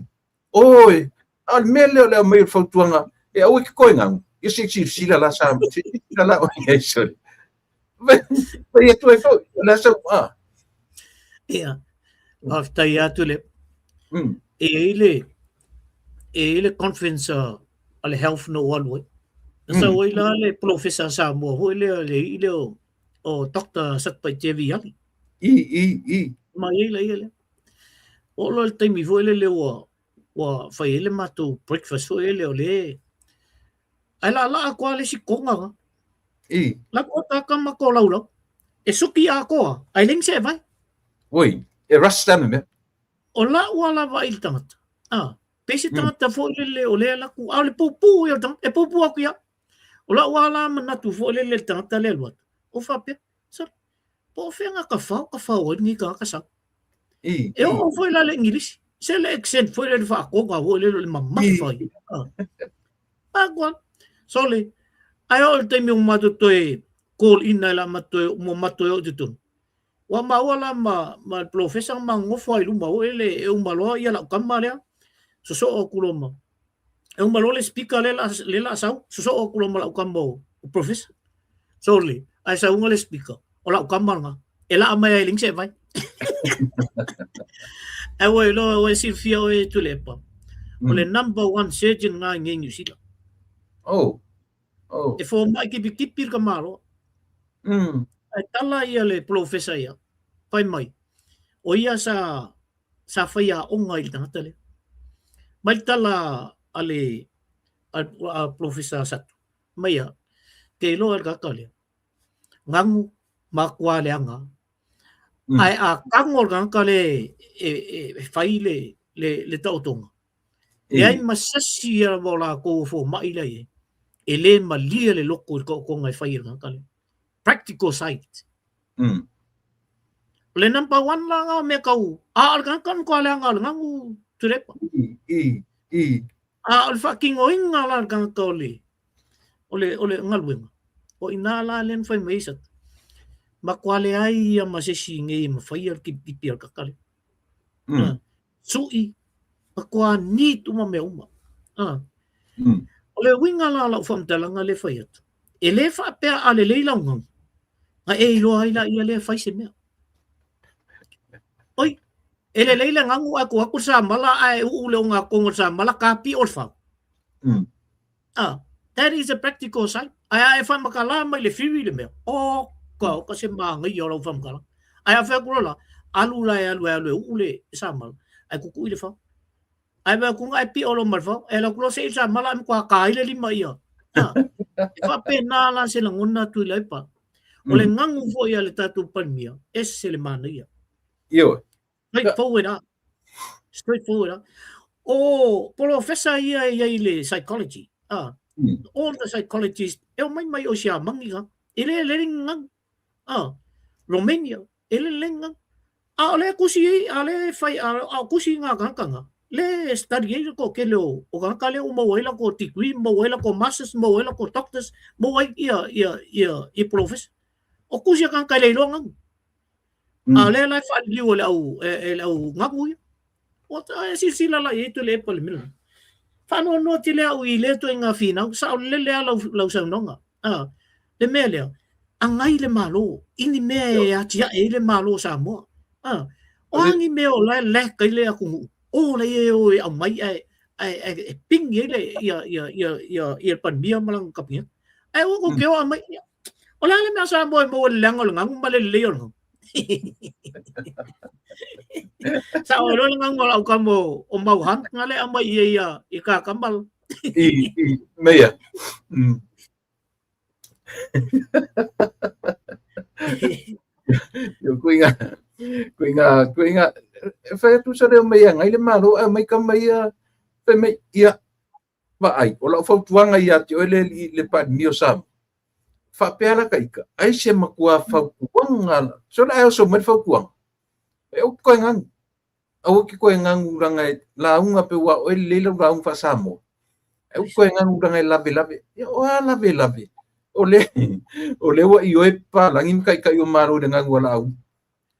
Oi, a o le mea lea o le aumai o le fautuaga, e aua e te koe ganu, ia se i silasila la sa, se i silasila la oe i ai, sorry. Fai atu ai foi, o le a sau, a. Ia, faafetai atu le, e i ai le, e i ai le conference a le health na ou alu ai. Na sau ai la le polofesa Samoa foi lea, le alii lea o Dr. Satupaitea Viali. I, i, i. Mai ai la ia lea. Oo loa i le taimi foi lele ua fai ai le matou breakfast foi lele o le ae laalaa atu lava le isi koga la. I. La ko ta kama ko laulau. E suki atoa, ae leai ni se evae. Oi, e rasta le mea. O lau lava vaai i le tagata. Ah, pei se tagata foi lele o lea laku, a o le puupuu ia o le tagata, e puupuu atu ia. O lau lava la manatu foi lele i le tagata lea e alu atu, o faapea, sole, po o fea gata fao ka fao ai lenei tagata sau. E oo foi la le Igilisi, se le accent foi lele faatoga foi lele o le mamafa ia. Ah. Sole, ae oo i le taimi ua matou toe call in ai la matou toe, ua matou toe oo i totonu. Ua maua la ma, ma le polofesa ma nofo ai i luma foi lele e uma loa ia lau tama lea, sosoo atu loa ma, e uma loa le speaker lea la, lea la sau, sosoo atu loa ma lau tama o, o professor. Sole, ae sauga le speaker, o lau tama lena, e laa mai ai e leai ni se vai. Ae ua iloa, ua e silafia oe Tuilaepa, o le number one surgeon lena i nei Niu Sila. Oh. Oh. E fomai tipitipi le tamaloa. Ae tala ia le polofesa ia, fai mai, o ia sa, sa fai aoga i le tagata lea. Mai le tala a le a, a polofesa Satu, mai ia, te iloa le tagata lea, ganu matua leaga. Ae a tago le tagata lea e fai le, le, le taotoga, Leai ma se isi lava o latou o fomai la e i ai, e le malie le loto i le taotoga e fai e le tagata lea. Practical side. O le number one la nga o mea tau, a o le tagata na matua leaga o le ganu Tuilaepa. I, i. A o le faatinoina la le tagata o le, o le, o le galuega, o i ina la lea na fai mai ai Satu, matua leai ia ma se isi i nei e mafaia le tipitipi a le tagata lea. Sui, matua neat uma mea uma. O le uiga la o lau faamatalaga lea e fai atu, e le faapea a lelei lau ganu, na e iloa ai laia lea e fai se mea. Oi, e lelei le ganu ae tuu atu le samala ae uu le ogatotonu o le samala ta pio le fau. Ah, that is a practical side. Ae a e faamatala mai le theory le mea, oka, oka se manaia o lau faamatalaga. Ae a fai atu loa la, alu la e alu e alu e uu le samala, ae tutu'i le fao. Ae vaai atu ae pio loa ma le fao, e alu atu loa se'i le samala ae matua ta ai le lima ia. Ha. E faapena la se lagona Tuilaepa. O le gagu foi a le tatou Palemia, ese le manaia. Ioe. Straight forward a. Straight forward a. O polofesa ia e iai le psychology. Ah. All the psychologists e omai mai o Siamani ka. E le le gagu. Ah. Romania e le le gagu. A o le kusi ai, a le fai a, a kusi ngā kākanga. Le study ai le toatele o, o kākanga le o maua ai la ko degree, maua ai la ko masters, maua ai la ko doctors, maua ai ia, ia, ia, ia professor. O kusi a kākanga le iloa gagu. A o lea la e faaliliu e le au, e, e le au gagu ia. O e silasila la i ai Tuilaepa i le mea lena. Faanoanoa tele au i lea ituaiga finau, saolele lava lau, lau saunoaga. A, le mea lea, agai le Malo i ni mea e atiae ai le Malo o Samoa. A, o a ni mea o la e lack ai le atunuu, o la e o e aumai ae, ae, ae e pigi ai le, ia, ia, ia, ia, ia le Palemia ma lana Kapeneta. Ae ua tou te o aumai, ia, O le a le mea Samoa e maua i le leaga o le gagu ma le lelei o le gagu? Sa o le gagu o lau kamo o Mauhan, nga le aumai ia ia i ka kamal. I, i, meia. Yo, kui nga, kui nga, kui nga, e whai atu sa reo mei ngai le malo, e mai ka mai ia, whai mai, ia, Vaai, o lau fautuaga ia te oe le alii le Palemia o Samoa, faapea la ka ika, ai se matua fautuaga, sole ae oso mai le fautuaga, e ou te toe gagu, aua e te toe gagu leaga e lauga pe ua oe lelei lau lauga faa-Samoa, ae ou te toe gagu leaga e lavelave. Ia o a lavelave? O le, o lea ua ioe papalagi ma taitai o Malo i le gagu a Laauli.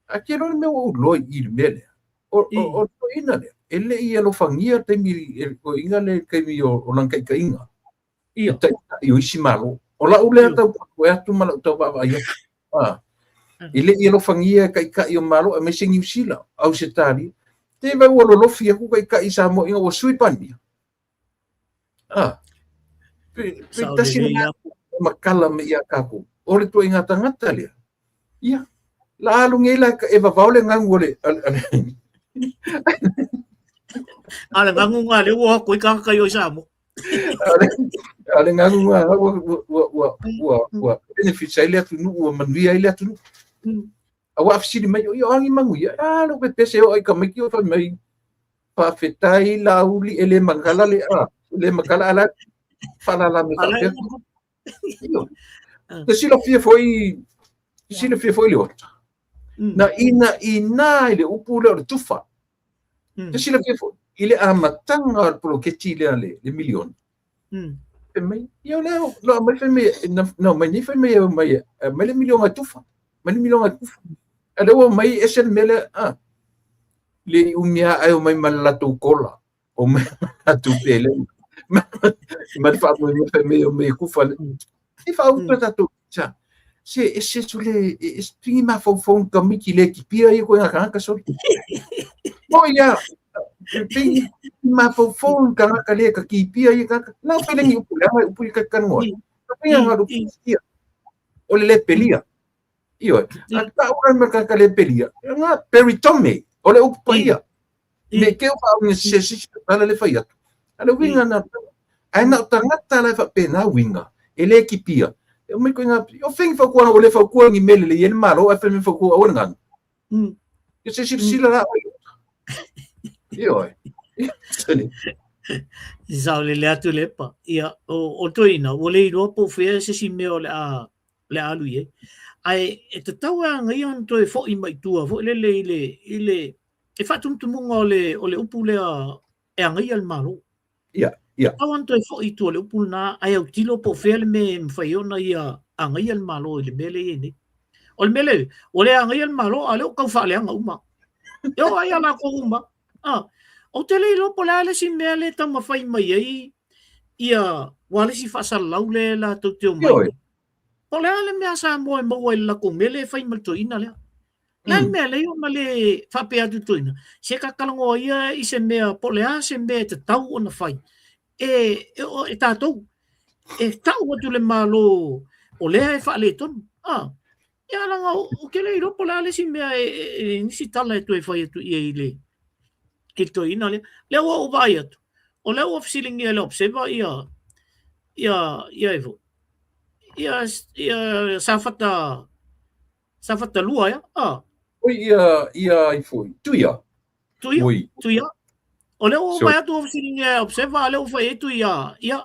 Ae te iloa le mea ua ou iloa i i le mea lea, o, o, o le toeaina lea, e le i alofagia le taimi, e le toeaina lea i le taimi o, o lana taitaiga, i taitai o isi Malo. O lau lea tau puepue atu ma lau tau vaavaai atu. A, e le i alofagia e taitai o Malo, aemaise Niu Sila, Ausetalia. Te vai ua lolofi atu taitai Samoa ina ua sui Palemia. A, pe, pe tasi lena makala me ia kākou. O le tuaiga tagata lea. Ia, la alu nei la e vavao le gagu o le... A le gagu ngā le ua hako i kākai o i Samoa. A le gagu ngā ua, ua, ua, ua, ua benefits ai le atunuu, ua manuia ai le atunuu. A ua afisili mai, o angi manuia, a lo pepese o ai ka maiki o fai mai, Faafetai Laauli e le makala le a, le makala ala faalala me faapea. Te silafia foi, te silafia foi le ota. Na ina ina i le upu lea o le tufa. Te silafia foi i le amataga o le poloketi lea le, le miliona. Fai mai, ia o lea, no mai fai mai, na mai nei fai mai, mai, mai le miliona e tufa, mai le miliona e tufa. A lea ua mai ese le mea lea, ah, le i umi lava ae omai ma le latou kola, omai ma le latou pele, ma le faamoemoe fai mai omai e kufa. E faaupu tatou sa. Se ese sole e tingi mafaufau tamaiti le kipia ia koe ngā kāngata sole. Mo ia, tingi mafaufau kāngata le ka kipia ia kāngata. Lau felengi upu le ama upu i ka kanoa. Ka pinga ngā rupu ia. O le le pelia. Ioe. A ta ura me ka le pelia. Ngā peritome. O le upu paia. Me ke o whaonga se se se tala le whai atu. A le winga na ai na tangata la whapena winga. E le kipia. E o mai koe ngā, o whengi whakua o le whakua ngi mele le yen malo, a whengi whakua o ngā. E se sila la oi. Ioe. Sa o le le atu le pa. Ia, o, o toina, ua le iloa po whea se si mea o le a, le a alu i ai. Ae, e tatau e agaia ona toe fo'i mai tua foi lele i le, i le, e faatumutumuga o le, o le upu lea e agaia le Malo. Ia, ia. Tatau ona toe fo'i i tua le upu lena, ae autilo po o fea le mea e mafai ona ia agaia le Malo i le mea lea e i ai nei. O le mea lea, ua le agaia le Malo, a o lea ua tau faaleaga uma. E oo ai ia latou uma. Ah, ou te le iloa po o le a le isi mea lea e taumafai mai ai ia ua le isi faasalalau lea latou te omai. Ioe. Po o le a le mea a Samoa e maua ai i le latou mea lea e fai ma le toeaina lea. Le a le mea lea ona le faapea atu le toeaina, se ta talanoa ia i se mea po o le a se mea e tatau ona fai e, e, e tatou. E tau atu le Malo o lea e faaletonu. Ah. Ia leaga ou te le iloa po o le a le isi mea e nisi tala e toe fai atu i ai i le i le toeaina lea. Lea ua ou vaai atu, o lea ua fesiligia e le Observer ia ia ia e foi. Ia ia Safata Safata 2 ea. Ah. Oi ia ia ai foi. Tuia. Tuia. Oi. Tuia. O lea ua vaai atu ua fesiligia e Observer, a lea ua fai ai Tuia. Ia.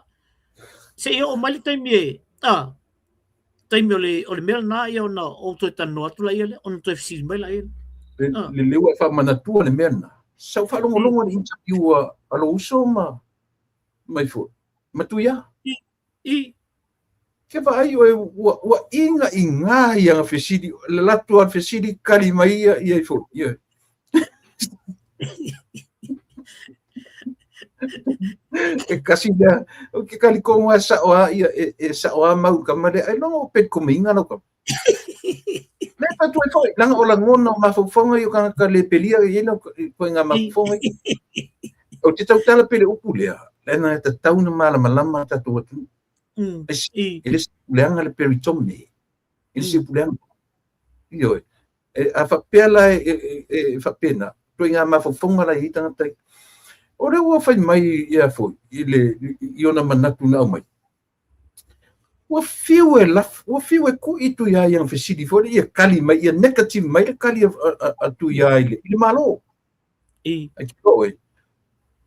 Se i oo mai le taimi e ah taimi o le o le mea lena ia ona ou toe talanoa atu laia lea, ona toe fesili mai laia lea. Le, le leu e faamanatua le mea lena. Sa ou faalogologo i le interview a lou uso ma mai foi. Ma Tuia. I, i. Ke vaai oe ua, ua iga iga ia na fesili, le latou a fesili kali mai ia ia ifo. Ia. E kasi lea, o ke kali kongo a sao a ia e, e sao a mau kama lea, ai longa o pet kominga lau kama. Le pa tu foi, langa o lagona o mafaufauga i o kangaka le pelia i ina ko ngā mafaufauga i. O te tautala pele upu lea, lena e tatau na malamalama tatou atunuu. E le se puleaga le peritomne. E le se puleaga. Ioe. E, a faapea la e, e, e, e faapena, toi ngā mafaufauga la i ai tagata i. O lea ua fai mai ia foi i le i ona manatu na aumai. Ua fiu e laf, ua fiu e ku'i Tuia i ana fesili foi lea ia kali mai, ia negative mai le kali a, a, a Tuia i le, i le Malo. I. Ai te oe,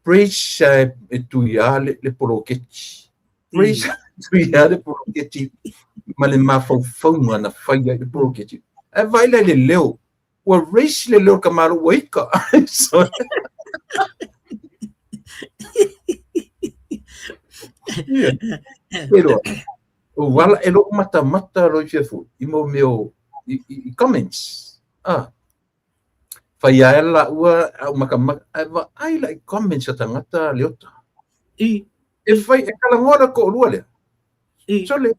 praise e, e Tuia le, le poloketi. Praise Tuia le poloketi ma le mafaufauga na faia i le poloketi. Ae vaai la i le leo, ua raise le leo o le tamāluu ua ika. So, yeah. Pero, o wala e lou matamata loi fia foi, i mo mea o, i, i, i comments. Ah. Fai ae la ua au makamaka, ae vaai la i comments a tagata Leota. I. E fai, e talanoa le toalua lea. I. Sole,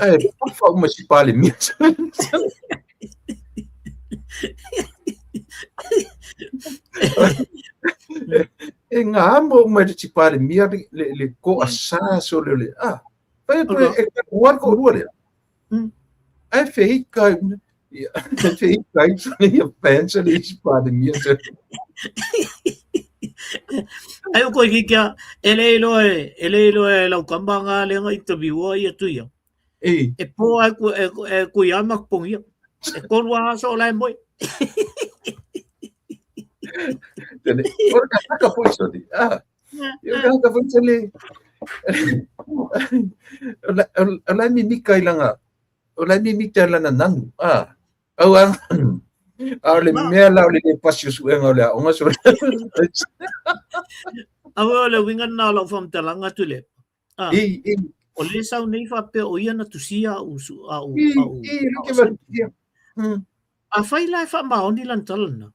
ae pafa uma si Palemia. E ngā amo uma le si Palemia le, le, le toasā sole o le, ah, fai atu e, e talanoa le toalua lea. Ae feika ia, feika ai sole ia fans le isi Palemia. Ai o koe ki kia, e le iloa e, e le iloa e lau kama nga le nga interview ia Tuia. E. E po ai ku e, e kui ama pongia. E kolu a aso o la e moe. Tene, ora ka taka foi sole. Ah. Ia ka taka foi sole. O la o la mimika i langa. O la mimika i lana nanu. Ah. Au a a o le mea la o le le pasi o suega o le aoga sole. Au o le uiga lena o lau faamatalaga Tuilaepa. Ah. I, i. O le sau nei faapea o ia na tusia a'u a'u I, a'u i, le ke va- ia. Afai la e faamaoni lana tala lena.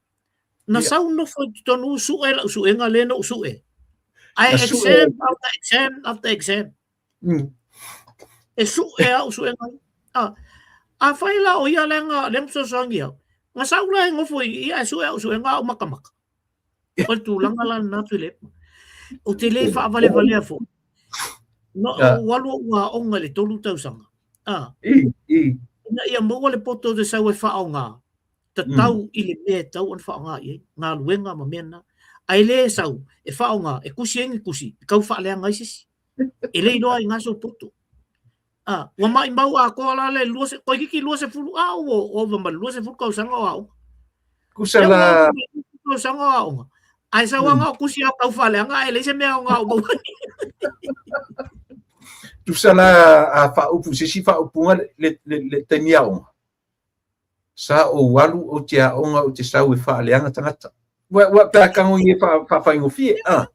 Na Ia. sau nofo i totonu su'e la'u su'ega lea na ou su'e. Ae Na su'e. exam after exam after exam. E su'e a'u su'ega ia. Ah, afai la o ia lea na lea na fesoasoani au, na sau la e nofo i i ae su'e a'u su'ega a'u makamaka. O le tulaga la lena Tuilaepa. Ou te le faavalevalea foi. Na ou alu ou aoga i le 3 tausaga. Ah. I, i. Ina ia maua le poto te sau e faaaoga, tatau i le mea e tatau ona faaaoga i ai, galuega ma mea na. Ae le sau e faaaoga, e tusi ai ni tusi, e tau faaleaga ai se isi. E le iloa ai nga sou poto. Ah, ua maimau atoa la le lua, toeitiiti 20, a ua ova ma le 20 tausaga o aoga. Kusa la... Tausaga o aoga. Ae sau anga o kusi au tau faaleaga, ae leai se mea aoga o maua. Tusa la a faaupu, se isi faaupuga le, le, le, le taimi aoga. Sa ou alu ou te aoga ou te sau e faaleaga tagata. Ua, ua pe a tagogia e faafaigofie, ah.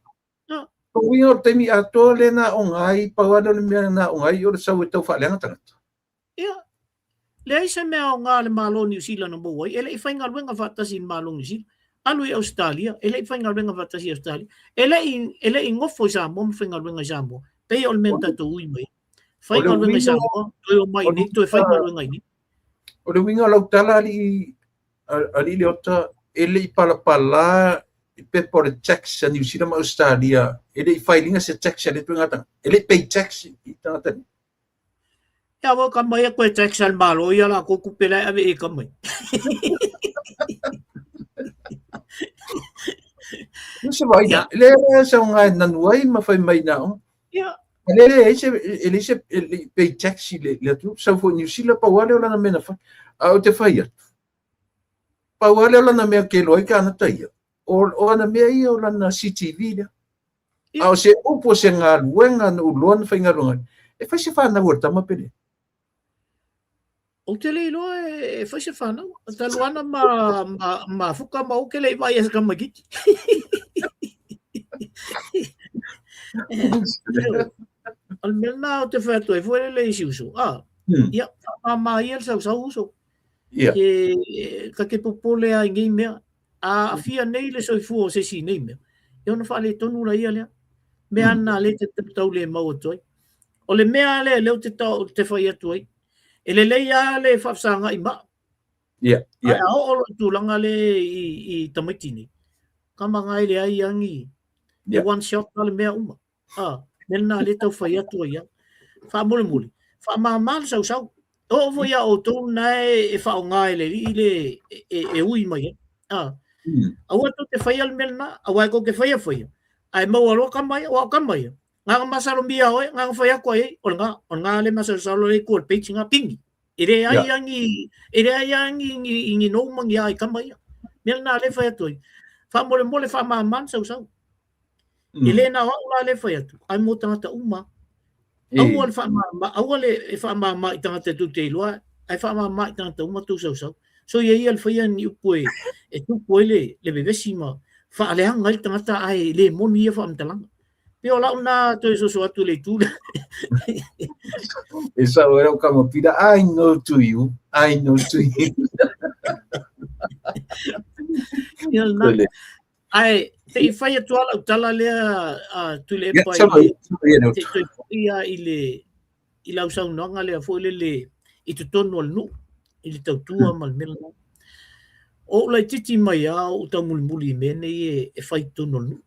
O uiga o le taimi atoa lea na aoga ai, pau lava lea o le mea na aoga ai o le sau e tau faaleaga tagata. Ia, leai se mea aoga a le Malo o Niu Sila na maua ai, e le i faigaluega faatasi i le Malo o Niu Sila. Alu i Ausetalia, e le i faigaluega faatasi i Ausetalia. E le i, e le i nofo i Samoa ma faigaluega i Samoa. Pei o le mea na tatou ui mai ai. Faigaluega i Samoa, toe omai i inei, toe faigaluega i inei. O le uiga o lau tala alii, alii Leota, e le i palapala i pepa o le tax a Niu Sila ma Ausetalia, e le i file ina se tax a lea ituaiga tagata. E le i pay tax i tagata nei. Ia wa ka mai koe tax al malo ia la ko kupe la ave e ka mai. Se vai na. Le le sa nga nanu ai ma fai mai na. Ia. Le le ai se e le se e pay tax le le tu sa fo New Zealand pa wale ola na mena fa. A o te fai atu. Pa wale ola na mea ke loi ka na taia. O ana mea ia o lana CTV lea. A o se upu o se galuega na ou iloa na faigaluega ai, e fai se fanau a le tama pe leai? Ou te le iloa e fai se fanau. Talu ana ma, ma, mafuka ma ou ke le i vaai e se tamaitiiti. O le mea lena ou te fai atu ai foi lele i si uso. Ah, ia, faamama ia le sausau uso. Ke, ka te popole a i nei mea. A aafia nei le soifua o se isi i nei mea, ia ona faaletonu laia lea. Mea ana lea e te taulemau atu ai. O le mea lea lea ou te, tau, te fai atu ai, e lelei lava le faafesagai ma. Yeah. Ae a oo loa i tulaga le i tamaiti nei, kama ngai le ai angi, e one shot le mea uma. Ah, mea lena lea tau fai atu ai au. Faamolemole, faamama le sausau. Oo foi ia outou lena e faaaoga e le alii le e ui mai ai. Ah, aua tou te faia le mea lena, aua e tou te faia faia, ae maua loa kama ia, aua o kama ia, na ona masalomia oe, na ona fai atu ai, o lena, o lena le masalosalo le itu o le page na, pigi. E leai a ni, e leai a ni, ni, ni nou ma ni a i kama ia. Mea lena lea e fai atu ai. Faamolemole faamama le sausau. E le na o au la lea e fai atu, ae mo tagata uma. Aua le faamama, aua le e faamama i tagata tou te iloa, ae faamama i tagata uma tou sausau. So ia ia le faia ni upu e, e tupu ai le, le vevesi ma faaleaga ai le tagata ae le moni ia faamatalaga. Pei o lau na toe soso atu i le itu lea. E sao e lau kama pila, I know to you, I know to you. Ia lena. Ae se i fai atu lava lau tala lea a Tuilaepa i le, se i toe foi lava i le i lau saunoaga lea foi lele i totonu o le nuu i le tautua ma le mea lena. O ou laitiiti mai lava o ou taumulimuli i mea nei e fai i totonu o le nuu.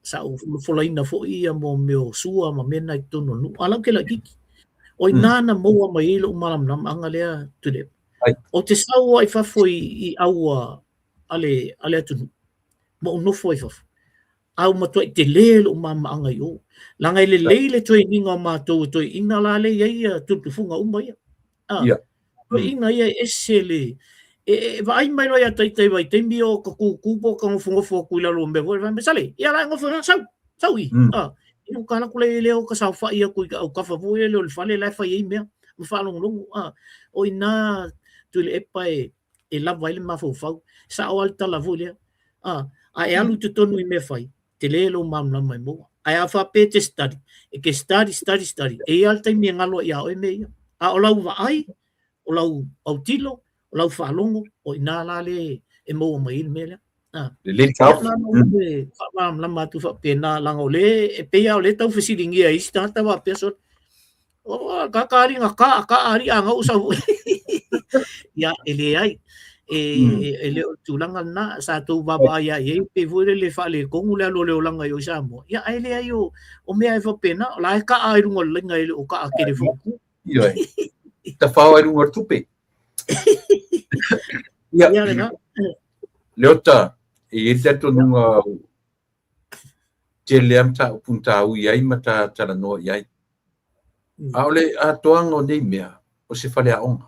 Sa ou folafolaina foi ia mo mea o sua ma mea na i totonu o le nuu. A o la ou te laitiiti. O i ina na maua mai ai lou malamalamaaga lea Tuilaepa. Ou te sau lava i fafo i aua a le, a le atunuu, ma ou nofo ai i fafo. A ua matuai tele lou malamalamaaga i o. Leaga e lelei le training o matou e toeaiina la lea e i ai ia tufutufuga uma ia. Ah, toeaiina ia e ese le, e, e vaai mai loa ia ita i vaitaimi o ka kūkū po o ka nofonofo atu i lalo o mea foi, fai mai, Sale, ia la e nofo ina, sau, sau i. Ah, ia ka alu atu lea lea o ka saofai atu i ka aukafa foi lele o le fale la e fai ai mea, ma faalogologo. Ah, o i ina Tuilaepa e, e lava ai le mafaufau. Sao lava le tala foi lea. A, a e alu i totonu i mea fai, tele lou malamalama e maua. Ae a faapea e te study, e te study, study, study, e i ai lava le taimi e galo ai ia oe mea ia. A o lau vaai, o lau autilo, o lau faalogo, o i ina la le e maua mai ai le mea lea. A, Lelei tau. Ia, na faamalamalama atu faapena, leaga o lea, e pei lava o lea e tau fesiligia e isi tagata faapea, sole, o ka ali na ka ka ali a ngau sau ia e leai e e le o tulaga lena sa tou vaavaai lava i ai pei foi lele faaletonu le alu o le olaga i o i Samoa ia ae leai o o mea e faapena o la e kaa i luga o le laina e le o kaa tele foi Ioe. Tafao ai luga o le tupe. Ia, ia lena. Leota, e i ai le talitonuga tele lava mataupu na ta ui ai ma ta talanoa i ai. A o le atoaga o nei mea, o se faleaoga.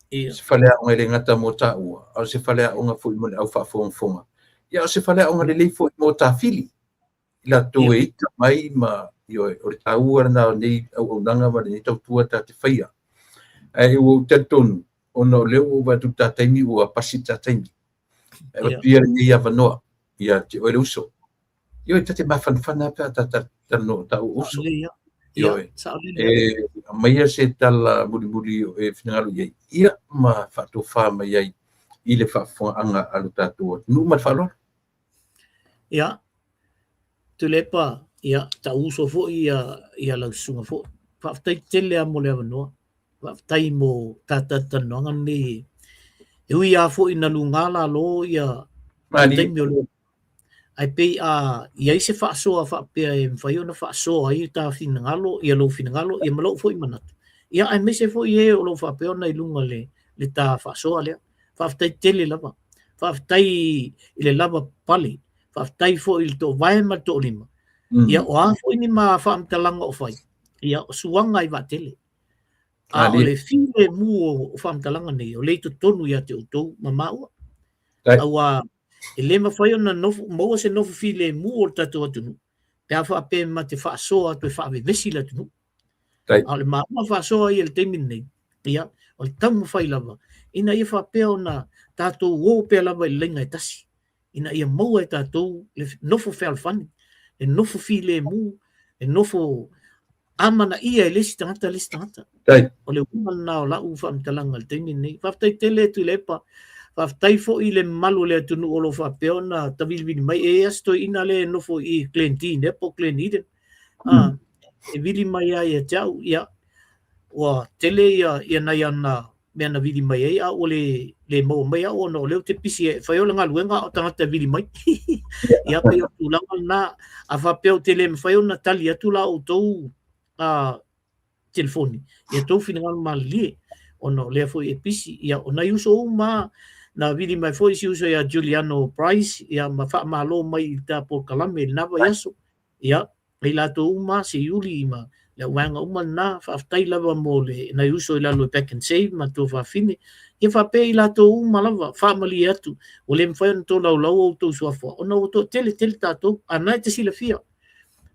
Ia. Se faleaoga e le gata mo taua, a o se faleaoga foi mo le au faafogafoga. Ia, o se faleaoga lelei foi mo tafili, i latou e ita mai ma, ioe, o le taua lena o nei auaunaga ma lenei tautua ta te faia. Ae ua ou talitonu, ona o lea ua ou vaai atu i le ta taimi, ua pasi le ta taimi. E avatu ia lenei avanoa ia te oe le uso. Ioe, ta te mafanafana pe a ta talanoa ta uso. Ioe. E aumaia se tala mulimuli o e finagalo i ai, ia ma faatofa mai ai i le faafofogaaga a lo tatou atunuu ma le faaaloalo. Ia, Tuilaepa, ia, ta uso foi ia, ia lau susuga foi. Faafetai tele lava mo le avanoa. Faafetai mo ta talatalanoaga lenei. E ui lava foi ina luga lalo ia le taimi o le ae pei a i ai se faasoa faapea e mafai ona faasoa ai ta finagalo, ia lou finagalo, ia ma lou foi manatu. Ia, aemaise foi e o lo o faapea ona i luga le, le ta faasoa lea. Faafetai tele lava. Faafetai i le lava pale. Faafetai foi i le toovae ma le toolima. Ia, o a foi ni ma faamatalaga o fai, ia, o suaga i vaatele. A o le filemu o faamatalaga nei, o lea i totonu ia te outou ma maua. Aua e le mafai ona nofo, maua se nofo filemu o le tatou atunuu, pe a faapea ma te faasoa atu e faavevesi le atunuu. A o le maua faasoa ia i le taimi lenei, ia, o le taumafai lava, ina ia faapea ona tatou o pea lava i le laina e tasi, ina ia maua e tatou le nofo fealofani, le nofo filemu, le nofo amanaia e le isi tagata le isi tagata. O le uiga lena o lau faamatalaga i le taimi lenei. Faafetai tele Tuilaepa. Faafetai foi i le mamalu o le atunuu o lo o faapea ona tavilivili mai. E i ai se toeaina lea e nofo i Glendene ea po o Glen Eden. E vili mai lava ia te au, ia, ua tele ia, ia nai ana mea na vili mai ai, a ua le, le maua mai au ona o lea ou te pisi e fai o le galuega a o tagata e vili mai. Ia, pei o le tulaga lena. A faapea ou te le mafai ona tali atu la outou telefoni, ia tou finagalo malilie, ona o lea foi e pisi. Ia, o nai uso uma na vili mai foi si uso ia Juliano Price, ia ma faamalo mai i le ta polokalame i lena vaiaso. Ia, i latou uma, se Iuli ma le auvaega uma lena, faafetai lava mo le nai uso i lalo e Pack and Save ma tuafafine. Ia faapea i latou uma lava, faamalie atu, ua le mafai ona tolaulau outou suafa, ona ua toatele tele tatou, a na e te silafia.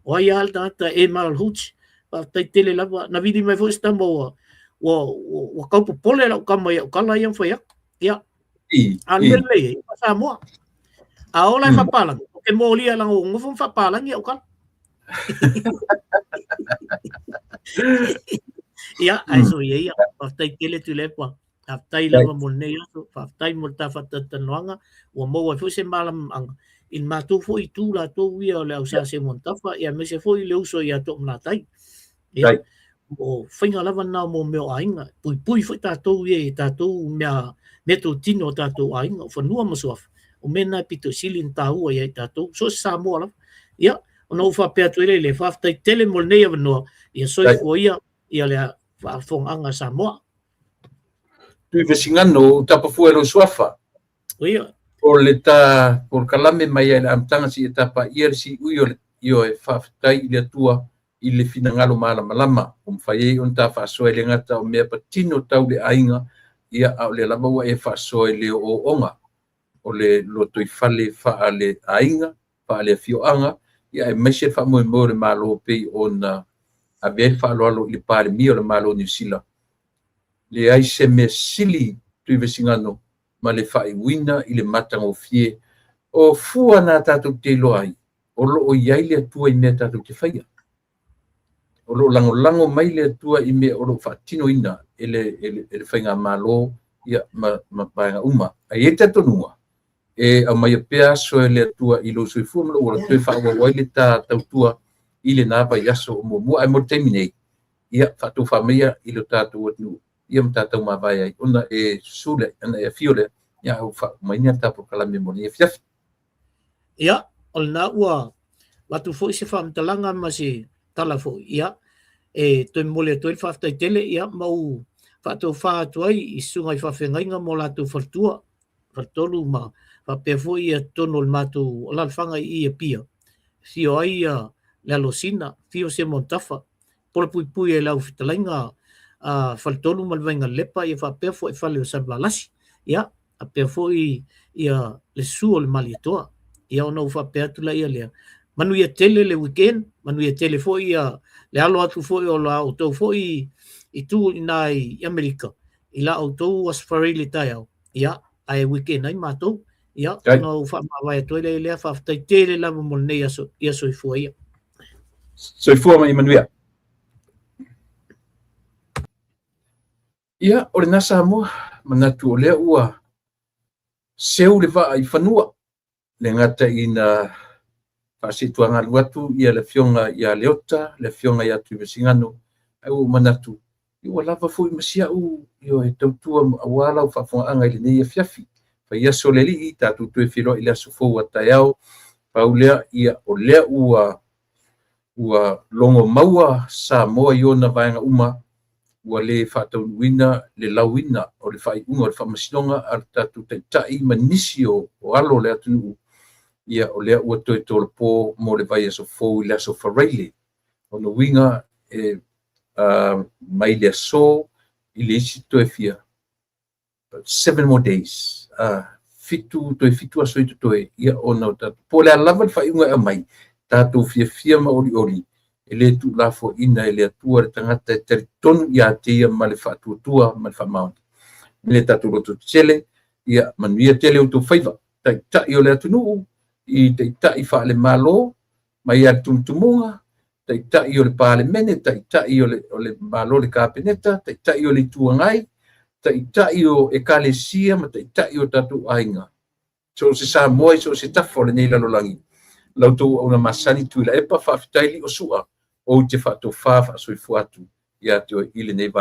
O ai lava le tagata e Mal Hooch, faafetai tele lava. Na vili mai foi se tama ua, ua, ua, ua tau popole lau tama i au tala ia na fai atu. Ia, a o le mea lelei ai, o Samoa. A ola e faapalagi, ou te molia leaga ua nofo ma faapalagi au tala. Ia, ae soia ia, faafetai tele Tuilaepa. Faafetai lava mo lenei aso, faafetai mo le ta faatalatalanoaga, ua maua ai foi se malamalamaaga i le matou foi itu latou ia o le au Sa Seumanutafa, ia aemaise foi le uso ia Toomalatai. Ia, o faiga lava lena mo mea o aiga, puipui foi tatou ia i tatou mea meatotino o tatou aiga, o fanua ma suafa, o mea na e pito sili ona taua ia i tatou, so o se Samoa lava. Ia, ona ou faapea atu ai lea i le faafetai tele mo lenei avanoa, ia soifua ia, ia le faafofogaaga a Samoa. Tuivesigano, ou tapa fua i lou suafa. Ia. O le ta polokalame mai ai i le amataga seia tapaia le siui o le ioe, faafetai i le Atua i le finagalo malamalama ua mafai ai ona ta faasoa e le gata o mea patino tau le aiga, ia, a o lea lava ua e faasoa i le ooooga o le lotoifale faale-aiga, faale-afioaga, ia aemaise le faamoemoe o le Malo pei ona ave ai le faaaloalo i le Palemia o le Malo o Niu Sila. Leai se mea sili Tuivesigano ma le faaiuina i le matagofie o fua na tatou te iloa ai o lo o i ai le Atua i mea tatou te faia. O lo o lagolago mai le Atua i mea o lo o faatinoina e le faigamalo, ia, ma vaega uma. Ae i ai le talitonuga, e aumaia pea aso e le Atua i lou soifua ma lou ola, toe faaauau ai le ta tautua i lena vaiaso o muamua. Ae mo le taimi nei, ia, faatofa maia i lo tatou atunuu, ia ma tatou mavae ai, ona e susu lea, ona e afio lea, ia, ua faaumaina le ta polokalame mo lenei afiafi. Ia, o lena ua avatu foi se faamatalaga ma se tala foi, ia, e toe momoli atu ai le faafetai tele, ia, ma ou faatofa atu ai i susuga i faafeagaiga ma o latou faletua, faletolu ma faapea foi ia totonu o le matou alaalafaga i Apia, afio ai ia le Alosina, afio Seumanutafa, polapuipui e lau fetalaiga a Faletolu ma le Vainalepa, ia faapea foi fale o Salevalasi, ia faapea foi ia le susu o le Malietoa. Ia ona ou faapea atu laia lea, manuia tele le weekend, manuia tele foi ia le alo atu foi o la outou foi i tu i ina i Amerika, i la outou Aso Faraile taeao, ia ae weekend ai matou. Ia ona ou faamavae atu ai lea, lea faafetai tele lava mo lenei aso, ia soifua ia. Soifua ma ia manuia. Ia, o lena Samoa, manatu o lea ua seu le vaa i fanua, le gata ina faasetuagalu atu ia le afioga ia Leota, le afioga ia Tuivesigano, ae ua ou manatu, ua lava foi ma si au e tautua aua lau faafofogaaga i lenei afiafi. Fai aso le alii, tatou toe feiloai i le aso fou a taeao. Pau lea, ia, o lea ua logo maua Samoa i ona vaega uma. Ua le faataunuuina le lauina o le faaiuga o le faamasinoga a le tatou taitai ma nisi o alo o le atunuu. Ia, o lea ua toe tolopo mo le vaiaso fou i le aso Faraile. O lona uiga e mai le aso i le isi toe fia 7 more days, 7, toe 7 aso i totoe, ia ona o tatou. Po o le a lava le faaiuga e aumai, tatou fiafia ma olioli, e le tuulafoaiina e le Atua le tagata e talitonu ia te ia ma le faatuatua ma le faamaoni. Le tatou lototetele, ia manuia tele outou faiva, taitai o le atunuu, i taitai faale-Malo, mai lava i le tumutumuga, taitai o le Palemene, taitai o le Malo, le Kapeneta, taitai o le Itu Agai, taitai o ekalesia ma taitai o tatou aiga. So o se Samoa i so o se tafa o lenei lalolagi, la outou auauna masani Tuilaepa, faafetai Liosua, ou te faatofa faasoifua atu ia te oe i lenei vaega.